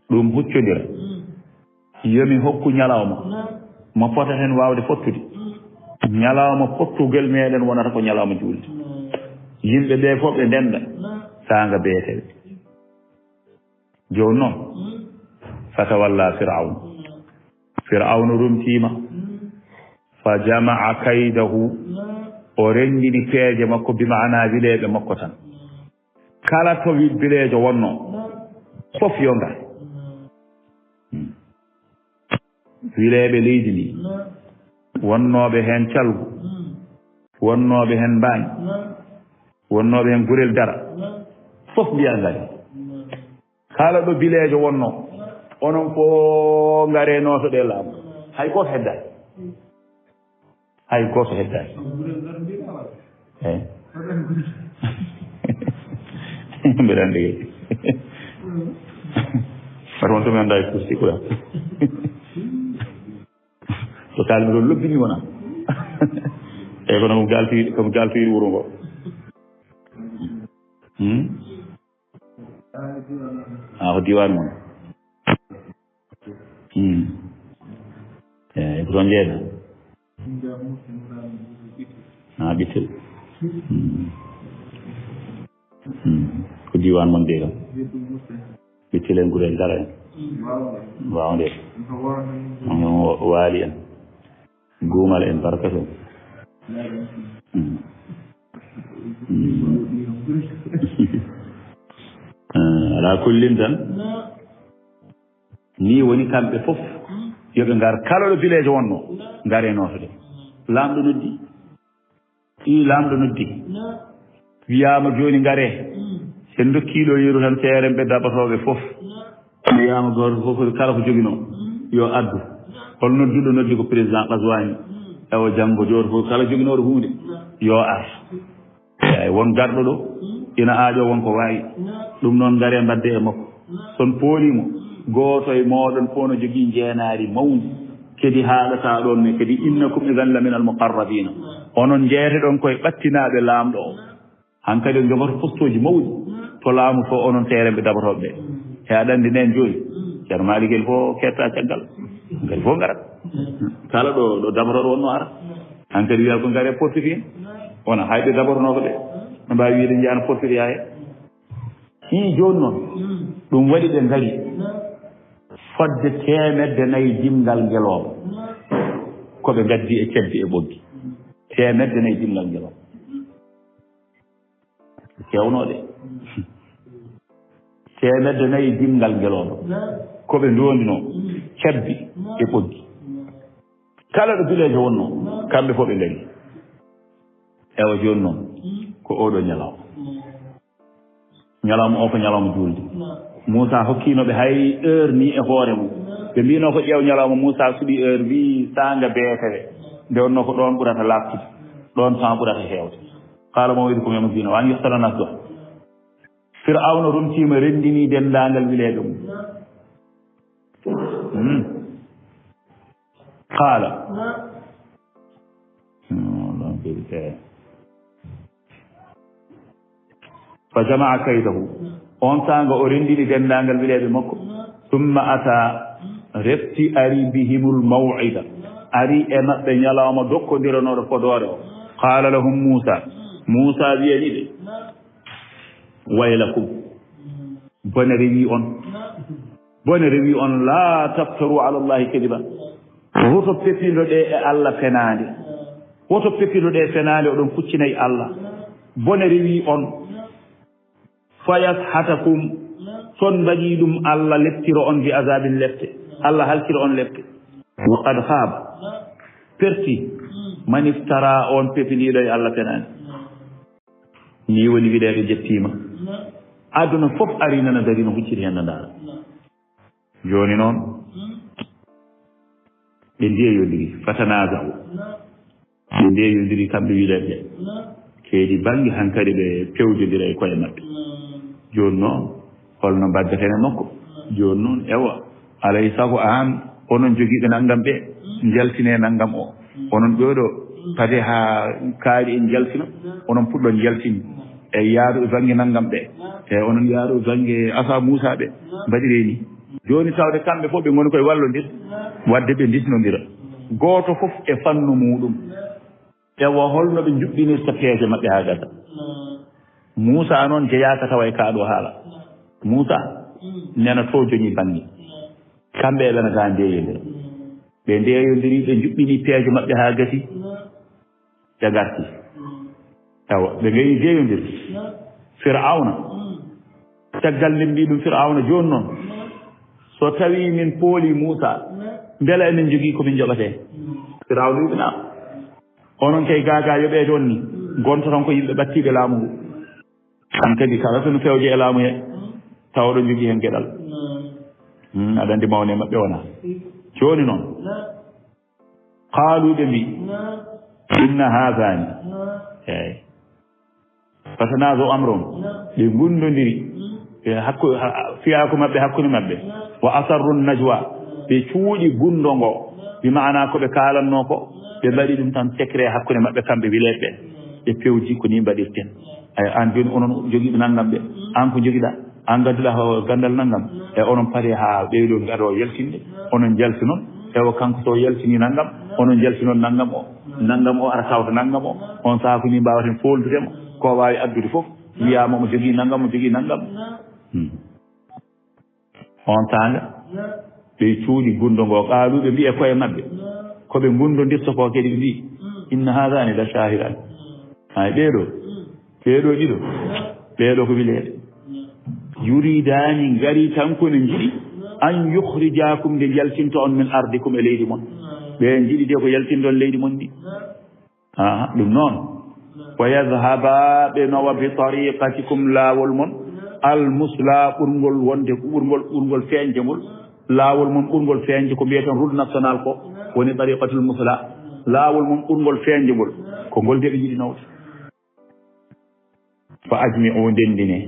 Ɗum huccondira. Yo mi hokku ñalawma mo fota heen waawde fottude. Ñalawma fottugel meɗen wonata ko ñalawma juulde. Yimɓe ɓe fof ɓe ndennda saanga beetere. Jooni noon, fatawalla Firawna. Firawna rumtiima. Fa jama'a kaydahu. O renndini peeje makko, bi maanaa wileeɓe makko tan. Kala to wi-, bileejo wonnoo, fof yo ngar. Hmm. Wileeɓe leydi ndi, wonnooɓe heen calgu, wonnooɓe heen mbaañ, wonnooɓe heen gurel dara, fof mbiya ngari. Kala ɗo bileejo wonnoo, onon fof ngaree nootoɗee laamu. Hay gooto heddaani. Hay gooto heddaani. Eey. Mbeɗa anndi kay. Par contre, mi anndaa e kusti quoi. Ko kaalmi ɗo lobbini wona. Eey, kono ko mi gaalti-, ko mi gaaltoyri wuro ngo. Hmm? Ah, ko diiwaan mon. Hmm. Eh, ko toon njeeyɗaa? Haa Ɓitel. Ko diiwaan mon de kam. Ɓitel en, Gurel Dara en. Waawnde. Waali en. Guumal en, Barkato en. Alaa kullin tan. Nii woni kamɓe fof, yo ɓe ngar kala ɗo village wonnoo, ngaree nooto de. Laamɗo noddi. Ii, laamɗo noddi. Wiyaama jooni ngaree. Sen ndokkii ɗo yeru tan seeren ɓe daɓatooɓe fof. Wiyaama gooto fof kala ko joginoo, yo addu. Hol nodduɗo noddi ko président Qazwani. Ewa janngo jooto fof kala joginooɗo huunde, yo ar. Eey, won garɗo ɗo, ina aaƴoo won ko waawi. Ɗum noon, ngaree mbaɗdee e makko. So on poolii mo, gooto e mooɗon fof no jogii njeenaari mawndi, kadi haaɗataa ɗoon ne, kadi, "Innakum idan la minal muqarrabiina." Onon njeeteɗon koye ɓattinaaɓe Laamɗo o. Hankadi on njogoto postooji mawɗi to laamu to, onon seerenɓe daɓotooɓe ɓe. E aɗa anndi nen jooni, Ceerno Maaligel fof keedtaa caggal. Hankadi fof ngarat. Kala ɗo, ɗo daɓotooɗo wonnoo ara. Hankadi wiya ko ngaree portefeuille. Wona hay ɓe daɓotonooɓe ɓe no mbaawi wiyde njaano portefeuille yaa he. Ii, jooni noon, ɗum waɗi ɓe ngari fodde teemedde nayi dimngal ngelooba. Ko ɓe ngaddi e cebbi e ɓoggi. Teemedde nayi dimngal ngelooba. Keewno de. Teemedde nayi dimngal ngelooba. Ko ɓe ndoondinoo, cabbi e ɓoggi. Kala ɗo village wonnoo, kamɓe fof ɓe ngari. Ewa jooni noon, ko oo ɗoo ñalawma. Ñalawma o ko ñalawma juulde. Muusaa hokkiino ɓe hay heure nii e hoore mum. Ɓe mbiinoo ko ƴeew ñalawma, Muusaa suɓii heure, wii saanga beetere. Nde wonnoo ko ɗoon ɓurata laaɓtude. Ɗoon temps ɓurata heewde. Qaala maw'idukum yawmu zziina wa an yuhshara nnaas duhaa. Fir'awna runtiima, renndinii denndaangal wileeɓe mum. Hmm. Qaala. Hmm, ɗoon kadi, eh. Fa jama'a kaydahu. On saanga o renndini denndaangal wileeɓe makko. Summa ataa, refti ari bihimul maw'ida. Ari e maɓɓe ñalawma dokkondiranooɗo fodoore o. Qaala lahum Muusaa. Muusaa wiyani ɓe. Waylakum. Bone rewii on. Bone rewii on, laa taftaru ala Llaahi kadiba. Woto pepindoɗee e Alla fenaande. Woto pepindoɗee fenaande, oɗon kuccinay Alla. Bone rewii on. Fayashatakum, so on mbaɗii ɗum, Alla leptiro on bi azaabin lepte. Alla halkiro on lepte. Wa qad khaaba, perti, man iftara, on pepindiiɗo e Alla fenaande. Nii woni wileeɓe jettiima. Aduna fof ari nana darii no hucciri heen no ndaara. Jooni noon, ɓe ndeeyondiri, fatanaazahu. Ɓe ndeeyondiri kamɓe wileeɓe ɓe. Keedi bannge hankadi ɓe pewjondira e koye maɓɓe. Jooni noon, holno mbaddeten e makko? Jooni noon, ewa, alay sago aan, onon jogiiɓe nanngam ɓe, njaltinee nanngam o. Onon ɓee ɗoo, padee haa kaari en njaltina, onon puɗɗon njaltinde. E yaadu e bannge nanngam ɓe. E onon yaadu e bannge Asaa Muusaa ɓe. Mbaɗiree nii. Jooni tawde kamɓe fof ɓe ngoni koye wallondirde. Waɗde ɓe ndisnondira. Gooto fof e fannu muuɗum. Ewa, holno ɓe njuɓɓinirta peeje maɓɓe haa gasa. Muusaa noon jeyaaka tawa e kaa ɗoo haala. Muusaa nena to joñi bannge. Kamɓe e ɓena gaa ndeeyondira. Ɓe ndeeyondiri, ɓe njuɓɓini peeje maɓɓe haa gasi. Ɓe ngarti. Tawa ɓe ngayi jeeyondirde. Fir'awna. Caggal nde mbii ɗum Fir'awna, jooni noon, so tawii min poolii Muusaa, mbela emin njogii ko min njoɓatee? Fir'awna wiɓe naa. Onon kay gaagaa yoɓeede on ni, ngontoton ko yimɓe ɓattiiɓe laamu ngu. Hankadi kala so no fewje e laamu he, tawa oɗon njogii heen geɗal. Hmm, aɗa anndi mawne maɓɓe wonaa. Jooni noon, qaaluu, ɓe mbii, inna haadaani, eey, fatanaazaw amrahum, ɓe ngunndondiri, ɓe hakku-, ha-, fiyaaku maɓɓe hakkunde maɓɓe, wa asarru najwa, ɓe cuuɗi gunndo ngo, bi maanaa ko ɓe kaalannoo ko, ɓe mbaɗi ɗum tan secret hakkunde maɓɓe kamɓe wileeɓe ɓe, ɓe pewji ko nii mbaɗirten. Ay, aan jooni onon jogiiɓe nanngam ɓe, aan ko njogiɗaa, aan ngadduɗaa ho ganndal nanngam, e onon paree haa ɓee ɗoo ngaɗoo yaltinde, onon njaltinon, ewa kanko so yaltinii nanngam, onon njaltinon nanngam o. Nanngam o ara tawta nanngam o. On sahaa ko ni mbaawaten fooldude mo. Ko o waawi addude fof, wiyaama omo jogii nanngam, omo jogii nanngam. Hmm. On sahaa nga, ɓe cuuɗi gunndo ngo, qaaluu, ɓe mbi'i e koye maɓɓe, ko ɓe ngunndondirta ko kadi, ɓe mbi'i, "Inna haadaani la shaahiraani." Hay ɓee ɗoo, ɓee ɗoo ɗiɗo, ɓee ɗoo ko wileede. "Yuriidaani", ngari tan ko ne njiɗi, "an yukhrijaakum", nde yaltinta on, "min ardikum", e leydi mon. Ɓe njiɗi de ko yaltindon leydi mon ndi. Aha, ɗum noon. "Wa yadhhaba", ɓe nawa, "bi tariqatikum", laawol mon, "al musla", ɓurngol wonde, ɓurngol, ɓurngol feeñde ngol. Laawol mon ɓurngol feeñde ko mbiyeton route nationale ko, woni tariqatul musla. Laawol mon ɓurngol feeñde ngol, ko ngol de ɓe njiɗi nawde. "Fa ajmi'u", ndenndine,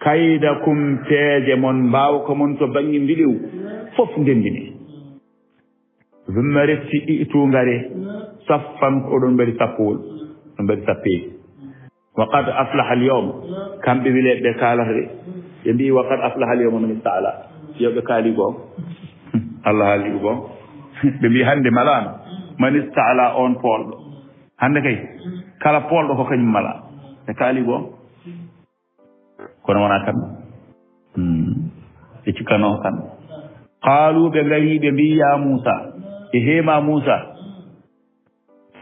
"kaydakum", peeje mon, mbaawka mon to bannge mbilew, fof ndenndine. Thumma refti, "i'tu", ngare, "saffan", oɗon mbaɗi sappowol, oɗon mbaɗi sappeeji. "Wa qad aflaha al yawma", kamɓe wileeɓe ɓe kaalata de, ɓe mbi'i, "Wa qad aflaha al yawma man ista'la", yo ɓe kaali goonga. Allah haali ko goonga. Ɓe mbi'i, "Hannde malaama man ista'la", on poolɗo. Hannde kay, kala poolɗo ko kañum mala. Ɓe kaali goonga. Kono wonaa kamɓe. Hmm. Ɓe cikkanoo kamɓe. Qaaluu, ɓe ngarii, ɓe mbii, "Yaa Muusaa, e heema Muusaa,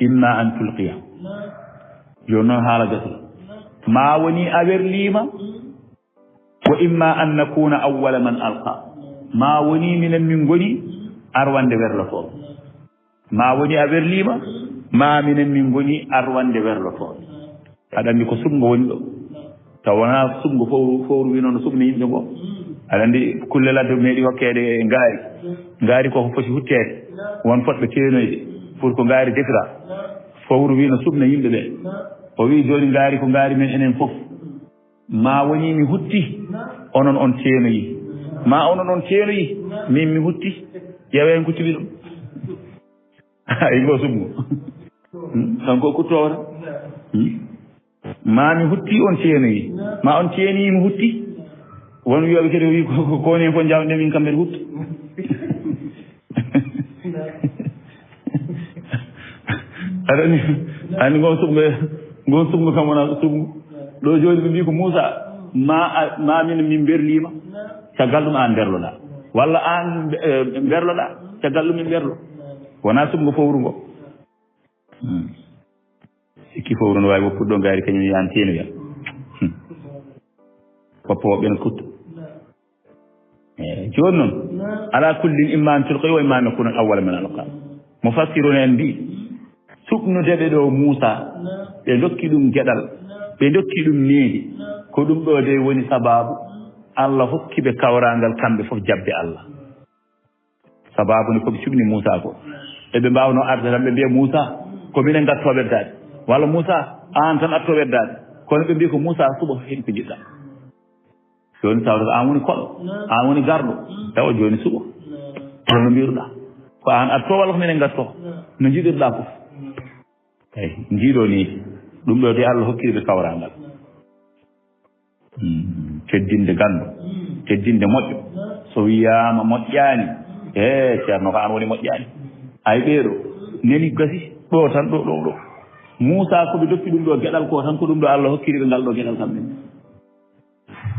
imma an tulqiya." Jooni noon haala gasi. Maa wonii a werliima, "wa imma an nakuuna awwala man alqa." Maa wonii minen min ngoni arwande werlotooɓe. Maa wonii a werliima, maa minen min ngoni arwande werlotooɓe. Aɗa anndi ko suɓngo woni ɗo. Taw wonaa suɓngo fowru, fowru wii noon no suɓni yimɓe ngo. Aɗa anndi kulle ladde meeɗi hokkeede ngaari. Ngaari ko ko foti hutteede. Won fotɓe teenoyde pour ko ngaari defira. Fowru wii no suɓna yimɓe ɓe. O wii jooni ngaari ko ngaari men enen fof. Maa wonii mi hutti, onon on teenoyi. Maa onon on teenoyi, min mi hutti. Ƴeewa en ko cuɓi ɗum. Ay, ngo suɓngo. Hmm? Kanko o kuttoowo tan. Hmm? Maa mi hutti, on teenoyi. Maa on teenoyi, mi hutti. Won wiyooɓe kadi o wii ko, ko, ko woni hen fof njawde min kamɓe hutto. Aɗa anndi, anndi ngon suɓngo, ngon suɓngo kam wonaa suɓngo. Ɗo jooni ɓe mbii ko Muusaa, ma a, ma min min mberliima, caggal ɗum aan mberloɗaa. Walla aan, eh, mberloɗaa, caggal ɗum min mberlo. Wonaa suɓngo fowru ngo. Hmm. Sikki fowru no waawi woppude ɗo ngaari kañum yaan teenoya. Hmm. Woppa woɓɓe no kuttu. Eh, jooni noon, alaa kullin, imma an tulqiya wa imma an nakuuna awwala man alqa. Mufassiruna en mbii, suɓnude ɓe ɗo Muusaa, ɓe ndokki ɗum geɗal, ɓe ndokki ɗum needi, ko ɗum ɗo de woni sabaabu Allah hokki ɓe kawraangal kamɓe fof jaɓde Allah. Sabaabu nde ko ɓe cuɓni Muusaa ko. Eɓe mbaawnoo arde tan ɓe mbiya, "Muusaa, ko minen ngattoo weddaade." Walla, "Muusaa, aan tan attoo weddaade." Kono ɓe mbii ko, "Muusaa, suɓo heen ko njiɗɗaa." Jooni tawata ko aan woni koɗo, aan woni garɗo. Tawa jooni suɓo. Kono no mbiruɗaa. Ko aan attoo walla ko minen ngattoo? No njiɗirɗaa fof. Eyi, njiɗo ni. Ɗum ɗo de Allah hokkiri ɓe kawraangal. Hmm, teddinde ganndo, teddinde moƴƴo. So wiyaama moƴƴaani, e Ceerno ko aan woni moƴƴaani. Ay ɓee ɗo, neni gasi, ɗo tan, ɗo, ɗo, ɗo. Muusaa ko ɓe dokki ɗum ɗo geɗal ko tan, ko ɗum ɗo Allah hokkiri ɓe ngal ɗo geɗal kamɓe.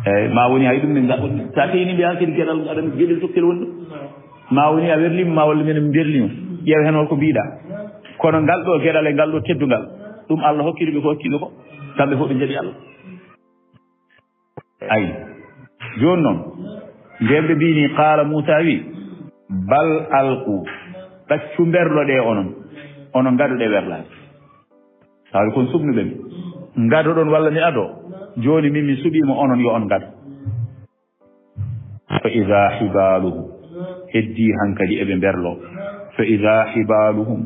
Eyi, ma woni hay ɗum min ngaɗ-, sa teyni mbiya kadi geɗal aɗa geɗel tokkel woni ɗo. Ma woni a werlima, ma walla minen min berlima. Ƴeew heen holko mbiɗa. Kono ngal ɗo geɗal e ngal ɗo teddungal, ɗum Allah hokkiri ɓe ko hokkino ko. Kamɓe fof ɓe njaɓi Allah. Ayi. Jooni noon, nden ɓe mbii ni, qaala Muusaa wi, "Bal alqu, ɗaccu mberloɗee onon, onon ngaɗuɗe werlaade." Tawde kon suɓnuɓe mi. Ngadoɗon walla mi ado? Jooni min mi suɓiima onon yo on ngado. Fa idaa hibaaluhum, heddii hankadi eɓe mberlo. Fa idaa hibaaluhum,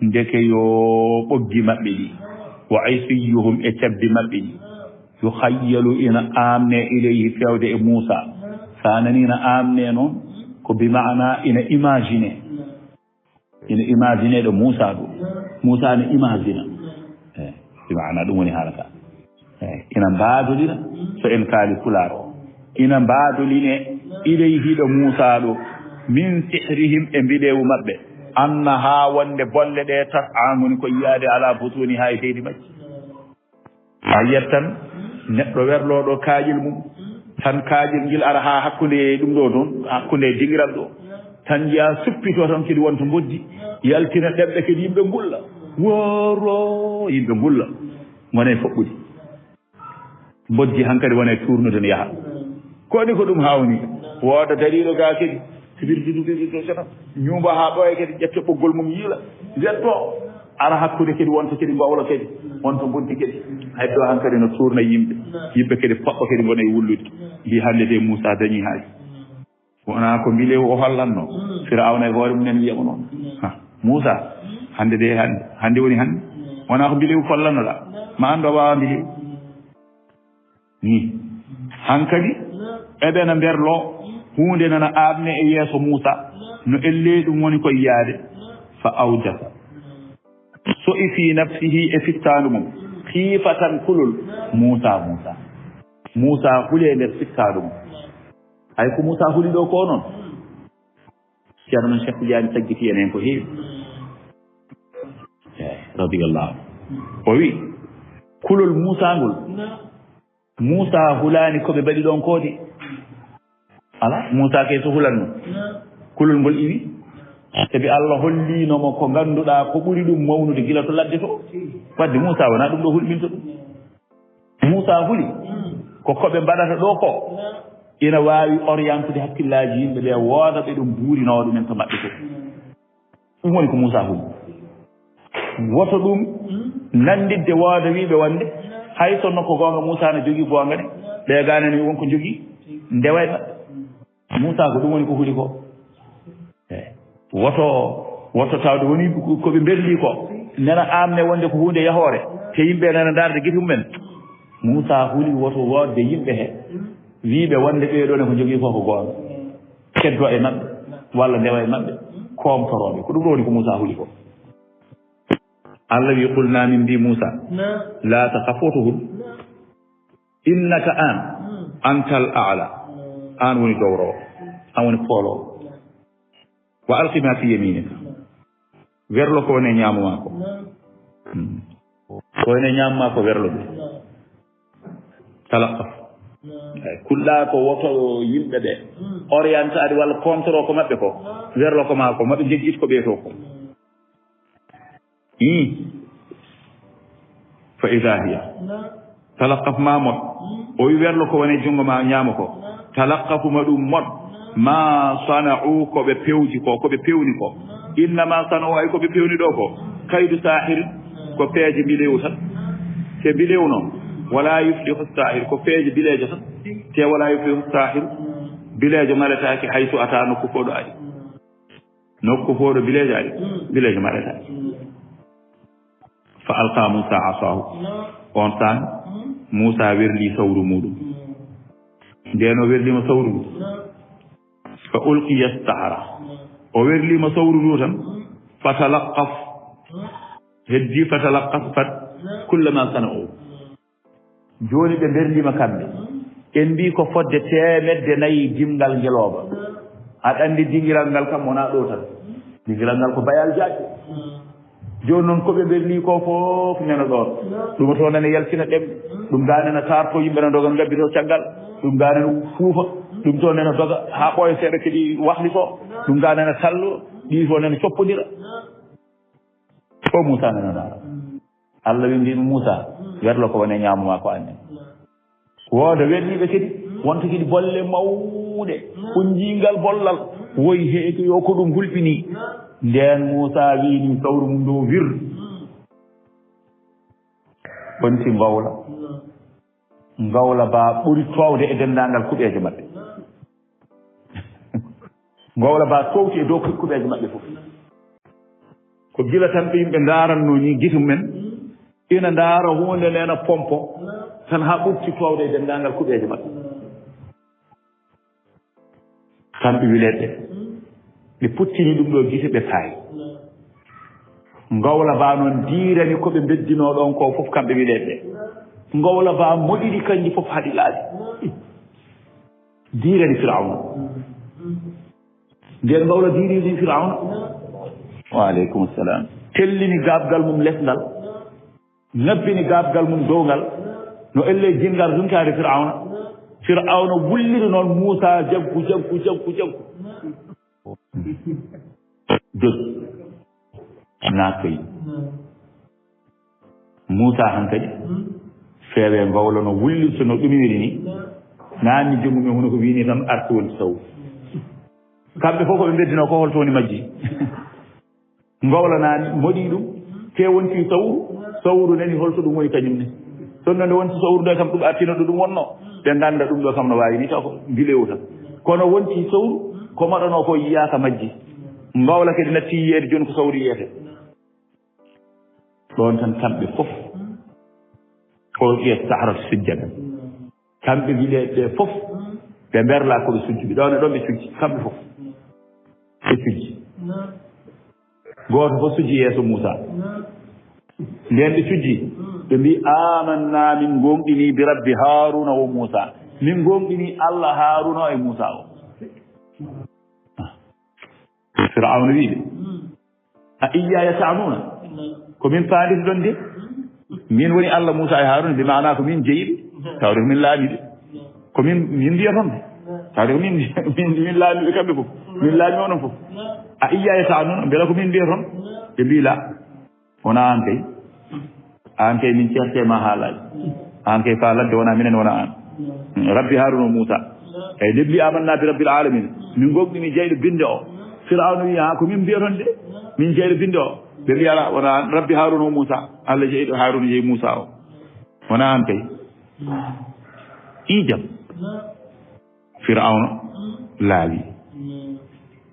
ndeke yo ɓoggi maɓɓe ɗi, wa isiyyuhum e cabbi maɓɓe ɗi, yukhayyalu ina aamne ilayhi feewde e Muusaa. Sa nani ina aamne noon, ko bi maana ina imagine. Ina imagine ɗo Muusaa ɗo. Muusaa ne imagina. Eh, bi maana ɗum woni haala ka. Eh, ina mbaadolina, so en kaali pulaar o. Ina mbaadoline ilayhi ɗo Muusaa ɗo, min sihrihim e mbiɗeewu maɓɓe. Anna haa wonde bolle ɗe tas'a ngoni ko yiyaade ala butuni haa e deydi majji. A yiyat tan neɗɗo werlooɗo kaaƴel mum, tan kaaƴel ngel ara haa hakkunde ɗum ɗo toon, hakkunde dingiral ɗo, tan njiya suppito tan kadi wonta mboddi, yaltina ɗeɓɓe kadi yimɓe ngulla, woro yimɓe ngulla, ngone foɓɓude. Mboddi hankadi wona e tuurnude no yaha. Ko woni ko ɗum haawni? Wooda dariiɗo gaa kadi, sibirdudu kadi to sena, ñuumba haa ɓooya kadi, ƴetta ɓoggol mum yiila, weddo, ara hakkunde kadi wonta kadi mbawla kadi, wonta mboddi kadi. Heddo hankadi no tuurna yimɓe. Yimɓe kadi paɓɓa kadi ngona e wullude. Mbi hannde de Muusa dañi haaji. Wonaa ko mbilewu o hollanno. Firawna e hoore mum en wiyamo noon. Ha, Muusa, hannde de hannde, hannde woni hannde. Wonaa ko mbilewu kollannoɗaa. Ma anndu a waawaa mbilewu. Ni. Hankadi, eɓe na mberloo, huunde nana aaɓne e yeeso Muusa, no ellee ɗum woni ko yiyaade, fa awjasa. So i fii nafsihi e fittaandu mum, khiifatan kulol, Muusa, Muusa. Muusa huli e nder fittaandu mum. Hay ko Muusa huli ɗo ko noon. Ceerno men Cheikh Tidiane taggiti en heen ko heewi. Eeyi, radiyallahu anhu. O wi, kulol Muusa ngol, Muusa hulaani ko ɓe mbaɗi ɗoon ko de. Alaa, Muusa kay so hulanno, kulol ngol iwi. Sabi Allah holliino mo ko ngannduɗaa ko ɓuri ɗum mawnude gila to ladde to. Wadde Muusa wonaa ɗum ɗo hulɓinta ɗum. Muusa huli ko ko ɓe mbaɗata ɗo ko ina waawi orientude hakkillaaji yimɓe ɓe, wooda ɓe ɗum buurinoo ɗumen to maɓɓe to. Ɗum woni ko Muusa huli. Woto ɗum nanndidde wooda wiiɓe wonde hay sonno ko goonga Muusa na jogii goonga ne, ɓe gaa nani won ko jogii ndewa e maɓɓe. Muusa ko ɗum woni ko huli ko. Eeyi. Woto, woto tawde woni ko ɓe mberlii ko nana aamne wonde ko huunde yahoore, te yimɓe nana ndaarde gite mumen. Muusa huli woto woodde yimɓe he wiiɓe wonde ɓee ɗoo ne ko njogii ko ko goonga. Keddo e maɓɓe, walla ndewa e maɓɓe, koomtorooɓe. Ko ɗum ɗoo woni ko Muusa huli ko. Allah wi, qulna, min mbi Muusa, la takhaf, woto hul. Innaka, aan, antal a'la, aan woni dowrowo, aan woni poolowo. Wa alqi ma fi yaminika, werlo ko woni e ñaamo maa ko. Hmm. Ko woni e ñaamo maa ko, werlo ɗum. Talaqqaf. Eeyi, kulɗa ko woto yimɓe ɓe orientaade walla contre ko maɓɓe ko, werlo ko maa ko, maɓe njeggit ko ɓee to ko. Ii. Fa idaa hiya. Talaqqaf, ma moɗ. O wi werlo ko woni e junngo ma ñaamo ko. Talaqqafu, ma ɗum moɗ. Ma sana'u, ko ɓe pewji ko, ko ɓe pewni ko. Innama sana'u, ay ko ɓe pewni ɗo ko. Kaydu sahir, ko peeje mbilewu tan. Te mbilewu noon, wala yuflihu sahir, ko peeje mbileejo tan. Te wala yuflihu sahir, mbileejo maretaake hay so ata nokku fof ɗo ari. Nokku fof ɗo mbileejo ari, mbileejo maretaake. Fa alqa Muusa asaahu. On saan, Muusa werli sawru muuɗum. Ndeen o werliima sawru ndu, fa ulqiya sahara. O werliima sawru ndu tan, fa talaqqaf. Heddi fa talaqqaf, fa kullama sana'u. Jooni ɓe mberliima kamɓe. En mbii ko fodde teemedde nayi dimngal ngelooba. Aɗa anndi dingiral ngal kam wonaa ɗo tan. Dingiral ngal ko bayal jaajɗo. Jooni noon ko ɓe mberlii ko fof nena ɗoon. Ɗum to nena yaltina ɗemɗe. Ɗum ga nena taarto yimɓe no doga ngabbi to caggal. Ɗum ga nena fuufa. Ɗum to nena doga haa ɓooya seeɗa kadi wahli ko. Ɗum ga nena tallo. Ɗi fof nena coppodira. O Muusa nena ndaara. Allah wi mbiimi Muusa, werlo ko woni e ñaamo maa ko annen. Wooda werliiɓe kadi, wonta kadi bolle mawɗe, ko njiingal bollal, woy heege yo ko ɗum hulɓinii. Ndeen Muusa wiyi ni sawru mum ndu wir. Wonti ngowla. Ngowla ba ɓuri toowde e denndaangal kuɓeeje maɓɓe. Ngowla ba toowti e dow kuɓeeje maɓɓe fof. Ko gila tan ɓe yimɓe ndaarannoo ni gite mumen, ina ndaara huunde nena pompo, tan haa ɓurti toowde e denndaangal kuɓeeje maɓɓe. Kamɓe wileeɓe ɓe, ɓe puttini ɗum ɗo gite ɓe paayi. Ngowla ba noon diirani ko ɓe mbeddinoo ɗoon ko fof kamɓe wileeɓe ɓe. Ngowla ba moɗiɗi kanji fof haɗi laaɓi. Diirani Firawna. Nden ngowla diiridi Firawna. Wa aleykum salam. Tellini gaaɓgal mum lesngal, ŋabbini gaaɓgal mum downgal, no elle jinngal runkaade Firawna. Firawna wulliri noon Muusa jaggu, jaggu, jaggu, jaggu. Jaggu. Naatoyi. Muusa hankadi, feewe ngowla no wullirta no ɗumiri ni. Naanni junngo mum hono ko wini tan arti wonti saw. Kamɓe fof ko ɓe mbeddino ko holto woni majji. Ngowla naani moɗi ɗum, te wonti sawru, sawru nani holto ɗum woni kañum ne. Ɗon nde wonti sawru nde kam ɗum artino ɗo ɗum wonno, ɓe ngannda ɗum ɗo kam no waawi ni taw ko mbilewu tan. Kono wonti sawru, ko moɗano ko yiyaaka majji. Ngowla kadi natti yiyeede jooni ko sawru yiyete. Ɗon tan kamɓe fof, ko wiyata sahratu sujjadan. Kamɓe gileeɓe ɓe fof, ɓe mberla ko ɓe sujjuɓe. Ɗon e ɗon ɓe cujji, kamɓe fof. Ɓe cujji. Gooto fof sujji yeeso Muusa. Nden ɓe cujji, ɓe mbi, "Amanna, min goonɗini bi rabbi Haaruna wa Muusa." Min goonɗini Allah Haaruna e Muusa o. Firawna wi ɓe, "A iyyaya ta'nuna? Ko min paanditiɗon de? Min woni Allah Muusa e Haaruna, bi maana ko min jeyiɓe, tawde ko min laamiɓe. Ko min, min mbiyaton de. Tawde ko min, min, min laamiɓe kamɓe fof. Min laami onon fof. A iyyaya ta'nuna? Mbela ko min mbiyaton?" Ɓe mbi, "La." Wona aan kay. Aan kay min certe ma haalaaji. Aan kay faa ladde wona minen wona aan. Rabbi Haaruna o Muusa. Eyi, ɓe mbi, "Amanna bi rabbil alamin." Min goonɗini jeyɗo binde o. Firawna wi, "Ha, ko min mbiyaton de? Min jeyɗo binde o." Ɓe mbi, "Ala, wona aan. Rabbi Haaruna o Muusa." Allah jeyɗo Haaruna jeyi Muusa o. Wona aan kay. Iijam. Firawna laawi.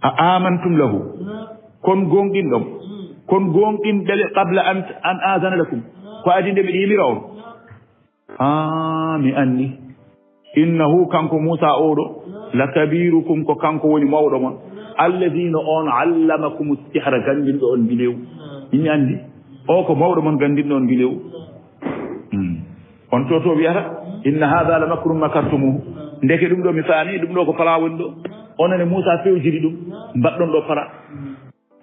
"A amantum lahu? Kon goonɗinɗon? Kon goonɗinɓe le qabla an, an azana lakum? Ko adii nde miɗo yimira on?" "Aa, mi anndi. Innahu, kanko Muusa oɗo, la kabirukum, ko kanko woni mawɗo mon. Alladhi, no on, allamakumu sihra, ganndinɗo on mbilewu. Min mi anndi. O ko mawɗo mon, ganndinɗo on mbilewu." Hmm. On to, to wiyata, "Inna hadha la makrun makartumuhu." Ndeke ɗum ɗo mi faami, ɗum ɗo ko pala woni ɗo. Onon e Muusa fewjiri ɗum, mbaɗɗon ɗo pala.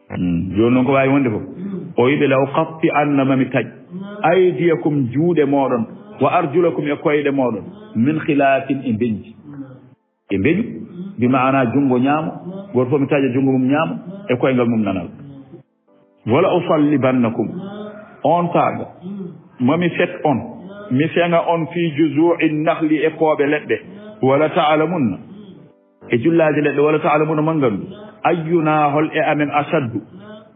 Hmm. Jooni noon ko waawi wonde fof. O wiɓe, "La uqatti'anna, ma mi taƴ, aydiyakum, juuɗe mooɗon, wa arjulakum, e koyɗe mooɗon, min khilafin, e mbeñji." E mbeñu, bi maana junngo ñaamo, gooto fof mi taƴa junngo mum ñaamo, e koyngal mum nanal. "Wala usallibannakum." On saaga, mami fet on, mi feŋa on, "fi juzu'i nakhli," e kooɓe leɗɗe, "wala ta'lamunna," e jullaaji leɗɗe, "wala ta'lamunna, mon nganndu, ayyuna, hol e amen, ashaddu,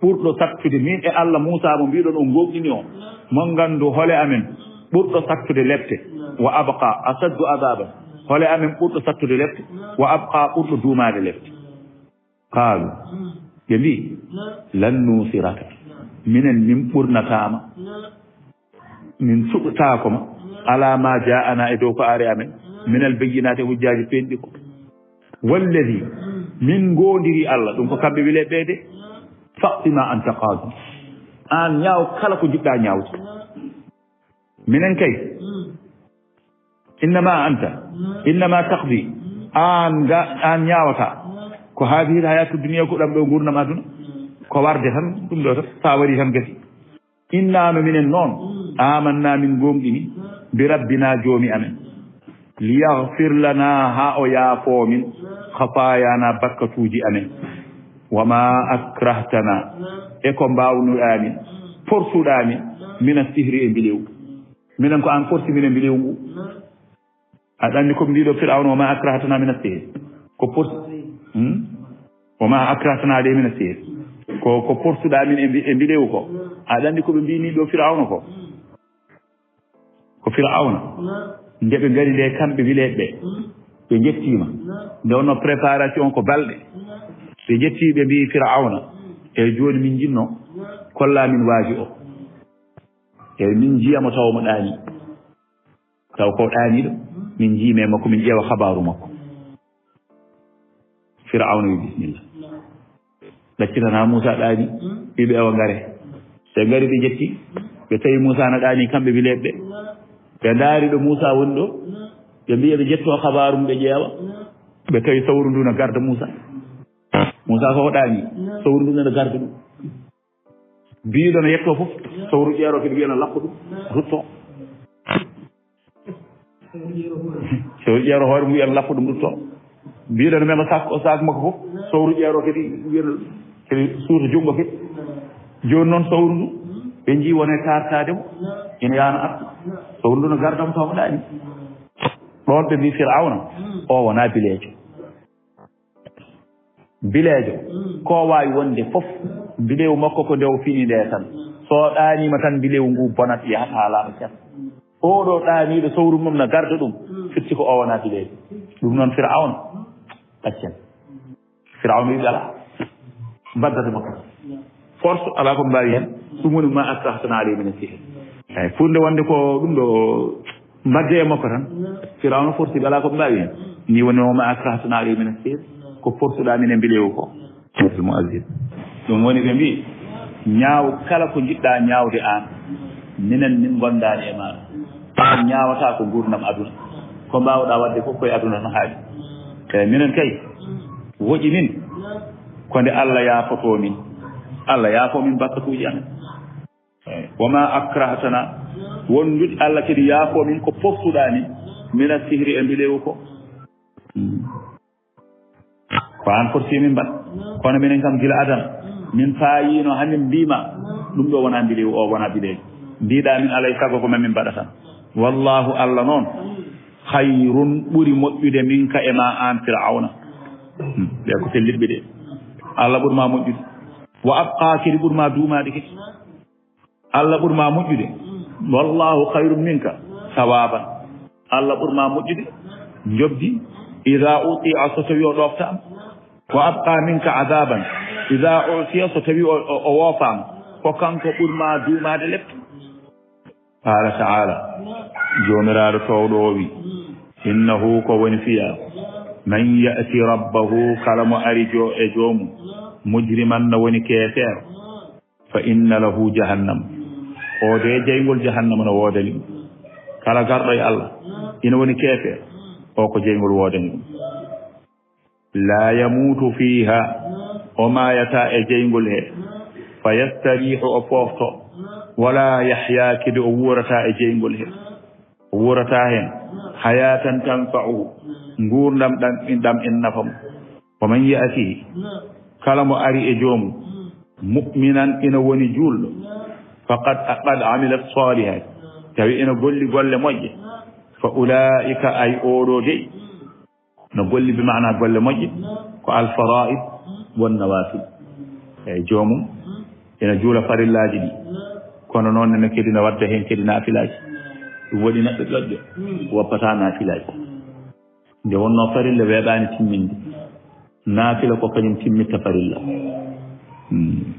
ɓurɗo sattude, min e Allah Muusa mo mbiɗon on goonɗini o, mon nganndu, hol e amen ɓurɗo sattude lepte, wa abqa, ashaddu adhaban, hol e amen ɓurɗo sattude lepte, wa abqa, ɓurɗo duumaade lepte." Qaalu, ɓe mbi, "Lan nuusiraka, minen min ɓurnataa ma, min suɓtaako ma, ala ma ja'ana, e dow ko ari amen, minal bayyinaati, e hujjaaji penɗi ko. Walladi, min ngoondiri Allah," ɗum ko kamɓe wileɓe de, "faqdi ma anta qaadi." Aan ñaaw kala ko jiɗɗa ñaawde. Minen kay, "innama anta, innama taqdi." Aan ga, aan ñaawata. "Ko haadihi hayatu dunya," ko ɗam ɗo nguurndam aduna. Ko warde tan, ɗum ɗo tan. Sa wari tan gasi. "Inna, no minen noon, amanna, min goonɗini, bi rabbina, joomi amen. Liyaghfir lana, haa o yaafoo min, khatayana, bakkatuuji amen. Wa ma akrahtana, e ko mbawnuɗaa min, porsuɗaa min, mina sihri, e mbilewu." Minen ko aan porti min e mbilewu ngu. Aɗa anndi ko mbiɗo Firawna, "Wa ma akrahtana mina sihri." Ko porti, hmm? "Wa ma akrahtana alayhi mina sihri." Ko, ko portuɗaa min e mbi-, e mbilewu ko. Aɗa anndi ko ɓe mbini ɗo Firawna ko? Ko Firawna. Nde ɓe ngari nde, kamɓe wileɓe ɓe, ɓe njettiima. Nde wonno préparation ko balɗe. Ɓe njetti, ɓe mbi Firawna, "Eyi, jooni min njinnoo, kollaa min waaji o. Eyi, min njiya mo tawa mo ɗaani. Taw ko ɗaaniiɗo, min njii me makko, min ƴeewa habaaru makko." Firawna wi, "Bisimilla." Ɗaccitanaa Muusa ɗaani, wi ɓe, "Awa ngare." Ɓe ngari, ɓe njetti, ɓe tawi Muusa na ɗaani, kamɓe wileɓe ɓe. Ɓe ndaari ɗo Muusa woni ɗo, ɓe mbiya ɓe njettoo habaaru mum, ɓe ƴeewa. Ɓe tawi sawru ndu na garda Muusa. Muusa ko ɗaani, sawru ndu na garda ɗum. Biiɗo no yettoo fof, sowru ƴeero kadi wiya no lappa ɗum, ruttoo. Sowru ƴeero hoore mum wiya no lappa ɗum, ruttoo. Biiɗo no mema sac, o sac makko fof, sowru ƴeero kadi wiya no kadi suuta junngo kadi. Jooni noon sowru ndu, ɓe njii won e taartaade mo, ina yaana arta. Sowru ndu no garda mo tawa mo ɗaani. Ɗoon ɓe mbii Firawna, o wonaa bileejo. Bileejo, ko waawi wonde fof, bileewu makko ko nde o fini nde tan. So o ɗaaniima tan, bileewu ngu bonat, yahat haa laaɓa cer. Oo ɗoo ɗaaniiɗo sowru mum na garda ɗum, firti ko o wonaa bileejo. Ɗum noon Firawna, accen. Firawna wiɗi alaa. Mbaddata makko. Force alaa ko mbaawi heen. Ɗum woni ma akrahtana alayhi min sihir. Eeyi, pour nde wonde ko ɗum ɗo mbadde e makko tan. Firawna force ɓe alaa ko mbaawi heen. Ni woni o ma akrahtana alayhi min sihir. Ko force ɗa min e mbilewu ko. Suratul Mu'azzin. Ɗum woni ɓe mbii, ñaaw kala ko njiɗɗa ñaawde aan. Minen min ngondaani e maaɗa. Aan ñaawata ko nguurndam aduna. Ko mbaawɗa waɗde fof koye aduna no haaɗi. Eeyi, minen kay, woƴi min, ko nde Allah yaafotoo min. Allah yaafoo min bakkatuuji amen. Eeyi, wa ma akrahtana, wondude Allah kadi yaafoo min ko forsuɗaa min, mina sihri e mbilewu ko. Hmm. Ko aan forsi min mbaɗ. Kono minen kam gila Adam, min paayino hamin mbiima, ɗum ɗo wona mbilewu, o wona mbilewu. Mbiɗa min alay sago ko mamin mbaɗa tan. Wallahu Allah noon, khayrun ɓuri moƴƴude minka e ma aan Firawna. Hmm, ɓe ko fellitɓe de. Allah ɓuri ma moƴƴude. Wa abqa kadi ɓuri ma duumaade kadi. Allah ɓuri ma moƴƴude. Wallahu khayrun minka thawaban. Allah ɓuri ma moƴƴude njoɓdi. Idha uti'a, so tawi o ɗoftaama. Wa abqa minka adhaban. Idha usiya, so tawi o, o, o woofaama. Ko kanko ɓuri ma duumaade lepte. Qala ta'ala, Joomiraaɗo toowɗo o wi, innahu, ko woni fiya, man ya'ti rabbahu, kala mo ari jo-, e joomum, mujriman, no woni keefeero, fa inna lahu jahannam. O de jeyngol jahannama no woodani ɗum. Kala garɗo e Allah, ina woni keefeero, o ko jeyngol woodani ɗum. La yamutu fiha, o maayata e jeyngol he. Fa yastarihu, o foofto. Wala yahya, kadi o wuurata e jeyngol he. O wuurata heen. Hayatan tanfa'uhu, nguurndam ɗam, ɗam in nafa mo. Wa man ya'tihi, kala mo ari e joomum, mu'minan, ina woni juulɗo, faqad, qad amila salihat, tawi ina golli golle moƴƴe, fa ulaika, ay oɗo dey, no golli bi maana golle moƴƴe, ko al fara'id wan nawafil. Eyi, joomum ina juula farillaaji ɗi, kono noon nene kadi na wadda heen kadi naafilaaji. Ɗum waɗi neɗɗo ƴoƴƴo, woppata naafilaaji. Nde wonnoo farilla weeɓaani timminde. Naafila ko kañum timmitta farilla. Hmm.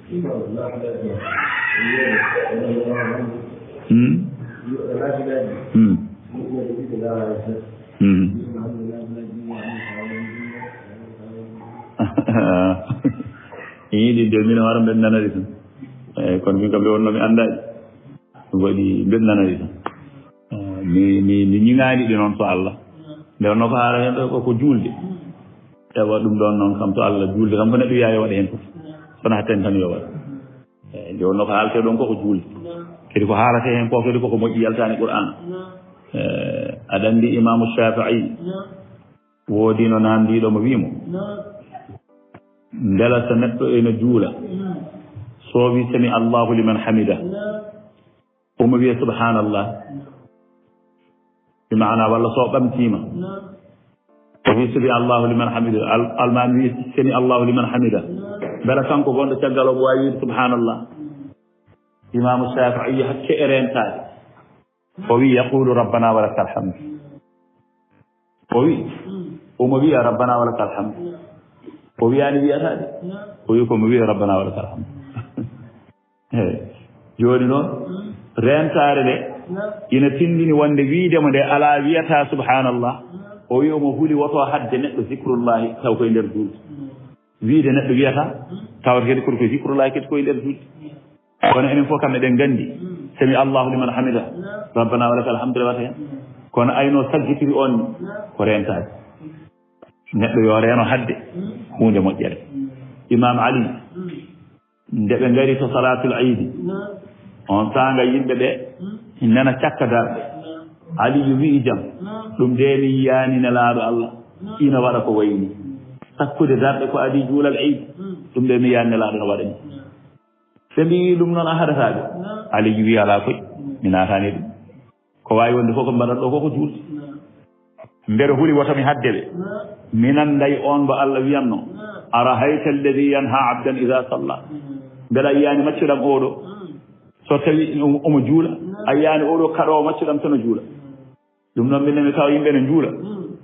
Hmm. Hmm. Hmm. Ii, ɗin de, mino wara mbeɗa nanari tan. Eyi, kono min kam nde wonnoo mi anndaani. Ɗum waɗi mbeɗa nanari tan. Eh, mi, mi, mi ñiŋaani ɗi noon so Allah. Nde wonnoo ko haala heen ɗo ko, ko juulde. Ewa, ɗum ɗoon noon kam to Allah, juulde kam ko neɗɗo wiya yo waɗa heen fof. Kono hatten tan yo waɗ. Eh, nde wonnoo ko haaletee ɗoon ko, ko juulde. Kadi ko haaletee heen ko kadi koko moƴƴi yaltaani Qur'aan. Eh, aɗa anndi Imaamu Shaafi'i, woodino naamndiiɗo mo wi'i mo, mbela so neɗɗo ena juula, so wi sami Allahu liman hamida, omo wiya subhanallah. Bi maana, walla so ɓamtiima, o wi sami Allahu liman hamida, al-, almaami wi sami Allahu liman hamida. Mbela kanko gonɗo caggal o waawi wiide subhanallah? Imaamu Shaafi'i hakke e reentaade. O wi, yaqulu rabbana wa lakal hamd. O wi, omo wiya rabbana wa lakal hamd. O wiyaani wiyata de. O wi ko mo wiya rabbana wa lakal hamd. Eyi. Jooni noon, reentaare nde ina tinndini wonde wiide mo nde alaa wiyata subhanallah. O wi omo huli woto hadde neɗɗo zikrullahi taw koye nder juulde. Wiide neɗɗo wiyata, tawata kadi koto ko zikrullahi kadi koye nder juulde. Kono enen fof kam eɗen nganndi, sami Allahu liman hamida, rabbana wa lakal hamdu rewata heen. Kono ayno saggitiri on ni, ko reentaade. Neɗɗo yo reeno hadde huunde moƴƴere. Imam Ali, Nde ɓe ngari to salaatul iidi, on saanga yimɓe ɓe nana cakka darɗe. Aliyu wi'i jam, ɗum de mi yiyaani Nelaaɗo Allah ina waɗa ko wayi ni. Sakkude darɗe ko adii juulal iidi, ɗum de mi yiyaani Nelaaɗo no waɗa ni. Ɓe mbi'i ɗum noon a haɗataa ɓe. Aliyu wi'i alaa koy, mi naataani ɗum. Ko waawi wonde fof ko mbaɗat ɗo ko ko juulde. Mbeɗa huli woto mi hadde ɓe. Mi nannday on mbo Allah wiyanno, "Arahayta alladhi yanha abdan idha salla." Mbeɗa yiyaani maccuɗam oɗo, so tawi omo, omo juula, a yiyaani oɗo kaɗoowo maccuɗam tan o juula. Ɗum noon minen mi tawa yimɓe no juula,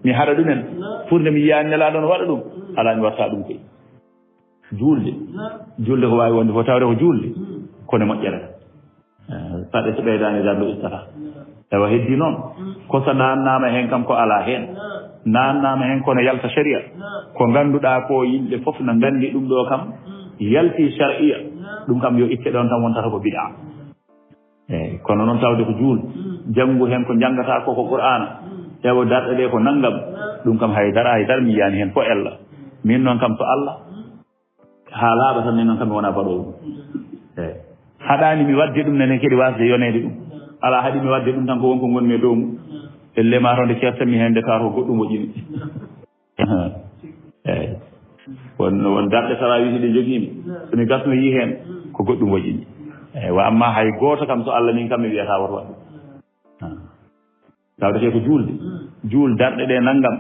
mi haɗa ɗumen, pour nde mi yiyaani Nelaaɗo no waɗa ɗum, alaa mi watta ɗum koy. Juulde. Juulde ko waawi wonde fof tawde ko juulde, kono moƴƴere. Eh, paɗe so ɓeydaani darnde ustata. Ewa heddi noon, ko so naannaama heen kam ko alaa heen. Naannaama heen kono yalta sharia. Ko ngannduɗaa ko yimɓe fof na nganndi ɗum ɗo kam, yalti sharia. Ɗum kam yo itte ɗoon kam wontata ko bid'a. Eyi, kono noon tawde ko juul, janngu heen ko njanngataa ko, ko Qur'aana. Ewa darɗe ɗe ko nanngam. Ɗum kam hay dara, hay dara mi yiyaani heen ko ella. Min noon kam so Allah haa laaɓa tan, min noon kam mi wonaa baɗoowo ɗum. Eyi. Haɗaani mi waɗde ɗum nene kadi waasde yoneede ɗum. Alaa haɗi mi waɗde ɗum tan ko won ko ngonmi e dow mum. Elle ma to nde ceertanmi heen nde tawa ko goɗɗum moƴƴini. Eyi. Won, won darɗe tarawih ɗe njogiimi. So mi gasno yii heen, ko goɗɗum moƴƴini. Eyi, wa amma hay gooto kam so Allah min kam mi wiyataa woto waɗ ɗum. Tawde ke ko juulde. Juul darɗe ɗe nanngam.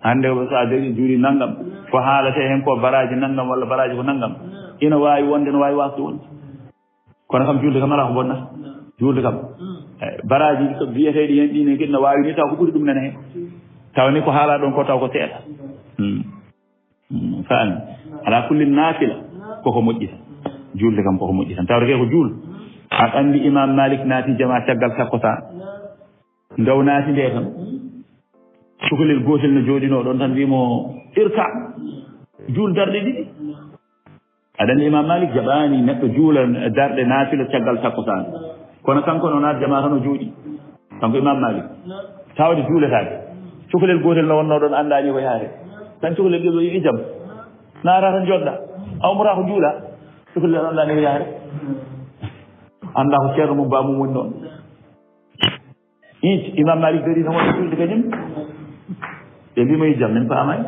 Hannde o so a jagi juuli nanngam. Ko haalate heen ko baraaji nanngam walla baraaji ko nanngam. Ina waawi wonde, no waawi waasde wonde. Kono kam juulde kam alaa ko bonnata. Juulde kam. Eh, baraaji ko biyeteeɗi heen ɗi ne kadi no waawi ni taw ko ɓuri ɗum nene heen. Taw ni ko haalaa ɗon ko taw ko seeɗa. Hmm. Hmm, faami. Alaa kulli naafila koko moƴƴita. Juulde kam koko moƴƴita. Tawde ke ko juul. Aɗa anndi Imam Malik naati jama caggal takkusaan. Nde o naati nde tan, cukalel gootel no jooɗinoo ɗoon tan, wi'i mo, "Irka, juul darɗe ɗiɗi." Aɗa anndi Imam Malik jaɓaani neɗɗo juula darɗe naafila caggal takkusaan. Kono kanko no naati jamaa tan o jooɗi. Kanko Imam Malik. Tawde juuletaake. Cukalel gootel no wonnoo ɗoon anndaani ko yaare. Tan cukalel ngel o yi'i jam. Naata tan jooɗda. A ummoraako juula. Cukalel anndaani ko yaare. Anndaa ko ceerno mum ba mum woni ɗoon. Iit, Imam Malik dari no wonde juulde kañum. Ɓe mbi mo, "Yi jam, min paamaani.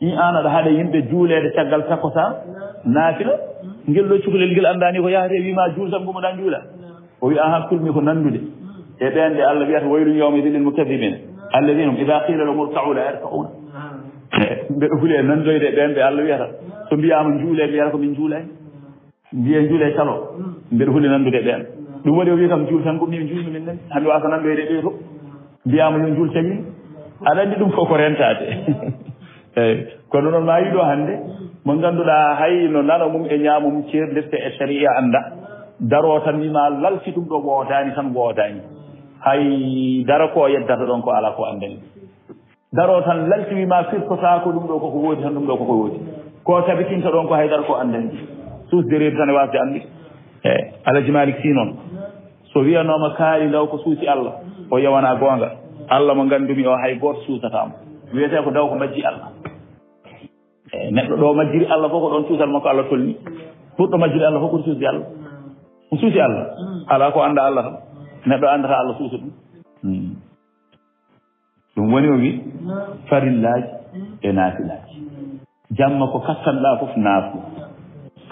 I aan aɗa haɗa yimɓe juuleede caggal takkusaan, naafila, ngel ɗo cukalel ngel anndaani ko yahata, wi ma juul tan, ngumo ɗan juula." O wi, "Aha, kulmi ko nanndude e ɓeen ɓe Allah wiyata, 'Waylun yawma idhin lil mukadhdhibin, alladhina hum idha qila lahum irka'u la yarka'un.'" Mbeɗa huli e nanndoyde e ɓeen ɓe Allah wiyata, so mbiyaama juulee, ɓe wiyata ko min juulaani. Mbiyen juule calo, mbeɗa huli nanndude ɓeen. Ɗum waɗi o wi kam, "Juul tan ko min juulmi min nani, hami waasa nanndoyde ɓee to." Mbiyaama yo juul cagin. Aɗa anndi ɗum fof ko rentaade. Eyi, kono noon ma yiɗo hannde, mo ngannduɗaa hay no nano mum e ñaamo mum ceerlirte e sharia annda, daroo tan wima lalti ɗum ɗo woodaani tan woodaani. Hay dara ko yeddata ɗon ko alaa ko anndani. Daroo tan lalti wima firtotaako ɗum ɗo koko woodi tan, ɗum ɗo koko woodi. Ko tabitinta ɗon ko haydara ko anndani. Suusde reedu tan e waasde anndude. Eyi, Alaji Malik Si noon, so wiyanooma kaari ndaw ko suusi Allah, o yewana goonga. Allah mo nganndumi o hay gooto suusataa mo. Wiyetee ko ndaw ko majji Allah. Eyi, neɗɗo ɗo majjiri Allah fof ko ɗoon suusal makko Allah tolni. Ɓurɗo majjiri Allah fof ko suusi Allah. Ko suusi Allah. Alaa ko annda Allah tan. Neɗɗo anndata Allah suusa ɗum. Hmm. Ɗum woni o wi farillaaji e naafilaaji. Jamma ko kattanɗaa fof naafo.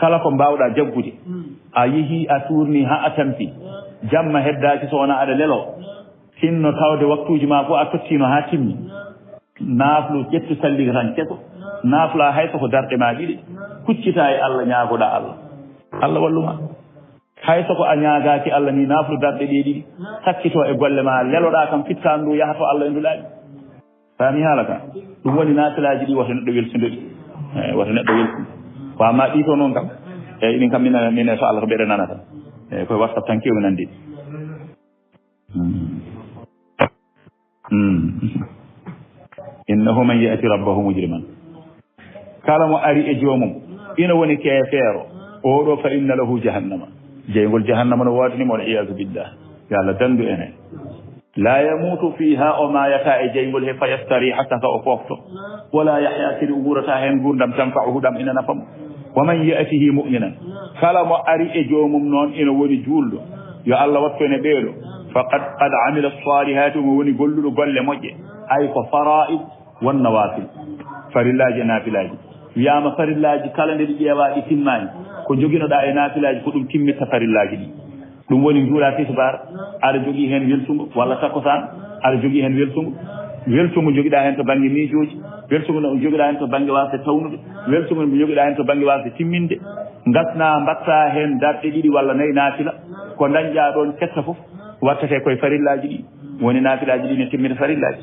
Kala ko mbaawɗaa jaggude, a yehi, a tuurni haa a tampi. Jamma heddaaki so wonaa aɗa lelo. Sinno tawde waktuuji ma fof a tottiino haa timmi. Naaflu, ƴettu salliga tan keso. Naafla hay so ko darɗe ma ɗiɗi. Kuccitaa e Allah, ñaagoɗaa Allah. Allah wallu ma. Hay so ko a ñaagaaki Allah ni, naaflu darɗe ɗe ɗiɗi, sakkito e golle ma, leloɗaa kam, fittaandu ndu yaha to Allah e ndu laaɓi. Faami haala ka? Ɗum woni naafilaaji ɗi wota neɗɗo welsindo ɗi. Eyi, wota neɗɗo welsindo. Ko amma ɗi to noon kam, eyi, ɗin kam minen, minen so Allah ko mbeɗa nana tan. Eyi, koye WhatsApp tan keewmi nande ɗi. Hmm. Hmm. Innahu man ya'ti rabbahu mujriman. Kala mo ari e joomum, ina woni keefeero, oɗo fa inna lahu jahannama. Jeyngol jahannama no woodani mo, wal iyaazu billah. Yo Allah dandu en heen. La yamutu fiha, o maayata e jeyngol he, fa yastariha, saka o foofto. Wala yahya, kadi o wuurata heen nguurndam tanfa'uhu, ɗam ina nafa mo. Wa man ya'tihi mu'minan, kala mo ari e joomum noon ina woni juulɗo, yo Allah wattu en e ɓeeɗo, faqad, qad amila salihati, omo woni golluɗo golle moƴƴe, ay ko fara'id wan nawafil, farillaaji e naafilaaji. Wiyaama farillaaji kala nde ɗi ƴeewaa ɗi timmaani, ko joginoɗaa e naafilaaji ko ɗum timmitta farillaaji ɗi. Ɗum woni njuula tisbaar, aɗa jogii heen weltungo, walla takkusaan, aɗa jogii heen weltungo. Weltungo njogiɗaa heen to bannge miijooji, weltungo no njogiɗaa heen to bannge waasde tawnude, weltungo no njogiɗaa heen to bannge waasde timminde. Ngasnaa mbattaa heen darɗe ɗiɗi walla nayi naafila, ko ndañɗaa ɗoon ketta fof, wattetee koye farillaaji ɗi, woni naafilaaji ɗi ne timmita farillaaji.